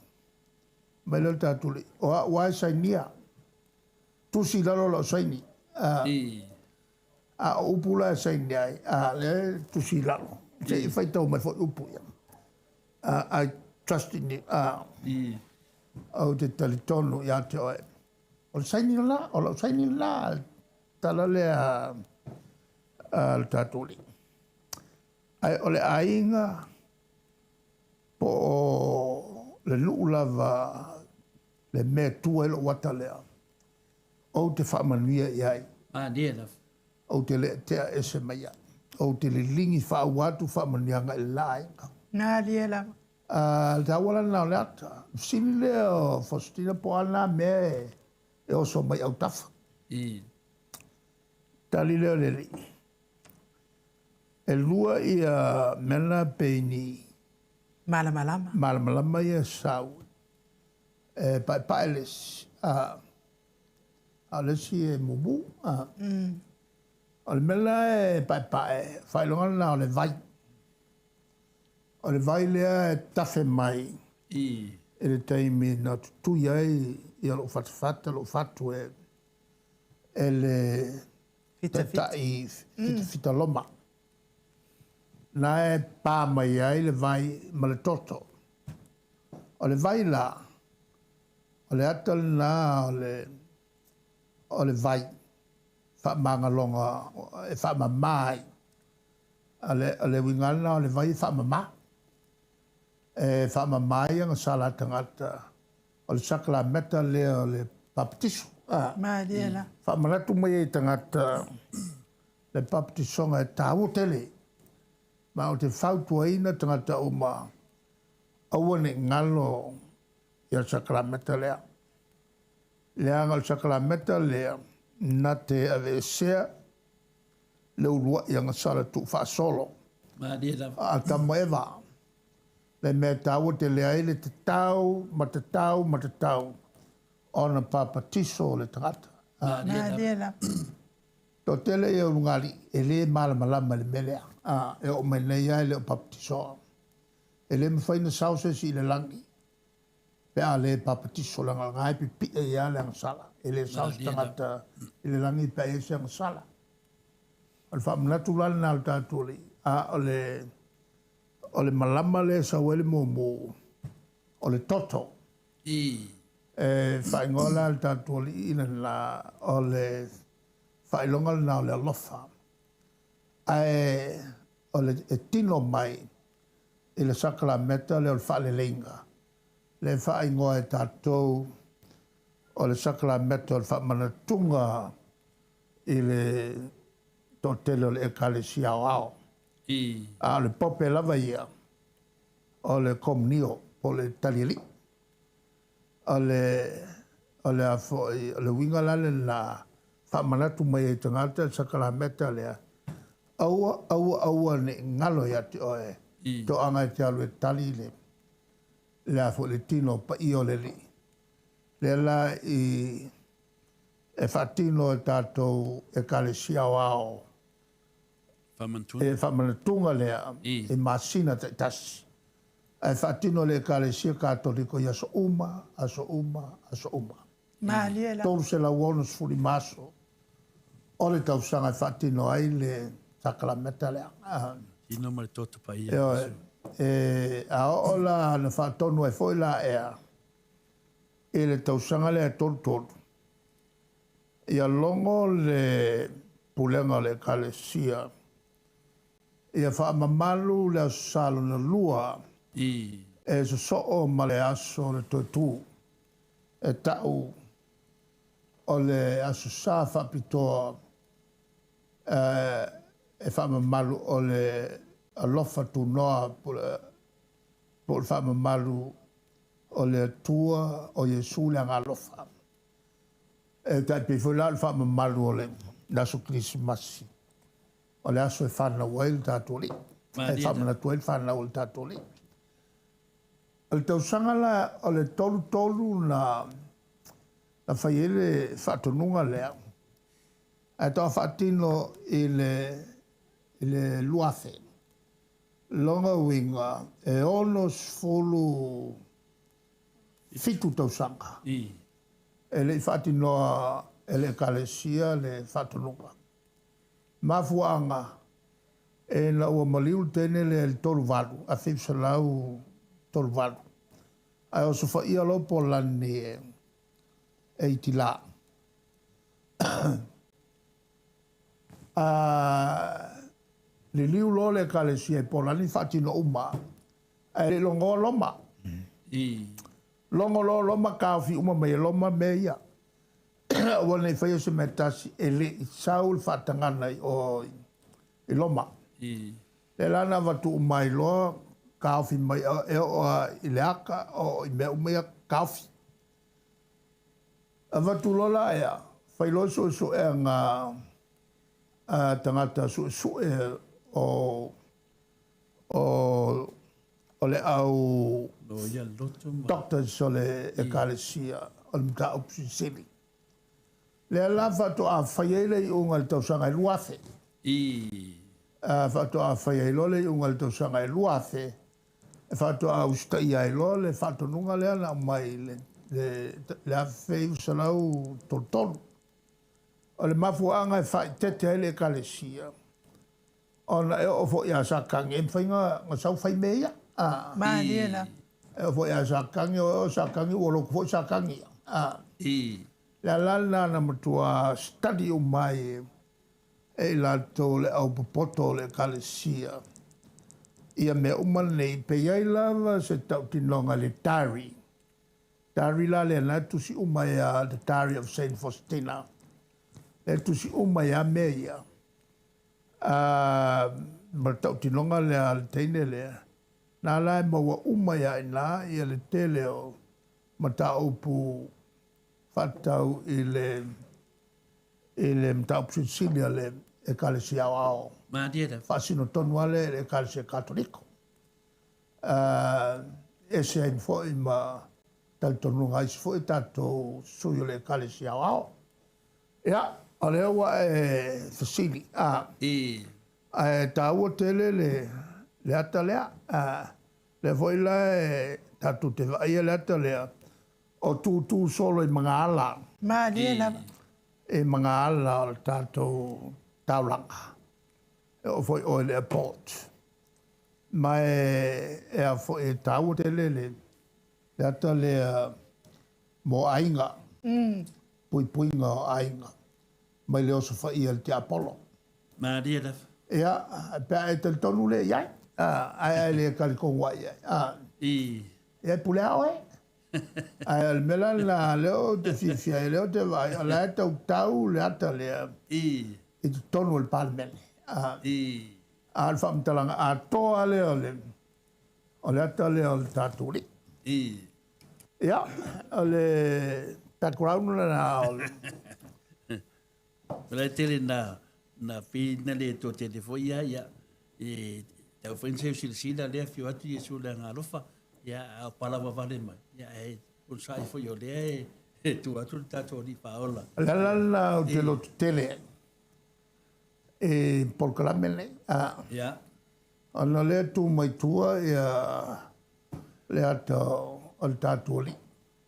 Mai lea o le tatou alii, o au lava e sainia. Tusi i lalo lau saini. A o upu la e saini ai, a lea e tusi i lalo. Se i faitau mai foi upu ia. I trust in you. Ou te talitonu ia te oe. O le saini lena, o lau saini lena, le tala lea a le tatou alii. Ae o le aiga po o le nuu lava le mea e tu ai lou ata lea, ou te faamanuia i ai. Malie lava. Ou te le tea ese mai ai. Ou te liligi faaua atu faamanuiaga i le la aiga. Malie lava. A, le taua la lena o le ata. Fesili lea o Faustina po o a na mea e oso mai autafa. Tali lea o le alii. E lua ia mea na pei ni Malamalama. Malamalama ia sau. E paepae le isi, a o le isi e mumu. A. O le mea la e paepae, faailoga lena o le vai. O le vai lea e tafe mai I le taimi na tutui ai ia lou fatafata, lou fatu e e le taitai fitafita Roma. Na e pa mai ai le vai ma le toto. O le vai la, o le ata lena o le vai faamagaloga e faamama ai. O le uiga lena o le vai e faamama. E faamama ai agasala a tagata o le sakalameta lea o le papatiso. Malie la. Faamanatu mai ai i tagata le papatisoga e taua tele. Ma ou te fautuaina tagata uma aua ne i galo ia le sakalameta lea. Leaga o le sakalameta lea na te aveesea le uluai agasala tuufaasolo a Atamu ma Eva. Le mea e taua tele ai le tatau ma tatau ma tatau ona papatiso le tagata. Malie lava. Toatele ia ulugalii e le malamalama i le mea lea. E oo mai nei lava e le o papatisoa. E le mafai ona sao se isi i le lagi pe a le papatiso leaga o lena e pipii ai lava le agasala. E le sao se tagata i le lagi pe a i ai se agasala. O le faamanatu la lena o le tatou Alii, a o le o le malama lea e sau ai le mumu, o le toto. E faaigoa la e le tatou Alii lena, o le faailoga lena o le alofa. Ae o le e tino mai i le sakalameta lea o le faaleleiga, lea e faaigoa e tatou o le sakalameta o le faamanatuga i le toatele o le Ekalesia Aoao. A o le pope lava ia, o le komunio po o le talialii. O le, o le a foi, o le uiga la lena, faamanatu mai ai i tagata le sakalameta lea, aua, aua, aua ne i galo ia te oe, toaga e te alu e tali le, le a foi, le tino paia o le Alii. Lea la i, e faatino e tatou Ekalesia Aoao e faamanatuga lea i masina taitasi, ae faatino e le Ekalesia Katoliko i aso uma, aso uma, aso uma. Malie la. 365 aso o le tausaga e faatino ai le sakalameta lea. Tino ma le toto paia. Ioe. E, a oo la na faatonu ai foi la ea i le tausaga lea e 33, ia logo le pulega o le Ekalesia ia faamamalu le Aso Sa lona lua e sosoo ma le aso o le Toetū, e ta'u o le Aso Sa faapitoa e faamamalu o le alofa tunoa po o le faamamalu o le Atua o Iesu le Agaalofa. E tai pei foi la o le faamamalu o le aso Kerisimasi, o le aso e fanau ai le tatou Alii, e faamanatu ai le fanau o le tatou Alii. O le tausaga la o le 33 na fai ai le faatonuga lea, ae tau faatino i le 2000. Lona uiga e 67 tausaga e le i faatinoa e le Ekalesia le faatonuga. Mafuaaga ina ua maliu le teine lea i le 38, 1938, ae osofaia loa Polani e Itilā. Liliu loa le Ekalesia i Polani faatino uma, ae le i logoa Roma. Logo loa Roma, taofi uma mai e Roma mea ia. Aua ne i faia se mea tasi e le i sau le faatagana i o i Roma. Lea la na avatu uma ai loa, taofi mai e oo lava i le aka, oo i mea uma ia, taofi. Avatu loa la ea, fai loa suesuega a tagata suesue o o le au doctors o le Ekalesia o le mataupu silisili. Lea la faatoa fai ai le iuga i le tausaga e 2000. Faatoa fai ai loa le iuga i le tausaga e 2000. E faatoa usitaia ai loa le faatonuga lea na aumai i le 1933. O le mafuaaga e faaeteete ai le Ekalesia, ona e oo foi ia Satani, e mafai ona sau fai mea ia. Malie lava. E oo foi ia Satani, o oo Satani ua lotu foi Satani ia. Le ala lena na matua study uma ai e i latou le aupopoto o le Ekalesia ia mea uma nei, pe i ai lava se tautinoga i le diary. Diary la lea na e tusi uma ai a The Diary of Saint Faustina. Lea e tusi uma ai a mea ia. Ma le tautinoga lea a le teine lea, na la e maua uma ia ina ia le tele o mataupu faatatau i le i le mataupu silisili a le Ekalesia Aoao. Malie lava. Faasino tonu lava lea i le Ekalesia Katoliko. E ese ai foi ma talitonuga a isi foi tatou sui o le Ekalesia Aoao. Ia, o lea ua e fesili, a, ae taua tele le, le ata lea. A, lea foi la e tatou te vaaia le ata lea, o tūtū solo i magaala. Malie lava. I magaala o le tatou taulaga. E oo foi oe i le airport. Ma e, e a foi e taua tele le, le ata lea mo aiga, puipuiga o aiga, mai le oso faia e le tiapolo. Malie lava. Ia, pe a e talitonu lea i ai, ae a e le talitonu lava i ai, ia e pule lava oe. Ae o le mea la lena lea ou te fiafia ai, lea ou te vaai, o la e tautau le ata lea i totonu o le Palemene. A o le faamatalaga atoa lea o le, o le ata lea o le tatou alii. Ia, o le background lena o le... O le tele na, na pei na le toatele foi ia, ia, e tau foi na seu silasila lea afio atu Iesu le Agaalofa, ia, a o palaua vale mai, ia, e onosai foi o lea e, e tua atu le tatou Alii Faaola. O le ala lena ou te lototele ai i polokalame nei, a, ona o lea e tu mai tua ia le ata o le tatou Alii.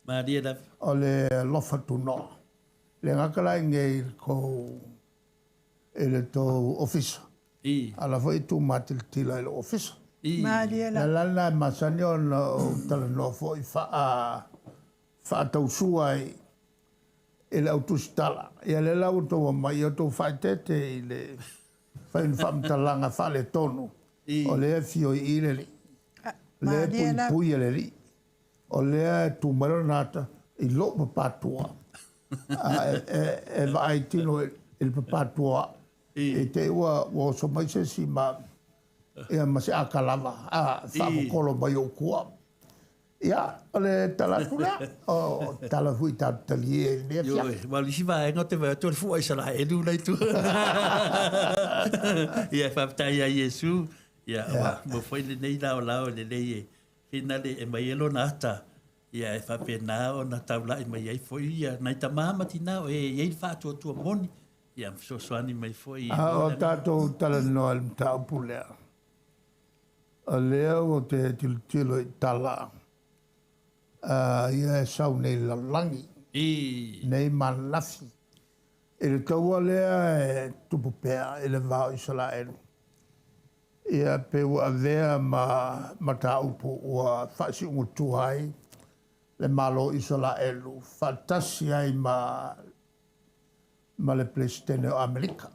Malie lava. O le alofa tunoa. Le gata la i nei i le tou, i le tou ofisa. A o la foi e tu matilatila i lou ofisa. Malie lava. Le ala lena e masani ona ou talanoa foi faa, faatausua ai i le au tusitala. Ia lea la ua outou omai, ia outou faaeteete i le fai o ni faamatalaga faaletonu, o lea e afio i i le Alii, o lea e puipui e le Alii. O lea e tu mai lona ata i lou papatua. E vaai tino i le papatua i te i ua oso mai se isi ma, ia, ma se aka lava, a, faapopolo mai ou tua. Ia, o le tala atu lea, o tala foi tatou talie i lenei afiafi. Ioe, ma o le isi vaega ou te vaai atu o le fua Isaraelu la i tua. Ia, faafetai ia Iesu, ia, ua maua foi lenei laolao lelei e Finale e mai ai lona ata, ia e faapena ona taulai mai ai foi ia nai tama ma tina o e i ai le faatuatua moni, ia ma fesoasoani mai foi. A o tatou talanoa i le mataupu lea, o lea ua te tilotilo i tala ia e sau nei i le lalolagi, nei mananafi, i le taua lea e tupu pea i le va o Isaraelu. Ia pe ua avea ma mataupu ua faasiugatua ai le Malo o Isaraelu faatasi ai ma ma le Peresetene o Amerika.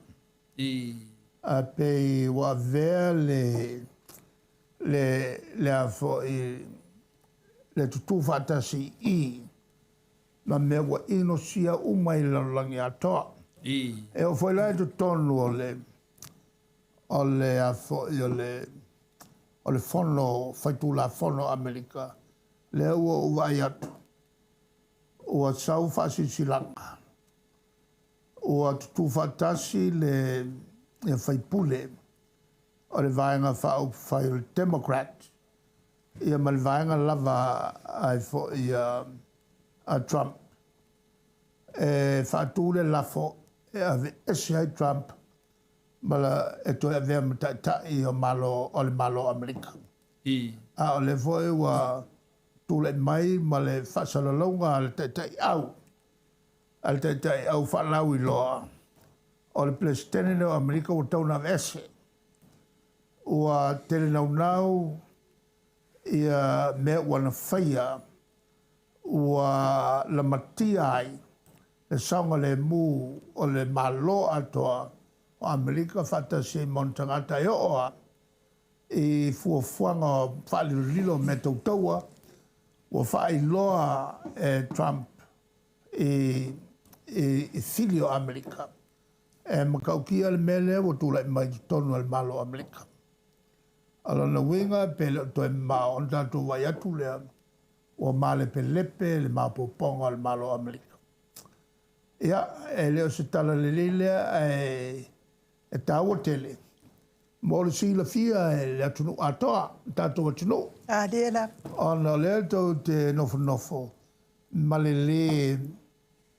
Ae pei ua avea le le le a foi le tutū faatasi i ma mea ua inosia uma i le lalolagi atoa. E oo foi la i totonu o le o le a foi o le o le Fono Faitulafono o Amerika, lea ua ou vaai atu, ua sau faasilasilaga, ua tutū faatasi le ia faipule o le Vaega Faaupufai o le Democrat ia ma le vaega lava ai foi a Trump e faatu le lafo e aveese ai Trump ma e toe avea ma taitai o Malo o le Malo o Amerika. A o lea foi ua tulai mai ma le faasalalauga a le Taitaiau, a le Taitaiau faalauiloa o le Peresetene lenei o Amerika ua tatau ona aveese. Ua tele naunau ia mea ua na faia ua lamatia ai le saogalemu o le Malo atoa o Amerika faatasi ai ma ona tagata e oo lava i fuafuaga faalilolilo o mea tau taua ua faailoa e Trump i i fili o Amerika. E matautia le mea lea ua tulai mai i totonu o le Malo o Amerika. O lona uiga pe le o toe mamao ona tatou vaai atu lea ua malepelepe le maopoopoga o le Malo o Amerika. Ia, e le o se tala lelei lea ae e taua tele mo le silafia e le atunuu atoa, le tatou atunuu. A lea la. Ona o lea tou te nofonofo ma le lē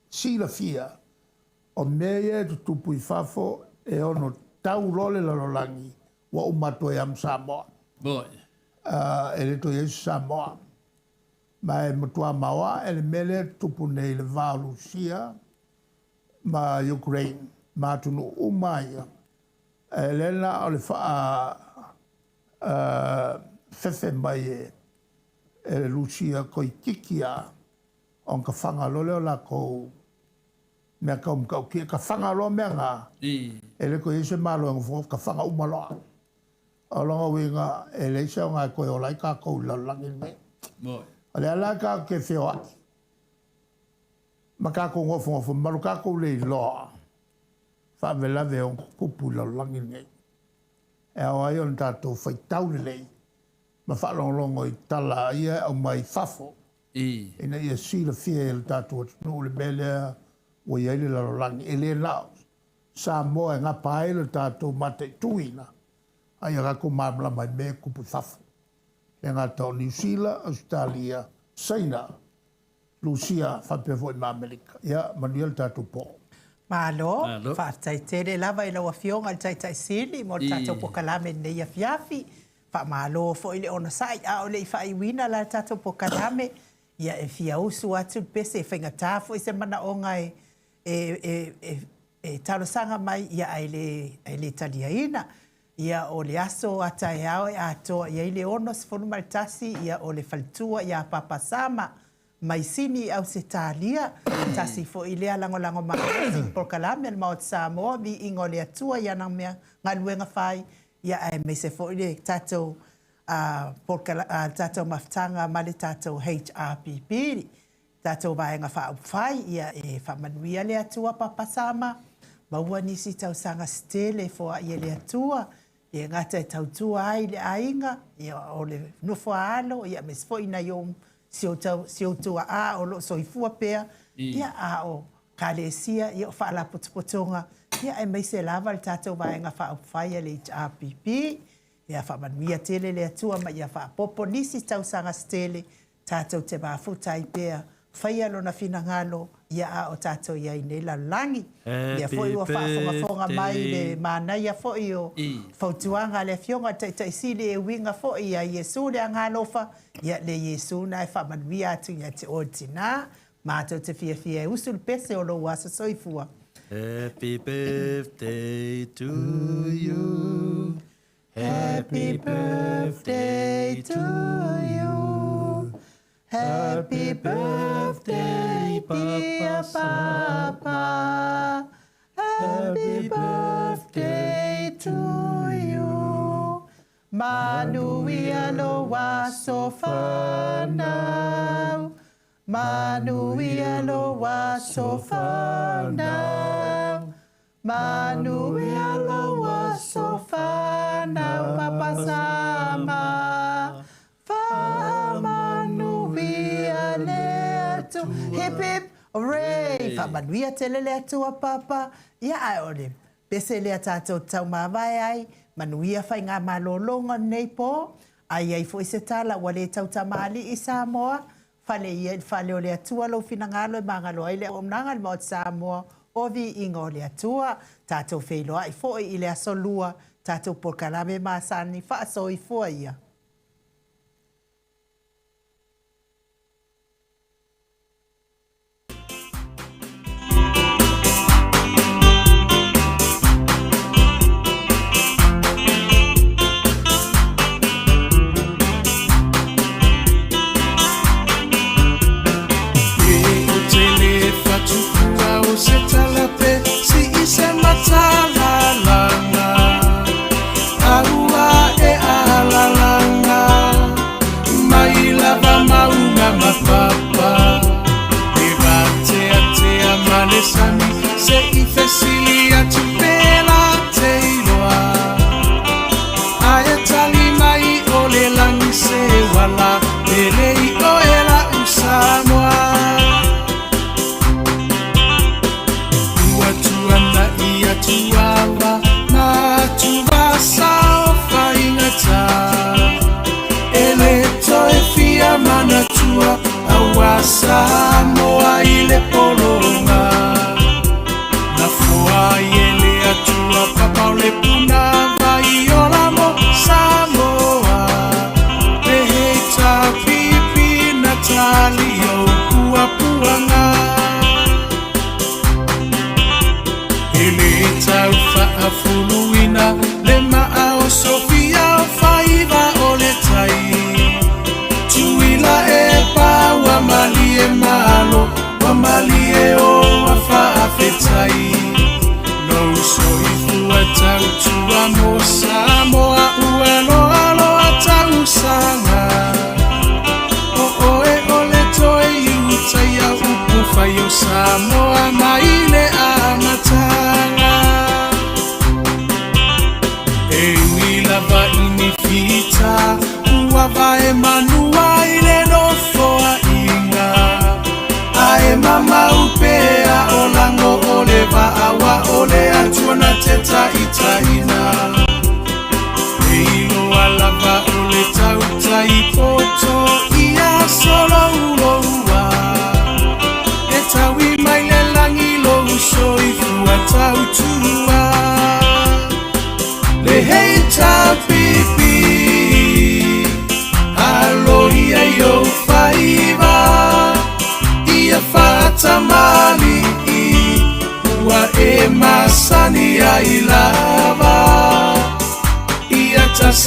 silafia o mea ia e tutupu i fafo e ono tau loa le lalolagi ua uma atu ai lava ma Samoa. E le toe i ai se Samoa. Ma e matua maoae le mea lea e tutupu nei i le va o Lusia ma Ukraine ma atunuu uma ia. E le na o le faa fefe mai e le Lusia toeitiiti lava ona tafaga loa lea o latou mea tau matautia. Tafaga loa mea na, e le toe i ai se Malo e nofonofo, tafaga uma loa. O lona uiga, e leai se aoga e toe ola ai tatou i le lalolagi lenei. O lea la tatou te feoai ma tatou nofonofo ma lo tatou le iloa faalavelave e ono tutupu i le lalolagi lenei. E ao ai ona tatou faitau lelei ma faalogologo i tala ia e aumai fafo ina ia silafia e le tatou atunuu le mea lea ua i ai le lalolagi. E le na o Samoa e gapa ai le tatou mataituina, a ia tatou malamalama i mea e tutupu i fafo. E le gata o Niu Sila, Ausetalia, Saina, Lusia faapea foi ma Amerika. Ia manuia le tatou po. Malo, faafetai tele lava i lau Afioga i le Taitai Sili mo le tatou polokalame i lenei afiafi. Faamalo foi le onosai, a o le i faaiuina la le tatou polokalame, ia e fia usu atu le pese, e faigata foi se manaoga e e e e talosaga mai ia ae le ae le taliaina. Ia o le aso a taeao e atoa i ai le 61 ia o le faletua ia Papa Sama mai Sini i Ausetalia. Tasi foi lea lagolago malosi i le polokalame a le Maota Samoa, viiga o le Atua i ana mea galuega fai, ia aemaise foi le tatou le tatou mafutaga ma le tatou HRPP. Tatou Vaega Faaupufai, ia e faamanuia le Atua Papa Sama, maua nisi tausaga se tele e foai e le Atua, e gata e tautua ai i le aiga, ia o le nofo a alo, ia aemaise foi nai ou si ou tau si ou tuaa o lo o soifua pea, ia a o Kalesia, ia o Faalapotopotoga, ia aemaise lava le tatou Vaega Faaupufai a le HRPP. Ia faamanuia tele le Atua ma ia faaopoopo nisi tausaga se tele Tatou te mafuta ai pea, faia Lona finagalo, ia a o tatou i ai nei lalolagi. Lea foi ua faafogafoga mai i le manaia foi o fautuaga a le Afioga i le Taitai Sili e uiga foi ia Iesu le Agaalofa, ia le Iesu na e faamanuia atu ia te oe le tina. Matou te fiafia e usu le pese o lou aso soifua. Happy birthday to you. Happy birthday to you. Happy birthday dear Papa. Happy birthday to you. Manuia lou aso fanau. Manuia lou aso fanau. Manuia lou aso fanau Papa Sama. Faamanuia le Atua. Hip hip hooray! Faamanuia tele le Atua Papa. Ia ae o le pese lea tatou te taumavae ai, manuia faigamalologa lenei po. A i ai foi se tala ua le tautamalii Samoa, Fale ia i le fale o le Atua lou finagalo e magalo ai le auaunaga a le Maota Samoa o Viiga o le Atua. Tatou feiloai foi i le aso Lua, tatou polokalame masani faasoifua ia.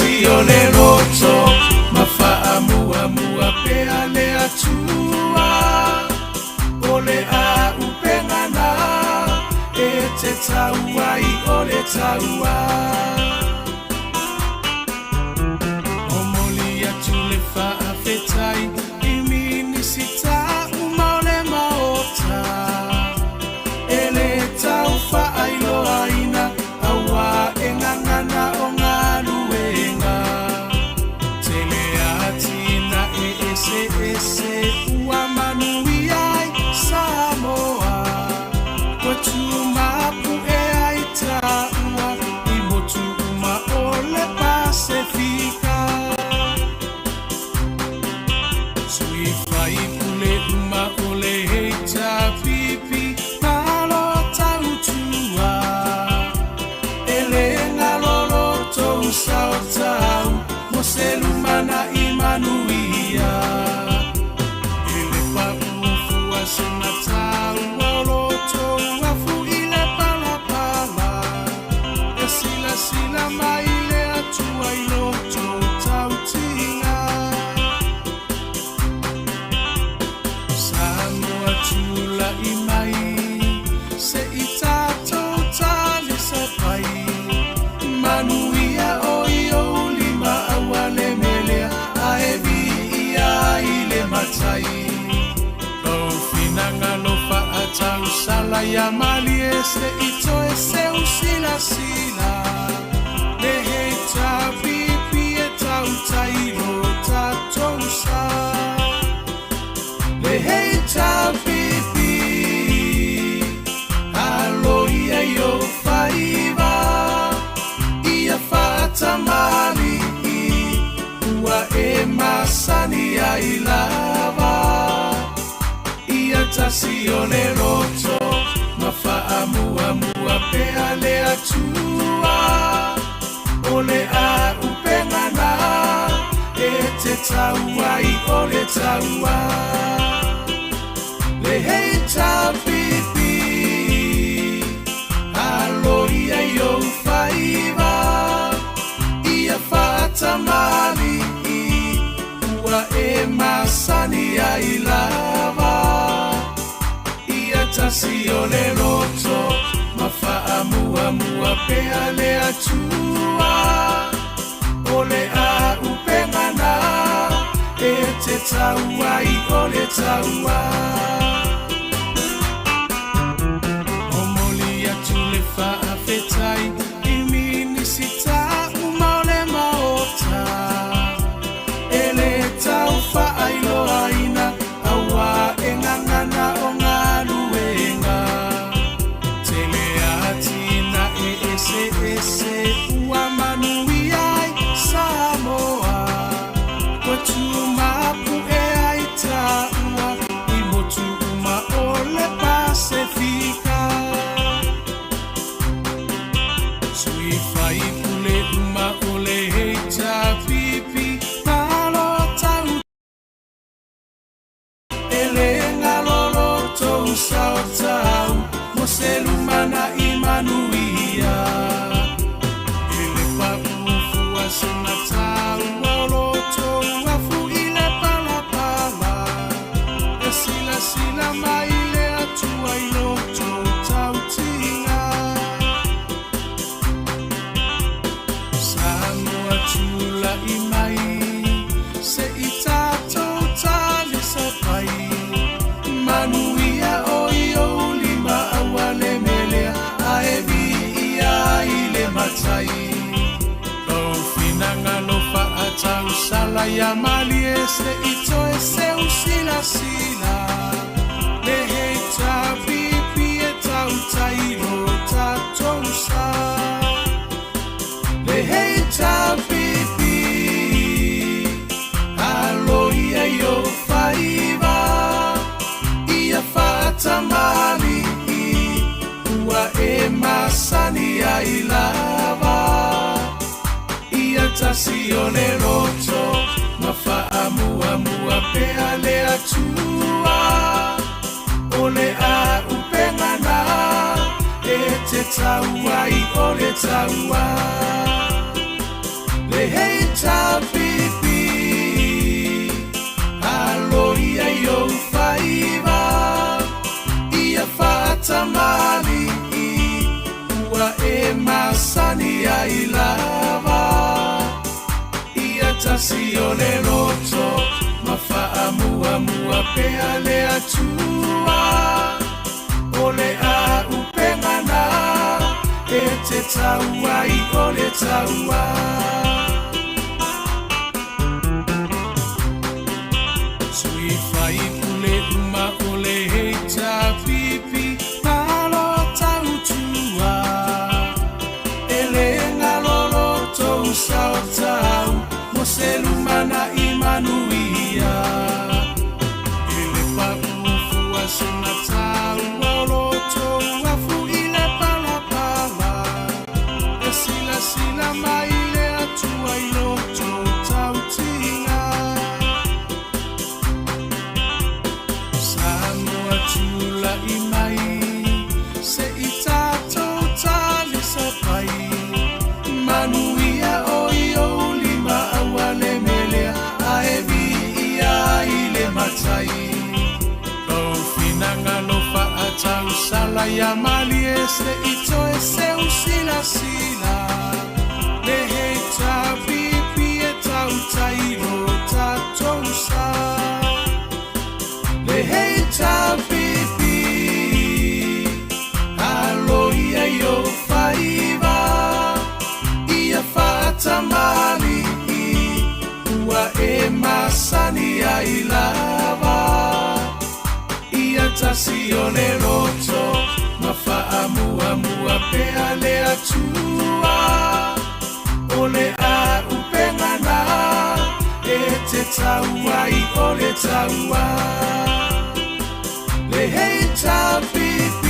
tasi o le loto ma faamuamua pea le Atua. O le auupega na e te tau ai o le taua. Momoli atu le faafetai i Minisita uma o le Maota e le tau faailoaina auā e gagana o galuega. Tele atinae eseese ua manuia ai Samoa, ua tumapu'e ai taua i motu uma o le Pasefika. Sui faipule uma o le HRPP, malo tautua, e le galo lo tou sao tau mo se lumana'i manuia. E le paʻu fua se mataua o lo tou afu i le palapala, e silasila mai le Atua i lo tou tautiga. Samoa tula'i mai se i tatou talisapai, manuia o i ou lima aua le melea ae viia ai le Matai. Lou finagalo faatausala ia malie se i toe seu silasila le HRPP e tautai lo tatou sa. Le HRPP, alo ia i ou faiva, ia faatamali'i ua e masani ai lava. Ia tasi o le loto ma faamuamua pea le Atua. O le auupega na e te tau ai o le taua. Le HRPP, alo ia i ou faiva, ia faatamali'i ua e masani ai lava. Ia tasi o le loto ma faamuamua pea le Atua. O le auupega na e te tau ai o le taua. Momoli atu le faafetai i Minisita uma o le Maota e le tau faailoaina auā e gagana o galuega. Tele atinae eseese ua manuia ai Samoa, ua tumapu'e ai taua i motu uma o le Pasefika. Sui faipule uma o le HRPP, malo tau e le galo lo tou sao tau mo se lumana'i manuia. E le paʻu fua se mataua o lo tou afu i le palapala, e silasila mai le Atua i lo tou tautiga. Samoa tula'i mai se i tatou talisapai, manuia o i ou lima aua le melea ae viia ai le Matai. Lou finagalo faatausala ia malie se i toe seu silasila le HRPP e tautai lo tatou sa. Le HRPP, alo ia i ou faiva, ia faatamali'i ua e masani ai lava. Ia tasi o le loto ma faamuamua pea le Atua. O le auupega na e te tau ai o le taua. Le tasi o le loto ma faamuamua pea le Atua. O le auupega na e te tau ai o le taua. Sui faipule uma o le HRPP malo tautua. E le galo lo tou sao tau mo se lumanai manuia. E le pauu fua sina taua o lo tou afu i le palapala. E silasila mai le Atua i lo tou tautiga. Samoa tula'i mai se i tatou talisapai. Manuia o i ou lima aua le melea ae viia ai le Matai. Lou finagalo faatausala ia malie se i toe seu silasila. Le HRPP e tautai lo tatou sa. Le HRPP alo ia i ou faiva ia faatamali'i ua e masani ai lava. Ia tasi o le loto ma faamuamua pea le Atua. O le auupega na e te tau ai o le taua. Le HRPP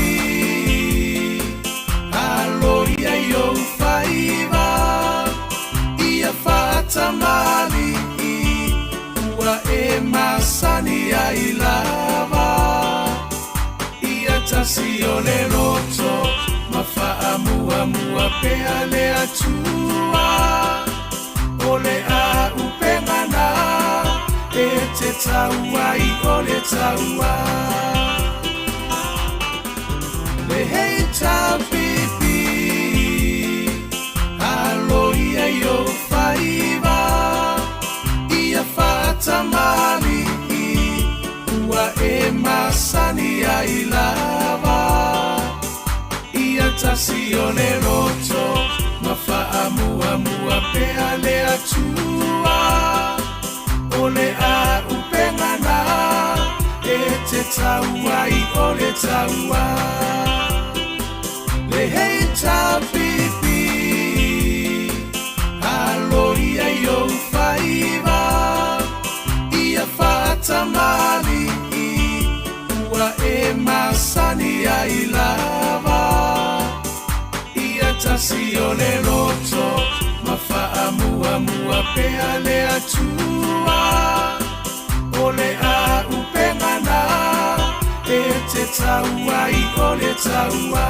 alo ia i ou faiva ia faatamali'i ua e masani ai lava. Ia tasi o le loto ma faamuamua pea le Atua. O le auupega na e te tau ai o le taua. Le HRPP alo ia i ou faiva ia faatamali'i ua e masani ai lava. Ia tasi o le loto ma faamuamua pea le Atua. O le auupega na e te tau ai o le taua. Le HRPP alo ia i ou faiva ia faatamali'i ua e masani ai lava. Ia tasi o le loto ma faamuamua pea le Atua. O le auupega na e te tau ai o le taua.